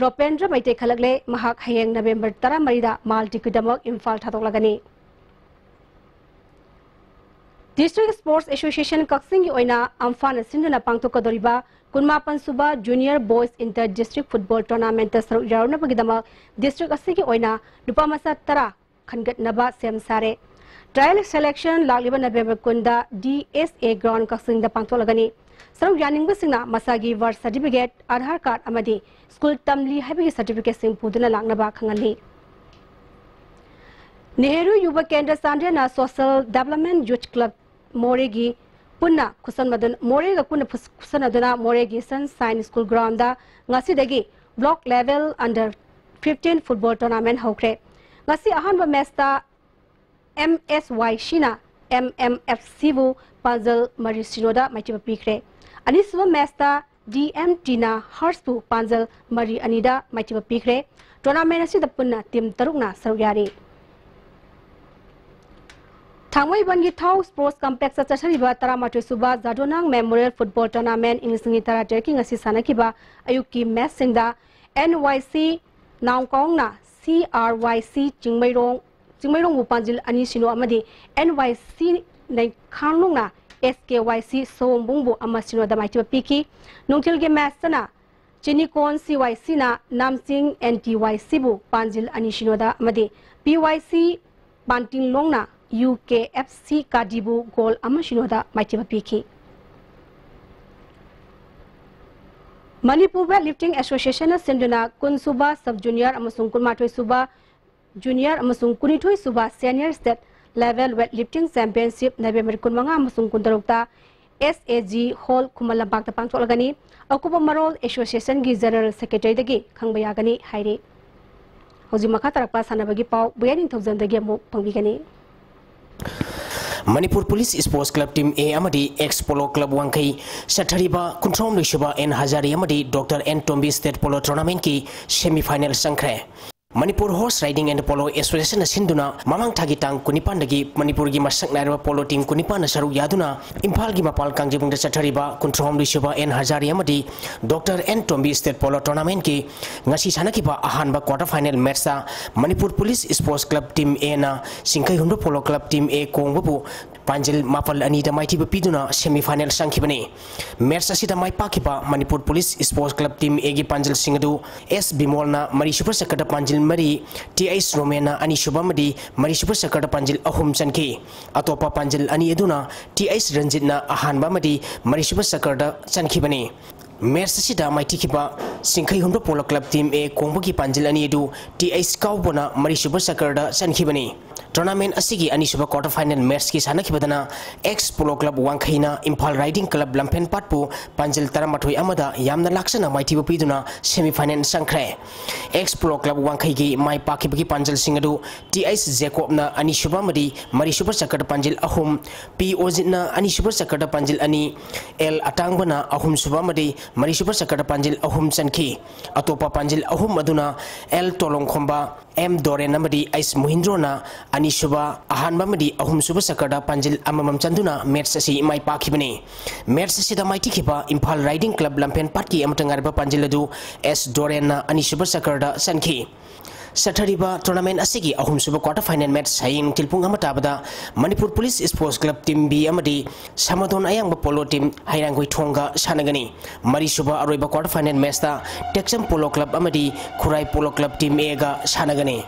ꯔꯣꯄꯦꯟꯗ꯭ꯔ ꯃꯩꯇꯩ ꯈꯜꯂꯛꯂꯦ꯫ ꯃꯍꯥꯛ ꯍꯌꯦꯡ ꯅꯕꯦꯝꯕꯔ ꯇꯔꯥꯃꯔꯤꯗ ꯃꯥꯜꯗꯤꯞꯀꯤꯗꯃꯛ ꯏꯝꯐꯥꯜ ꯊꯥꯗꯣꯛꯂꯒꯅꯤ꯫ District Sports Association ꯀꯛꯆꯤꯡꯒꯤ ꯑꯣꯏꯅ ꯑꯝꯐꯥꯅ ꯁꯤꯟꯗꯨꯅ ꯄꯥꯡꯊꯣꯛꯀꯗꯧꯔꯤꯕ ꯀꯨꯟꯃꯥꯄꯟ ꯁꯨꯕ Junior Boys Inter District Football Tournamentꯇ ꯁꯔꯨꯛ ꯌꯥꯔꯨꯅꯕꯒꯤꯗꯃꯛ district ꯑꯁꯤꯒꯤ ꯑꯣꯏꯅ ꯅꯨꯄꯥ ꯃꯆꯥ ꯇꯔꯥ ꯈꯟꯒꯠꯅꯕ ꯁꯦꯝ ꯁꯥꯔꯦ꯫ Trial selection ꯂꯥꯛꯂꯤꯕ ꯅꯕꯦꯝꯕꯔ ꯀꯨꯟꯗ D S A ground ꯀꯛꯆꯤꯡꯗ ꯄꯥꯡꯊꯣꯛꯂꯒꯅꯤ꯫ ꯁꯔꯨꯛ ꯌꯥꯅꯤꯡꯕꯁꯤꯡꯅ ꯃꯁꯥꯒꯤ birth certificate, Aadhaar card ꯑꯃꯗꯤ school ꯇꯝꯂꯤ ꯍꯥꯏꯕꯒꯤ certificateꯁꯤꯡ ꯄꯨꯗꯨꯅ ꯂꯥꯛꯅꯕ ꯈꯪꯍꯜꯂꯤ꯫ ꯅꯦꯍꯔꯨ ꯌꯨꯕ ꯀꯦꯟꯗ꯭ꯔ ꯆꯥꯟꯗꯦꯜꯅ Social Development Youth Club ꯃꯣꯔꯦꯒꯤ ꯄꯨꯟꯅ ꯈꯨꯠꯁꯝꯅꯗꯨꯅ, ꯃꯣꯔꯦꯒ ꯄꯨꯟꯅ ꯐꯨꯁ-, ꯈꯨꯠꯁꯝꯅꯗꯨꯅ ꯃꯣꯔꯦꯒꯤ Sunshine School Groundꯗ ꯉꯁꯤꯗꯒꯤ block level under fifteen football tournament ꯍꯧꯈ꯭ꯔꯦ꯫ ꯉꯁꯤ ꯑꯍꯥꯟꯕ matchꯇ M S Y Cꯅ M M F Cꯕꯨ ꯄꯥꯟꯖꯜ ꯃꯔꯤ ꯁꯤꯅꯣꯗ ꯃꯥꯏꯊꯤꯕ ꯄꯤꯈ꯭ꯔꯦ꯫ ꯑꯅꯤꯁꯨꯕ matchꯇ D M Tꯅ Heartsꯄꯨ ꯄꯥꯟꯖꯜ ꯃꯔꯤ ꯑꯅꯤꯗ ꯃꯥꯏꯊꯤꯕ ꯄꯤꯈ꯭ꯔꯦ꯫ Tournament ꯑꯁꯤꯗ ꯄꯨꯟꯅ team ꯇꯔꯨꯛꯅ ꯁꯔꯨꯛ ꯌꯥꯔꯤ꯫ ꯊꯥꯡꯃꯩꯕꯟꯒꯤ ꯊꯥꯎ Sports Complexꯇ ꯆꯠꯊꯔꯤꯕ ꯇꯔꯥꯃꯥꯊꯣꯏ ꯁꯨꯕ ꯖꯥꯗꯣꯅꯥꯡ Memorial Football Tournament ꯏꯪ ꯂꯤꯁꯤꯡ ꯑꯅꯤ ꯇꯔꯥꯇꯔꯦꯠꯀꯤ ꯉꯁꯤ ꯁꯥꯟꯅꯈꯤꯕ ꯑꯌꯨꯛꯀꯤ matchꯁꯤꯡꯗ N Y C ꯅꯥꯎꯀꯥꯎꯅ C R Y C Chingmeirong, ꯆꯤꯡꯃꯩꯔꯣꯡꯕꯨ ꯄꯥꯟꯖꯤꯜ ꯑꯅꯤ ꯁꯤꯅꯣ ꯑꯃꯗꯤ N Y C ꯅꯩꯈꯥꯡꯂꯣꯡꯅ S K Y C ꯁꯑꯣꯝꯕꯨꯡꯕꯨ ꯑꯃ ꯁꯤꯅꯣꯗ ꯃꯥꯏꯊꯤꯕ ꯄꯤꯈꯤ꯫ ꯅꯨꯡꯊꯤꯜꯒꯤ matchꯇꯅ ꯆꯤꯅꯤꯀꯣꯟ C Y Cꯅ ꯅꯥꯝꯆꯤꯡ N T Y Cꯕꯨ ꯄꯥꯟꯖꯤꯜ ꯑꯅꯤ ꯁꯤꯅꯣꯗ ꯑꯃꯗꯤ P Y C ꯄꯥꯟꯇꯤꯡꯂꯣꯡꯅ U K F C ꯀꯥꯗꯤꯕꯨ goal ꯑꯃ ꯁꯤꯅꯣꯗ ꯃꯥꯏꯊꯤꯕ ꯄꯤꯈꯤ꯫ ꯃꯅꯤꯄꯨꯔ Weightlifting Associationꯅ ꯁꯤꯟꯗꯨꯅ ꯀꯨꯟ ꯁꯨꯕ Sub Junior ꯑꯃꯁꯨꯡ ꯀꯨꯟꯃꯥꯊꯣꯏ ꯁꯨꯕ Junior ꯑꯃꯁꯨꯡ ꯀꯨꯟꯅꯤꯊꯣꯏ ꯁꯨꯕ Senior State Level Weightlifting Championship November ꯀꯨꯟꯃꯉꯥ ꯑꯃꯁꯨꯡ ꯀꯨꯟꯇꯔꯨꯛꯇ S A G Hall ꯈꯨꯃꯟ ꯂꯝꯄꯥꯛꯇ ꯄꯥꯡꯊꯣꯛꯂꯒꯅꯤ꯫ ꯑꯀꯨꯞꯄ ꯃꯔꯣꯜ Associationꯒꯤ General Secretaryꯗꯒꯤ ꯈꯪꯕ ꯌꯥꯒꯅꯤ ꯍꯥꯏꯔꯤ꯫ ꯍꯧꯖꯤꯛ ꯃꯈꯥ ꯇꯥꯔꯛꯄ ꯁꯥꯟꯅꯕꯒꯤ ꯄꯥꯎ ꯕꯨꯌꯥ ꯅꯤꯡꯊꯧꯖꯝꯗꯒꯤ ꯑꯃꯨꯛ ꯐꯪꯕꯤꯒꯅꯤ꯫ Manipur police Sports Club Team A ꯑꯃꯗꯤ Ex Polo Club ꯋꯥꯡꯈꯩ ꯆꯠꯊꯔꯤꯕ ꯀꯨꯟꯊ꯭ꯔꯥꯍꯨꯝꯗꯣꯏ ꯁꯨꯕ N ꯍꯖꯥꯔꯤ ꯑꯃꯗꯤ Doctor N ꯇꯣꯝꯕꯤ State Polo Tournamentꯀꯤ semi final ꯆꯪꯈ꯭ꯔꯦ꯫ Manipur Horse Riding and Polo Association ꯅ ꯁꯤꯟꯗꯨꯅ ꯃꯃꯥꯡ ꯊꯥꯒꯤ ꯇꯥꯡ ꯀꯨꯟꯅꯤꯄꯥꯟꯗꯒꯤ ꯃꯅꯤꯄꯨꯔꯒꯤ ꯃꯁꯛ ꯅꯥꯏꯔꯕ ꯄꯣꯂꯣ ꯇꯤꯝ ꯀꯨꯟꯅꯤꯄꯥꯟꯅ ꯁꯔꯨꯛ ꯌꯥꯗꯨꯅ ꯏꯝꯐꯥꯜꯒꯤ ꯃꯄꯥꯜ ꯀꯥꯡꯖꯩꯕꯨꯡꯗ ꯆꯠꯊꯔꯤꯕ ꯀꯨꯟꯊ꯭ꯔꯥꯍꯨꯝꯗꯣꯏ ꯁꯨꯕ ꯑꯦꯟ ꯍꯖꯥꯔꯤ ꯑꯃꯗꯤ doctor N Tombi state polo ꯇꯣꯔꯅꯥꯃꯦꯟꯠꯀꯤ ꯉꯁꯤ ꯁꯥꯟꯅꯈꯤꯕ ꯑꯍꯥꯟꯕ ꯀ꯭ꯋꯥꯔꯇꯔ ꯐꯥꯏꯅꯦꯜ ꯃꯦꯠꯆꯇ Manipur police sports club team ꯑꯦꯅ Singkhei Hundro polo club team A ꯀꯣꯡꯕꯕꯨ ꯄꯥꯟꯖꯤꯜ ꯃꯥꯄꯜ ꯑꯅꯤꯗ ꯃꯥꯏꯊꯤꯕ ꯄꯤꯗꯨꯅ ꯁꯦꯃꯤ ꯐꯥꯏꯅꯦꯜ ꯆꯪꯈꯤꯕꯅꯤ꯫ ꯃꯦꯠꯆ ꯑꯁꯤꯗ ꯃꯥꯏ ꯄꯥꯛꯈꯤꯕ Manipur police sports club team ꯑꯦꯒꯤ ꯄꯥꯟꯖꯤꯜꯁꯤꯡ ꯑꯗꯨ ꯑꯦꯁ ꯕꯤꯃꯣꯜꯅ ꯃꯔꯤꯁꯨꯕ ꯁꯦꯀꯔꯗ ꯄꯥꯟꯖꯤꯜ ꯃꯔꯤ, ꯇꯤ ꯑꯩꯆ ꯔꯣꯃꯦꯟꯅ ꯑꯅꯤꯁꯨꯕ ꯑꯃꯗꯤ ꯃꯔꯤꯁꯨꯕ ꯁꯦꯀꯔꯗ ꯄꯥꯟꯖꯤꯜ ꯑꯍꯨꯝ ꯆꯟꯈꯤ꯫ ꯑꯇꯣꯞꯄ ꯄꯥꯟꯖꯤꯜ ꯑꯅꯤ ꯑꯗꯨꯅ ꯇꯤ ꯑꯩꯆ ꯔꯟꯖꯤꯠꯅ ꯑꯍꯥꯟꯕ ꯑꯃꯗꯤ ꯃꯔꯤꯁꯨꯕ ꯁꯦꯀꯔꯗ ꯆꯟꯈꯤꯕꯅꯤ꯫ ꯃꯦꯠꯆ ꯑꯁꯤꯗ ꯃꯥꯏꯊꯤꯈꯤꯕ Singkhei Hundro polo club team A ꯀꯣꯡꯕꯒꯤ ꯄꯥꯟꯖꯤꯜ ꯑꯅꯤ ꯑꯗꯨ ꯇꯤ ꯑꯩꯆ ꯀꯥꯎꯕꯣꯅ ꯃꯔꯤꯁꯨꯕ ꯁꯦꯀꯔꯗ ꯆꯟꯈꯤꯕꯅꯤ꯫ ꯇꯣꯔꯅꯥꯃꯦꯟꯠ ꯑꯁꯤꯒꯤ ꯑꯅꯤꯁꯨꯕ ꯀ꯭ꯋꯥꯔꯇꯔ ꯐꯥꯏꯅꯦꯜ ꯃꯦꯠꯆꯀꯤ ꯁꯥꯟꯅꯈꯤꯕꯗꯅ ꯑꯦꯛꯁ ꯄꯣꯂꯣ ꯀ꯭ꯂꯕ ꯋꯥꯡꯈꯩꯅ ꯏꯝꯐꯥꯜ ꯔꯥꯏꯗꯤꯡ ꯀ꯭ꯂꯕ ꯂꯝꯐꯦꯟꯄꯥꯠꯄꯨ ꯄꯥꯟꯖꯤꯜ ꯇꯔꯥꯃꯥꯊꯣꯏ ꯑꯃꯗ ꯌꯥꯝꯅ ꯂꯥꯛꯆꯅ ꯃꯥꯏꯊꯤꯕ ꯄꯤꯗꯨꯅ ꯁꯦꯃꯤ ꯐꯥꯏꯅꯦꯜ ꯆꯪꯈ꯭ꯔꯦ꯫ ꯑꯦꯛꯁ ꯄꯣꯂꯣ ꯀ꯭ꯂꯕ ꯋꯥꯡꯈꯩꯒꯤ ꯃꯥꯏ ꯄꯥꯛꯈꯤꯕꯒꯤ ꯄꯥꯟꯖꯤꯜꯁꯤꯡ ꯑꯗꯨ ꯇꯤ ꯑꯩꯆ ꯖꯦꯀꯣꯕꯅ ꯑꯅꯤꯁꯨꯕ ꯑꯃꯗꯤ ꯃꯔꯤꯁꯨꯕ ꯁꯦꯀꯔꯗ ꯄꯥꯟꯖꯤꯜ ꯑꯍꯨꯝ, ꯄꯤ ꯑꯣꯖꯤꯠꯅ ꯑꯅꯤꯁꯨꯕ ꯁꯦꯀꯔꯗ ꯄꯥꯟꯖꯤꯜ ꯑꯅꯤ, ꯑꯦꯜ ꯑꯇꯥꯡꯕꯅ ꯑꯍꯨꯝꯁꯨꯕ ꯑꯃꯗꯤ ꯃꯔꯤꯁꯨꯕ ꯁꯦꯀꯔꯗ ꯄꯥꯟꯖꯤꯜ ꯑꯍꯨꯝ ꯆꯟꯈꯤ꯫ ꯑꯇꯣꯞꯄ ꯄꯥꯟꯖꯤꯜ ꯑꯍꯨꯝ ꯑꯗꯨꯅ ꯑꯦꯜ ꯇꯣꯂꯣꯡꯈꯣꯝꯕ, ꯑꯦꯝ ꯗꯣꯔꯦꯟ ꯑꯃꯗꯤ ꯑꯩꯁ ꯃꯣꯍꯤꯟꯗ꯭ꯔꯣꯅ ꯑꯅꯤꯁꯨꯕ, ꯑꯍꯥꯟꯕ ꯑꯃꯗꯤ ꯑꯍꯨꯝꯁꯨꯕ ꯁꯦꯀꯔꯗ ꯄꯥꯟꯖꯤꯜ ꯑꯃꯃꯝ ꯆꯟꯗꯨꯅ ꯃꯦꯠꯆ ꯑꯁꯤ ꯃꯥꯏ ꯄꯥꯛꯈꯤꯕꯅꯤ꯫ ꯃꯦꯠꯆ ꯑꯁꯤꯗ ꯃꯥꯏꯊꯤꯈꯤꯕ ꯏꯝꯐꯥꯜ ꯔꯥꯏꯗꯤꯡ ꯀ꯭ꯂꯕ ꯂꯝꯐꯦꯟꯄꯥꯠꯀꯤ ꯑꯃꯠꯇ ꯉꯥꯏꯔꯕ ꯄꯥꯟꯖꯤꯜ ꯑꯗꯨ ꯑꯦꯁ ꯗꯣꯔꯦꯟꯅ ꯑꯅꯤꯁꯨꯕ ꯁꯦꯀꯔꯗ ꯆꯟꯈꯤ꯫ ꯆꯠꯊꯔꯤꯕ ꯇꯣꯔꯅꯥꯃꯦꯟ ꯑꯁꯤꯒꯤ ꯑꯍꯨꯝꯁꯨꯕ ꯀ꯭ꯋꯥꯔꯇꯔ ꯐꯥꯏꯅꯦꯜ ꯃꯦꯠꯆ ꯍꯌꯦꯡ ꯅꯨꯡꯊꯤꯜ ꯄꯨꯡ ꯑꯃ ꯇꯥꯕꯗ Manipur police sports club team B ꯑꯃꯗꯤ ꯁꯃꯥꯗꯣꯟ ꯑꯌꯥꯡꯕ ꯄꯣꯂꯣ ꯇꯤꯝ ꯍꯩꯔꯥꯡꯒꯣꯏ ꯊꯣꯡꯒ ꯁꯥꯟꯅꯒꯅꯤ꯫ ꯃꯔꯤꯁꯨꯕ ꯑꯔꯣꯏꯕ ꯀ꯭ꯋꯥꯔꯇꯔ ꯐꯥꯏꯅꯦꯜ ꯃꯦꯠꯆꯇ ꯇꯦꯛꯆꯝ ꯄꯣꯂꯣ ꯀ꯭ꯂꯕ ꯑꯃꯗꯤ ꯈꯨꯔꯥꯏ ꯄꯣꯂꯣ ꯀ꯭ꯂꯕ ꯇꯤꯝ ꯑꯦꯒ ꯁꯥꯟꯅꯒꯅꯤ꯫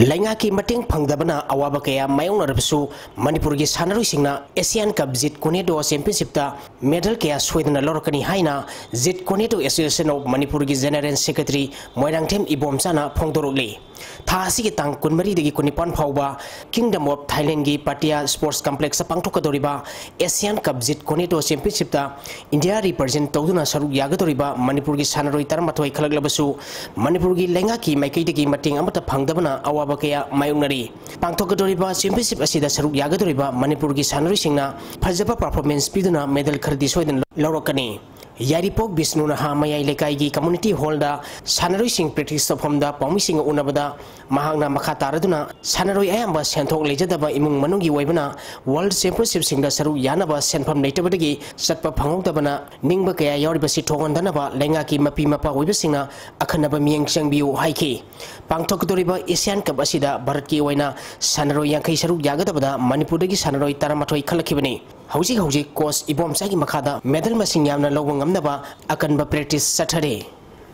ꯂꯩꯉꯥꯛꯀꯤ ꯃꯇꯦꯡ ꯐꯪꯗꯕꯅ ꯑꯋꯥꯕ ꯀꯌꯥ ꯃꯥꯌꯣꯛꯅꯔꯕꯁꯨ, ꯃꯅꯤꯄꯨꯔꯒꯤ ꯁꯥꯟꯅꯔꯣꯏꯁꯤꯡꯅ Asian Cup Jeet Kune Do Championship ꯇ medal ꯀꯌꯥ ꯁꯣꯏꯗꯅ ꯂꯧꯔꯛꯀꯅꯤ ꯍꯥꯏꯅ Jeet Kune Do Association of ꯃꯅꯤꯄꯨꯔꯒꯤ General Secretary ꯃꯣꯏꯔꯥꯡꯊꯦꯝ ꯏꯕꯣꯝꯆꯥꯅ ꯐꯣꯡꯗꯣꯔꯛꯂꯤ꯫ ꯊꯥ ꯑꯁꯤꯒꯤ ꯇꯥꯡ ꯀꯨꯟꯃꯔꯤꯗꯒꯤ ꯀꯨꯟꯅꯤꯄꯥꯟ ꯐꯥꯎꯕ Kingdom of Thailand ꯒꯤ Pattaya Sports Complex ꯇ ꯄꯥꯡꯊꯣꯛꯀꯗꯧꯔꯤꯕ Asian Cup Jeet Kune Do Championship ꯇ India represent ꯇꯧꯗꯨꯅ ꯁꯔꯨꯛ ꯌꯥꯒꯗꯧꯔꯤꯕ ꯃꯅꯤꯄꯨꯔꯒꯤ ꯁꯥꯟꯅꯔꯣꯏ ꯇꯔꯥꯃꯥꯊꯣꯏ ꯈꯜꯂꯛꯂꯕꯁꯨ, ꯃꯅꯤꯄꯨꯔꯒꯤ ꯂꯩꯉꯥꯛꯀꯤ ꯃꯥꯏꯀꯩꯗꯒꯤ ꯃꯇꯦꯡ ꯑꯃꯠꯇ ꯐꯪꯗꯕꯅ ꯑꯋꯥꯕ ꯀꯌꯥ ꯃꯥꯌꯣꯛꯅꯔꯤ꯫ ꯄꯥꯡꯊꯣꯛꯀꯗꯧꯔꯤꯕ championship ꯑꯁꯤꯗ ꯁꯔꯨꯛ ꯌꯥꯒꯗꯧꯔꯤꯕ ꯃꯅꯤꯄꯨꯔꯒꯤ ꯁꯥꯟꯅꯔꯣꯏꯁꯤꯡꯅ ꯐꯖꯕ performance ꯄꯤꯗꯨꯅ medal ꯈꯔꯗꯤ ꯁꯣꯏꯗꯅ ꯂꯧꯔꯛꯀꯅꯤ꯫ ꯌꯥꯏꯔꯤꯄꯣꯛ ꯕꯤꯁꯅꯨ ꯅꯍꯥ ꯃꯌꯥꯏ ꯂꯩꯀꯥꯏꯒꯤ community hall ꯗ ꯁꯥꯟꯅꯔꯣꯏꯁꯤꯡ practice ꯇꯧꯐꯝꯗ ꯄꯥꯎꯃꯤꯁꯤꯡꯒ ꯎꯅꯕꯗ ꯃꯍꯥꯛꯅ ꯃꯈꯥ ꯇꯥꯔꯗꯨꯅ, ꯁꯥꯟꯅꯔꯣꯏ ꯑꯌꯥꯝꯕ ꯁꯦꯟꯊꯣꯛ ꯂꯩꯖꯗꯕ ꯏꯃꯨꯡ ꯃꯅꯨꯡꯒꯤ ꯑꯣꯏꯕꯅ World Championship ꯁꯤꯡꯗ ꯁꯔꯨꯛ ꯌꯥꯅꯕ ꯁꯦꯟꯐꯝ ꯂꯩꯇꯕꯗꯒꯤ ꯆꯠꯄ ꯐꯪꯍꯧꯗꯕꯅ ꯅꯤꯡꯕ ꯀꯌꯥ ꯌꯥꯎꯔꯤꯕꯁꯤ ꯊꯣꯛꯍꯟꯗꯅꯕ ꯂꯩꯉꯥꯛꯀꯤ ꯃꯄꯤ ꯃꯄꯥ ꯑꯣꯏꯕꯁꯤꯡꯅ ꯑꯈꯟꯅꯕ ꯃꯤꯠꯌꯦꯡ ꯆꯪꯕꯤꯌꯨ ꯍꯥꯏꯈꯤ꯫ ꯄꯥꯡꯊꯣꯛꯀꯗꯧꯔꯤꯕ Asian Cup ꯑꯁꯤꯗ ꯚꯥꯔꯠꯀꯤ ꯑꯣꯏꯅ ꯁꯥꯟꯅꯔꯣꯏ ꯌꯥꯡꯈꯩ ꯁꯔꯨꯛ ꯌꯥꯒꯗꯕꯗ ꯃꯅꯤꯄꯨꯔꯗꯒꯤ ꯁꯥꯟꯅꯔꯣꯏ ꯇꯔꯥꯃꯥꯊꯣꯏ ꯈꯜꯂꯛꯈꯤꯕꯅꯤ꯫ ꯍꯧꯖꯤꯛ ꯍꯧꯖꯤꯛ coach ꯏꯕꯣꯝꯆꯥꯒꯤ ꯃꯈꯥꯗ medal ꯃꯁꯤꯡ ꯌꯥꯝꯅ ꯂꯧꯕ ꯉꯝꯅꯕ ꯑꯀꯟꯕ practice ꯆꯠꯊꯔꯤ꯫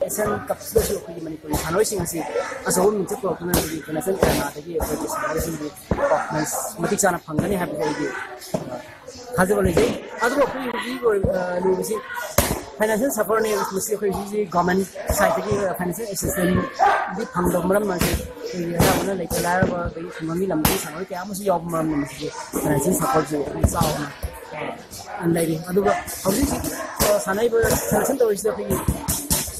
Asian Cup ꯁꯤꯗꯁꯨ ꯑꯩꯈꯣꯏꯒꯤ ꯃꯅꯤꯄꯨꯔꯒꯤ ꯁꯥꯟꯅꯔꯣꯏꯁꯤꯡ ꯑꯁꯤ ꯑꯆꯧꯕ ꯃꯤꯡꯆꯠ ꯄꯨꯔꯛꯇꯨꯅ ꯑꯩꯈꯣꯏꯒꯤ international ꯑꯔꯦꯅꯥꯗꯒꯤ ꯑꯩꯈꯣꯏꯒꯤ ꯁꯥꯟꯅꯔꯣꯏꯁꯤꯡꯒꯤ performance ꯃꯇꯤꯛ ꯆꯥꯅ ꯐꯪꯒꯅꯤ ꯍꯥꯏꯕꯒꯤ ꯑꯩꯒꯤ, ꯑ, ꯊꯥꯖꯕ ꯂꯩꯖꯩ꯫ ꯑꯗꯨꯕꯨ ꯑꯩꯈꯣꯏ ꯍꯧꯖꯤꯛ ꯑꯣꯏ-, ꯑ, ꯂꯨꯔꯤꯁꯤ financial suffer ꯅꯦ꯫ ꯃꯁꯤ ꯑꯩꯈꯣꯏ ꯍꯧꯖꯤꯛ ꯍꯧꯖꯤꯛ government side ꯇꯒꯤ financial assistance ꯗꯤ ꯐꯪꯗꯕ ꯃꯔꯝꯅ ꯍꯧꯖꯤꯛ ꯑꯩꯈꯣꯏꯒꯤ ꯑꯌꯥꯝꯕꯅ ꯂꯩꯇ ꯂꯥꯏꯔꯕ ꯑꯗꯒꯤ ꯈꯨꯡꯒꯪꯒꯤ ꯂꯝꯗꯒꯤ ꯁꯥꯟꯅꯔꯣꯏ ꯀꯌꯥ ꯑꯃꯁꯨ ꯌꯥꯎꯕ ꯃꯔꯝꯅ ꯃꯁꯤꯒꯤ financial support ꯁꯤ ꯑꯗꯨꯝ ꯆꯥꯎꯅ, ꯑ, ꯂꯩꯔꯤ꯫ ꯑꯗꯨꯒ ꯍꯧꯖꯤꯛ ꯍꯧꯖꯤꯛ, ꯑ, ꯁꯥꯟꯅꯔꯤꯕ selection ꯇꯧꯔꯤꯁꯤꯗ ꯑꯩꯈꯣꯏꯒꯤ,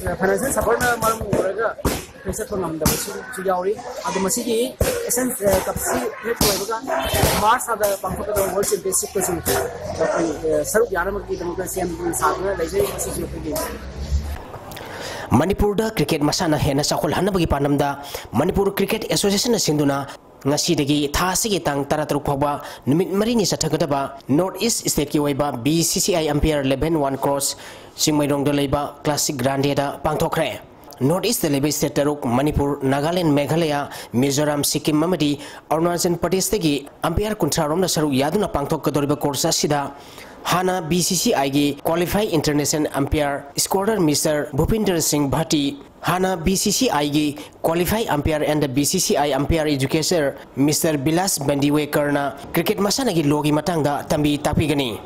ꯑ, financial support ꯅ ꯃꯔꯝ ꯑꯣꯏꯔꯒ ꯑꯩꯈꯣꯏ ꯆꯠꯄ ꯉꯝꯗꯕꯁꯨ ꯌꯥꯎꯔꯤ꯫ ꯑꯗꯣ ꯃꯁꯤꯒꯤ Asian, ꯑ, Cup ꯁꯤ ꯍꯦꯛ ꯂꯣꯏꯕꯒ March ꯊꯥꯗ ꯄꯥꯡꯊꯣꯛꯀꯗꯕ World Championship ꯇꯁꯨ ꯑꯩꯈꯣꯏ, ꯑ, ꯁꯔꯨꯛ ꯌꯥꯅꯕꯒꯤꯗꯃꯛꯇ ꯁꯦꯝ ꯁꯥꯗꯨꯅ ꯂꯩꯖꯩ꯫ ꯃꯁꯤꯁꯨ ꯑꯩꯈꯣꯏꯒꯤ ꯃꯅꯤꯄꯨꯔꯗ cricket ꯃꯁꯥꯟꯅ ꯍꯦꯟꯅ ꯆꯥꯎꯈꯠꯍꯟꯅꯕꯒꯤ ꯄꯥꯟꯗꯝꯗ ꯃꯅꯤꯄꯨꯔ Cricket Association ꯅ ꯁꯤꯟꯗꯨꯅ ꯉꯁꯤꯗꯒꯤ ꯊꯥ ꯑꯁꯤꯒꯤ ꯇꯥꯡ ꯇꯔꯥꯇꯔꯨꯛ ꯐꯥꯎꯕ ꯅꯨꯃꯤꯠ ꯃꯔꯤꯅꯤ ꯆꯠꯊꯒꯗꯕ North East State ꯀꯤ ꯑꯣꯏꯕ B C C I Umpire Eleven One Course ꯆꯤꯡꯃꯩꯔꯣꯡꯗ ꯂꯩꯕ Classic Grande ꯗ ꯄꯥꯡꯊꯣꯛꯈ꯭ꯔꯦ꯫ North East ꯂꯩꯕ state ꯇꯔꯨꯛ, ꯃꯅꯤꯄꯨꯔ, ꯅꯥꯒꯥꯂꯦꯟ, ꯃꯦꯘꯥꯂꯌꯥ, ꯃꯤꯖꯣꯔꯥꯝ, ꯁꯤꯛꯀꯤꯝ ꯑꯃꯗꯤ ꯑꯔꯨꯅꯥꯆꯜ ꯄ꯭ꯔꯗꯦꯁꯇꯒꯤ umpire ꯀꯨꯟꯊ꯭ꯔꯥ ꯔꯣꯝꯅ ꯁꯔꯨꯛ ꯌꯥꯗꯨꯅ ꯄꯥꯡꯊꯣꯛꯀꯗꯧꯔꯤꯕ course ꯑꯁꯤꯗ ꯍꯥꯟꯅ B C C I ꯒꯤ qualified international umpire scholar Mister ꯚꯨꯄꯤꯟꯗꯔ ꯁꯤꯡ ꯚꯥꯇꯤ, ꯍꯥꯟꯅ B C C I ꯒꯤ qualified umpire and B C C I umpire educator Mister Bilas ꯕꯟꯗꯤꯋꯦꯀꯔꯅ cricket ꯃꯁꯥꯟꯅꯒꯤ lawꯒꯤ ꯃꯇꯥꯡꯗ ꯇꯝꯕꯤ ꯇꯥꯛꯄꯤꯒꯅꯤ꯫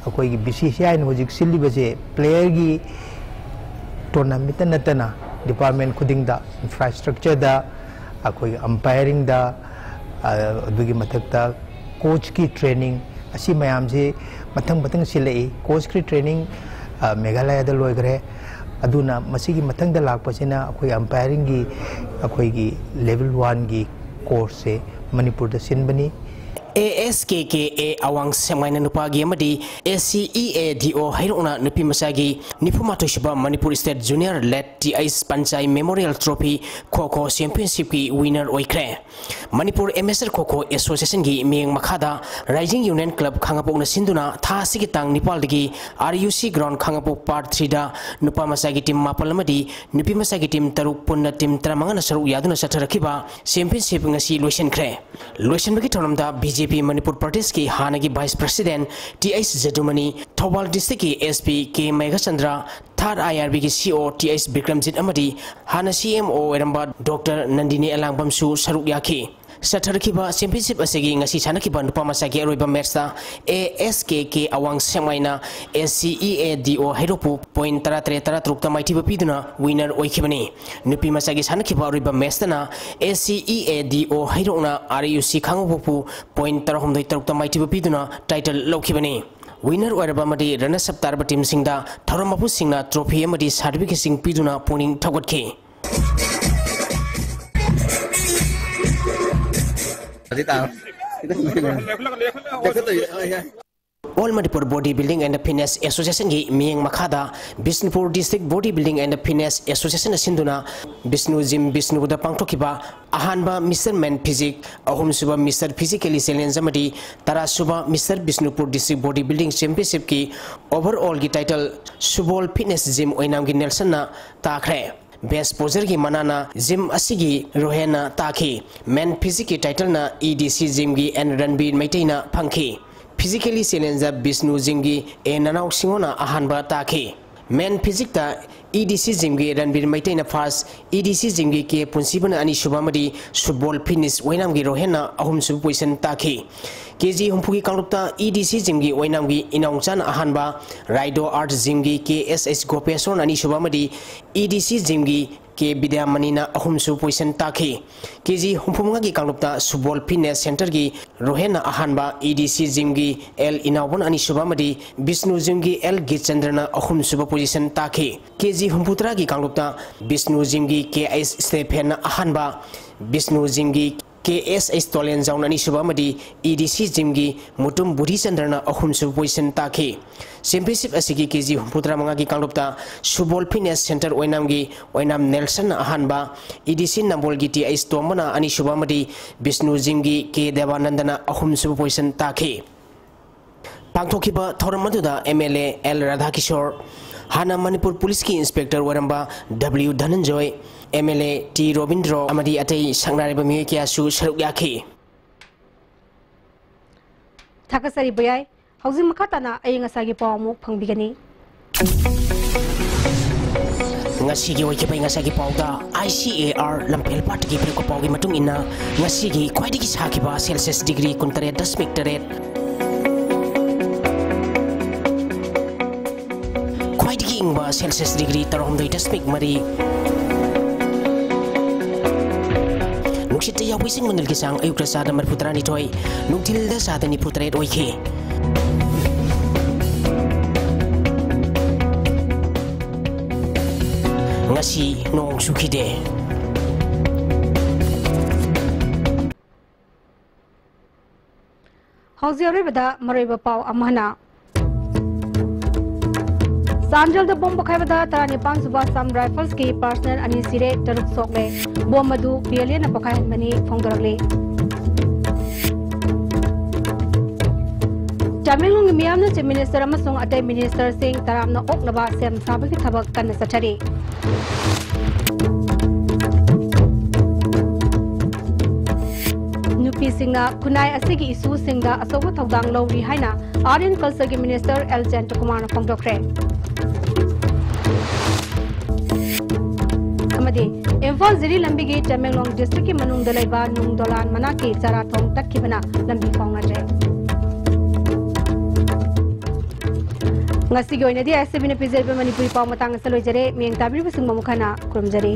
ꯑꯩꯈꯣꯏꯒꯤ B C C I ꯅ ꯍꯧꯖꯤꯛ ꯁꯤꯜꯂꯤꯕꯁꯦ playerꯒꯤ tournamentꯇ ꯅꯠꯇꯅ department ꯈꯨꯗꯤꯡꯗ, infrastructureꯗ, ꯑꯩꯈꯣꯏꯒꯤ umpiringꯗ, ꯑ, ꯑꯗꯨꯒꯤ ꯃꯊꯛꯇ coachꯀꯤ training, ꯑꯁꯤ ꯃꯌꯥꯝꯁꯤ ꯃꯊꯪ ꯃꯊꯪ ꯁꯤꯜꯂꯛꯏ꯫ Coachꯀꯤ training, ꯑ, ꯃꯦꯘꯥꯂꯌꯥꯗ ꯂꯣꯏꯈ꯭ꯔꯦ꯫ ꯑꯗꯨꯅ ꯃꯁꯤꯒꯤ ꯃꯊꯪꯗ ꯂꯥꯛꯄꯁꯤꯅ ꯑꯩꯈꯣꯏ umpiringꯒꯤ ꯑꯩꯈꯣꯏꯒꯤ level oneꯒꯤ courseꯁꯦ ꯃꯅꯤꯄꯨꯔꯗ ꯁꯤꯟꯕꯅꯤ꯫ A S K K A ꯑꯋꯥꯡ ꯁꯦꯛꯃꯥꯏꯅ ꯅꯨꯄꯥꯒꯤ ꯑꯃꯗꯤ S C E A D O ꯍꯩꯔꯣꯛꯅ ꯅꯨꯄꯤ ꯃꯆꯥꯒꯤ ꯅꯤꯐꯨ ꯃꯥꯊꯣꯏ ꯁꯨꯕ Manipur state junior led T H ꯄꯟꯆꯥꯏ memorial trophy ꯈꯣ ꯈꯣ championshipꯀꯤ winner ꯑꯣꯏꯈ꯭ꯔꯦ꯫ ꯃꯅꯤꯄꯨꯔ Amateur ꯈꯣ ꯈꯣ Associationꯒꯤ ꯃꯤꯠꯌꯦꯡ ꯃꯈꯥꯗ Rising Union Club ꯈꯥꯉꯕꯣꯛꯅ ꯁꯤꯟꯗꯨꯅ ꯊꯥ ꯑꯁꯤꯒꯤ ꯇꯥꯡ ꯅꯤꯄꯥꯜꯗꯒꯤ R U C ground ꯈꯥꯉꯕꯣꯛ part threeꯗ ꯅꯨꯄꯥ ꯃꯆꯥꯒꯤ team ꯃꯥꯄꯜ ꯑꯃꯗꯤ ꯅꯨꯄꯤ ꯃꯆꯥꯒꯤ team ꯇꯔꯨꯛ, ꯄꯨꯟꯅ team ꯇꯔꯥꯃꯉꯥꯅ ꯁꯔꯨꯛ ꯌꯥꯗꯨꯅ ꯆꯠꯊꯔꯛꯈꯤꯕ championship ꯉꯁꯤ ꯂꯣꯏꯁꯤꯟꯈ꯭ꯔꯦ꯫ ꯂꯣꯏꯁꯤꯟꯕꯒꯤ ꯊꯧꯔꯝꯗ B J P ꯃꯅꯤꯄꯨꯔ ꯄ꯭ꯔꯗꯦꯁꯀꯤ ꯍꯥꯟꯅꯒꯤ vice president T H ꯖꯗꯨꯃꯅꯤ, Thoubal districtꯀꯤ S P K Meghachandra, third I R Bꯒꯤ C O T H Bikramjit ꯑꯃꯗꯤ ꯍꯥꯟꯅ C M O ꯑꯣꯏꯔꯝꯕ Doctor ꯅꯟꯗꯤꯅꯤ ꯑꯦꯂꯥꯡꯕꯝꯁꯨ ꯁꯔꯨꯛ ꯌꯥꯈꯤ꯫ ꯆꯠꯊꯔꯛꯈꯤꯕ championship ꯑꯁꯤꯒꯤ ꯉꯁꯤ ꯁꯥꯟꯅꯈꯤꯕ ꯅꯨꯄꯥ ꯃꯆꯥꯒꯤ ꯑꯔꯣꯏꯕ matchꯇ A S K K ꯑꯋꯥꯡ ꯁꯦꯛꯃꯥꯏꯅ S C E A D O ꯍꯩꯔꯣꯛꯄꯨ point ꯇꯔꯥꯇꯔꯦꯠ ꯇꯔꯥꯇꯔꯨꯛꯇ ꯃꯥꯏꯊꯤꯕ ꯄꯤꯗꯨꯅ winner ꯑꯣꯏꯈꯤꯕꯅꯤ꯫ ꯅꯨꯄꯤ ꯃꯆꯥꯒꯤ ꯁꯥꯟꯅꯈꯤꯕ ꯑꯔꯣꯏꯕ matchꯇꯅ S C E A D O ꯍꯩꯔꯣꯛꯅ R U C ꯈꯥꯉꯕꯣꯛꯄꯨ point ꯇꯔꯥꯍꯨꯝꯗꯣꯏ ꯇꯔꯨꯛꯇ ꯃꯥꯏꯊꯤꯕ ꯄꯤꯗꯨꯅ title ꯂꯧꯈꯤꯕꯅꯤ꯫ Winner ꯑꯣꯏꯔꯕ ꯑꯃꯗꯤ runners up ꯇꯥꯔꯕ teamꯁꯤꯡꯗ ꯊꯧꯔꯝ ꯃꯄꯨꯁꯤꯡꯅ trophy ꯑꯃꯗꯤ certificateꯁꯤꯡ ꯄꯤꯗꯨꯅ ꯄꯨꯛꯅꯤꯡ ꯊꯧꯒꯠꯈꯤ꯫ ꯑꯗꯨ ꯇꯥꯔꯣ꯫ All Manipur Body Building and Fitness Associationꯒꯤ ꯃꯤꯠꯌꯦꯡ ꯃꯈꯥꯗ Bishnupur District Body Building and Fitness Associationꯅ ꯁꯤꯟꯗꯨꯅ ꯕꯤꯁꯅꯨ Gym ꯕꯤꯁꯅꯨꯄꯨꯔꯗ ꯄꯥꯡꯊꯣꯛꯈꯤꯕ ꯑꯍꯥꯟꯕ Mister Men Physique, ꯑꯍꯨꯝꯁꯨꯕ Mister Physically Challenge ꯑꯃꯗꯤ ꯇꯔꯥꯁꯨꯕ Mister Bishnupur District Body Building Championshipꯀꯤ overallꯒꯤ title ꯁꯨꯕꯣꯜ Fitness Gym ꯑꯣꯏꯅꯥꯝꯒꯤ ꯅꯦꯜꯁꯟꯅ ꯇꯥꯈ꯭ꯔꯦ꯫ Best Poserꯒꯤ ꯃꯅꯥꯅ Gym ꯑꯁꯤꯒꯤ ꯔꯣꯍꯦꯟꯅ ꯇꯥꯈꯤ꯫ Men Physicꯀꯤ titleꯅ E D C Gymꯒꯤ N ꯔꯟꯕꯤꯔ ꯃꯩꯇꯩꯅ ꯐꯪꯈꯤ꯫ Physically challenger Bishnu Gymꯒꯤ A ꯅꯅꯥꯎ ꯁꯤꯡꯍꯣꯅ ꯑꯍꯥꯟꯕ ꯇꯥꯈꯤ꯫ Men Physicꯇ E D C Gymꯒꯤ ꯔꯟꯕꯤꯔ ꯃꯩꯇꯩꯅ first, E D C Gymꯒꯤ K ꯄꯨꯟꯁꯤꯕꯅ ꯑꯅꯤꯁꯨꯕ ꯑꯃꯗꯤ Subol Fitness ꯑꯣꯏꯅꯥꯝꯒꯤ ꯔꯣꯍꯦꯟꯅ ꯑꯍꯨꯝꯁꯨꯕ position ꯇꯥꯈꯤ꯫ K G ꯍꯨꯝꯐꯨꯒꯤ ꯀꯥꯡꯂꯨꯞꯇ E D C Gymꯒꯤ ꯑꯣꯏꯅꯥꯝꯒꯤ ꯏꯅꯥꯎꯆꯥꯅ ꯑꯍꯥꯟꯕ, Raido Art Gymꯒꯤ K S H ꯒꯣꯄꯦꯁꯣꯔꯅ ꯑꯅꯤꯁꯨꯕ ꯑꯃꯗꯤ E D C Gymꯒꯤ K ꯕꯤꯗ꯭ꯌꯥꯃꯅꯤꯅ ꯑꯍꯨꯝꯁꯨꯕ position ꯇꯥꯈꯤ꯫ K G ꯍꯨꯝꯐꯨꯃꯉꯥꯒꯤ ꯀꯥꯡꯂꯨꯞꯇ Subol Fitness Centreꯒꯤ ꯔꯣꯍꯦꯟꯅ ꯑꯍꯥꯟꯕ, E D C Gymꯒꯤ L ꯏꯅꯥꯎꯕꯅ ꯑꯅꯤꯁꯨꯕ ꯑꯃꯗꯤ Bishnu Gymꯒꯤ L ꯒꯤꯠꯆꯟꯗ꯭ꯔꯅ ꯑꯍꯨꯝꯁꯨꯕ position ꯇꯥꯈꯤ꯫ K G ꯍꯨꯝꯐꯨꯇꯔꯥꯒꯤ ꯀꯥꯡꯂꯨꯞꯇ Bishnu Gymꯒꯤ K H ꯁ꯭ꯇꯦꯐꯦꯟꯅ ꯑꯍꯥꯟꯕ, Bishnu Gymꯒꯤ K S H ꯇꯣꯂꯦꯟꯖꯥꯎꯅ ꯑꯅꯤꯁꯨꯕ ꯑꯃꯗꯤ E D C Gymꯒꯤ ꯃꯨꯇꯨꯝ ꯕꯨꯙꯤꯆꯟꯗ꯭ꯔꯅ ꯑꯍꯨꯝꯁꯨꯕ position ꯇꯥꯈꯤ꯫ Championship ꯑꯁꯤꯒꯤ K G ꯍꯨꯝꯐꯨꯇꯔꯥ ꯃꯉꯥꯒꯤ ꯀꯥꯡꯂꯨꯞꯇ Subol Fitness Centre ꯑꯣꯏꯅꯥꯝꯒꯤ ꯑꯣꯏꯅꯥꯝ ꯅꯦꯜꯁꯟꯅ ꯑꯍꯥꯟꯕ, E D C ꯅꯝꯕꯣꯜꯒꯤ T H ꯇꯣꯝꯕꯅ ꯑꯅꯤꯁꯨꯕ ꯑꯃꯗꯤ Bishnu Gymꯒꯤ K ꯗꯦꯕꯥꯅꯟꯗꯅ ꯑꯍꯨꯝꯁꯨꯕ position ꯇꯥꯈꯤ꯫ ꯄꯥꯡꯊꯣꯛꯈꯤꯕ ꯊꯧꯔꯝ ꯑꯗꯨꯗ M L A L ꯔꯥꯙꯥꯀꯤꯁꯣꯔ, ꯍꯥꯟꯅ ꯃꯅꯤꯄꯨꯔ ꯄꯨꯂꯤꯁꯀꯤ inspector ꯑꯣꯏꯔꯝꯕ W ꯙꯅꯟꯖꯣꯏ, M L A T Robindro ꯑꯃꯗꯤ ꯑꯇꯩ ꯁꯛꯅꯥꯏꯔꯕ ꯃꯤꯑꯣꯏ ꯀꯌꯥꯁꯨ ꯁꯔꯨꯛ ꯌꯥꯈꯤ꯫ ꯊꯥꯒꯠꯆꯔꯤ ꯕꯌꯥꯏ꯫ ꯍꯧꯖꯤꯛ ꯃꯈꯥ ꯇꯥꯅ ꯑꯏꯪ ꯑꯁꯥꯒꯤ ꯄꯥꯎ ꯑꯃꯨꯛ ꯐꯪꯕꯤꯒꯅꯤ꯫ ꯉꯁꯤꯒꯤ ꯑꯣꯏꯈꯤꯕ ꯑꯏꯪ ꯑꯁꯥꯒꯤ ꯄꯥꯎꯗ I C A R ꯂꯝꯐꯦꯜ ꯄꯥꯠꯇꯒꯤ ꯄꯤꯔꯛꯄ ꯄꯥꯎꯒꯤ ꯃꯇꯨꯡ ꯏꯟꯅ, ꯉꯁꯤꯒꯤ ꯈ꯭ꯋꯥꯏꯗꯒꯤ ꯁꯥꯈꯤꯕ Celsius degree ꯀꯨꯟꯇꯔꯦꯠ ꯗꯁꯃꯤꯛ ꯇꯔꯦꯠ, ꯈ꯭ꯋꯥꯏꯗꯒꯤ ꯏꯪꯕ Celsius degree ꯇꯔꯥꯍꯨꯝꯗꯣꯏ ꯗꯁꯃꯤꯛ ꯃꯔꯤ, ꯅꯨꯡꯁꯤꯠꯇ ꯌꯥꯎꯕ ꯏꯁꯤꯡ ꯃꯅꯤꯜꯒꯤ ꯆꯥꯡ ꯑꯌꯨꯛꯇ ꯆꯥꯗ ꯃꯔꯤꯐꯨ ꯇꯔꯥꯅꯤꯊꯣꯏ, ꯅꯨꯡꯊꯤꯜꯗ ꯆꯥꯗ ꯅꯤꯐꯨ ꯇꯔꯦꯠ ꯑꯣꯏꯈꯤ꯫ ꯉꯁꯤ ꯅꯣꯡ ꯆꯨꯈꯤꯗꯦ꯫ ꯍꯧꯖꯤꯛ ꯑꯔꯣꯏꯕꯗ ꯃꯔꯨꯑꯣꯏꯕ ꯄꯥꯎ ꯑꯃ ꯍꯟꯅ꯫ ꯆꯥꯟꯗꯦꯜꯗ ꯕꯣꯝ ꯄꯣꯈꯥꯏꯕꯗ ꯇꯔꯥꯅꯤꯄꯥꯟ ꯁꯨꯕ Assam Riflesꯀꯤ personnel ꯑꯅꯤ ꯁꯤꯔꯦ, ꯇꯔꯨꯛ ꯁꯣꯛꯂꯦ꯫ ꯕꯣꯝ ꯑꯗꯨ ꯄꯤꯑꯦꯜꯑꯦꯅ ꯄꯣꯈꯥꯏꯍꯟꯕꯅꯤ ꯐꯣꯡꯗꯣꯔꯛꯂꯤ꯫ ꯇꯃꯦꯡꯂꯣꯡꯒꯤ ꯃꯤꯌꯥꯝꯅ Chief Minister ꯑꯃꯁꯨꯡ ꯑꯇꯩ ministerꯁꯤꯡ ꯇꯔꯥꯝꯅ ꯑꯣꯛꯅꯕ ꯁꯦꯝ ꯁꯥꯕꯒꯤ ꯊꯕꯛ ꯀꯟꯅ ꯆꯠꯊꯔꯤ꯫ ꯅ ꯈꯨꯟꯅꯥꯏ ꯑꯁꯤꯒꯤ ꯏꯁꯨꯁꯤꯡꯗ ꯑꯆꯧꯕ ꯊꯧꯗꯥꯡ ꯂꯧꯔꯤ ꯍꯥꯏꯅ Art and Culture ꯒꯤ Minister ꯑꯦꯜ ꯖꯌꯟꯇꯀꯨꯃꯥꯔꯅ ꯐꯣꯡꯗꯣꯛꯈ꯭ꯔꯦ꯫ ꯑꯃꯗꯤ ꯏꯝꯐꯥꯜ ꯖꯤꯔꯤ ꯂꯝꯕꯤꯒꯤ ꯇꯃꯦꯡꯂꯣꯡ district ꯀꯤ ꯃꯅꯨꯡꯗ ꯂꯩꯕ ꯅꯨꯡ ꯗꯣꯂꯥꯟ ꯃꯅꯥꯛꯀꯤ ꯆꯥꯔꯥ ꯊꯣꯡ ꯇꯠꯈꯤꯕꯅ ꯂꯝꯕꯤ ꯐꯥꯎꯅꯗ꯭ꯔꯦ꯫ ꯉꯁꯤꯒꯤ ꯑꯣꯏꯅꯗꯤ ꯑꯥꯏ ꯑꯦꯁ ꯇꯤ ꯚꯤꯅ ꯄꯤꯖꯔꯤꯕ ꯃꯅꯤꯄꯨꯔꯤ ꯄꯥꯎ ꯃꯇꯥꯡ ꯑꯁꯤꯗ ꯂꯣꯏꯖꯔꯦ꯫ ꯃꯤꯠꯌꯦꯡ ꯇꯥꯕꯤꯔꯤꯕꯁꯤꯡꯕꯨ ꯑꯃꯨꯛ ꯍꯟꯅ ꯈꯨꯔꯨꯝꯖꯔꯤ꯫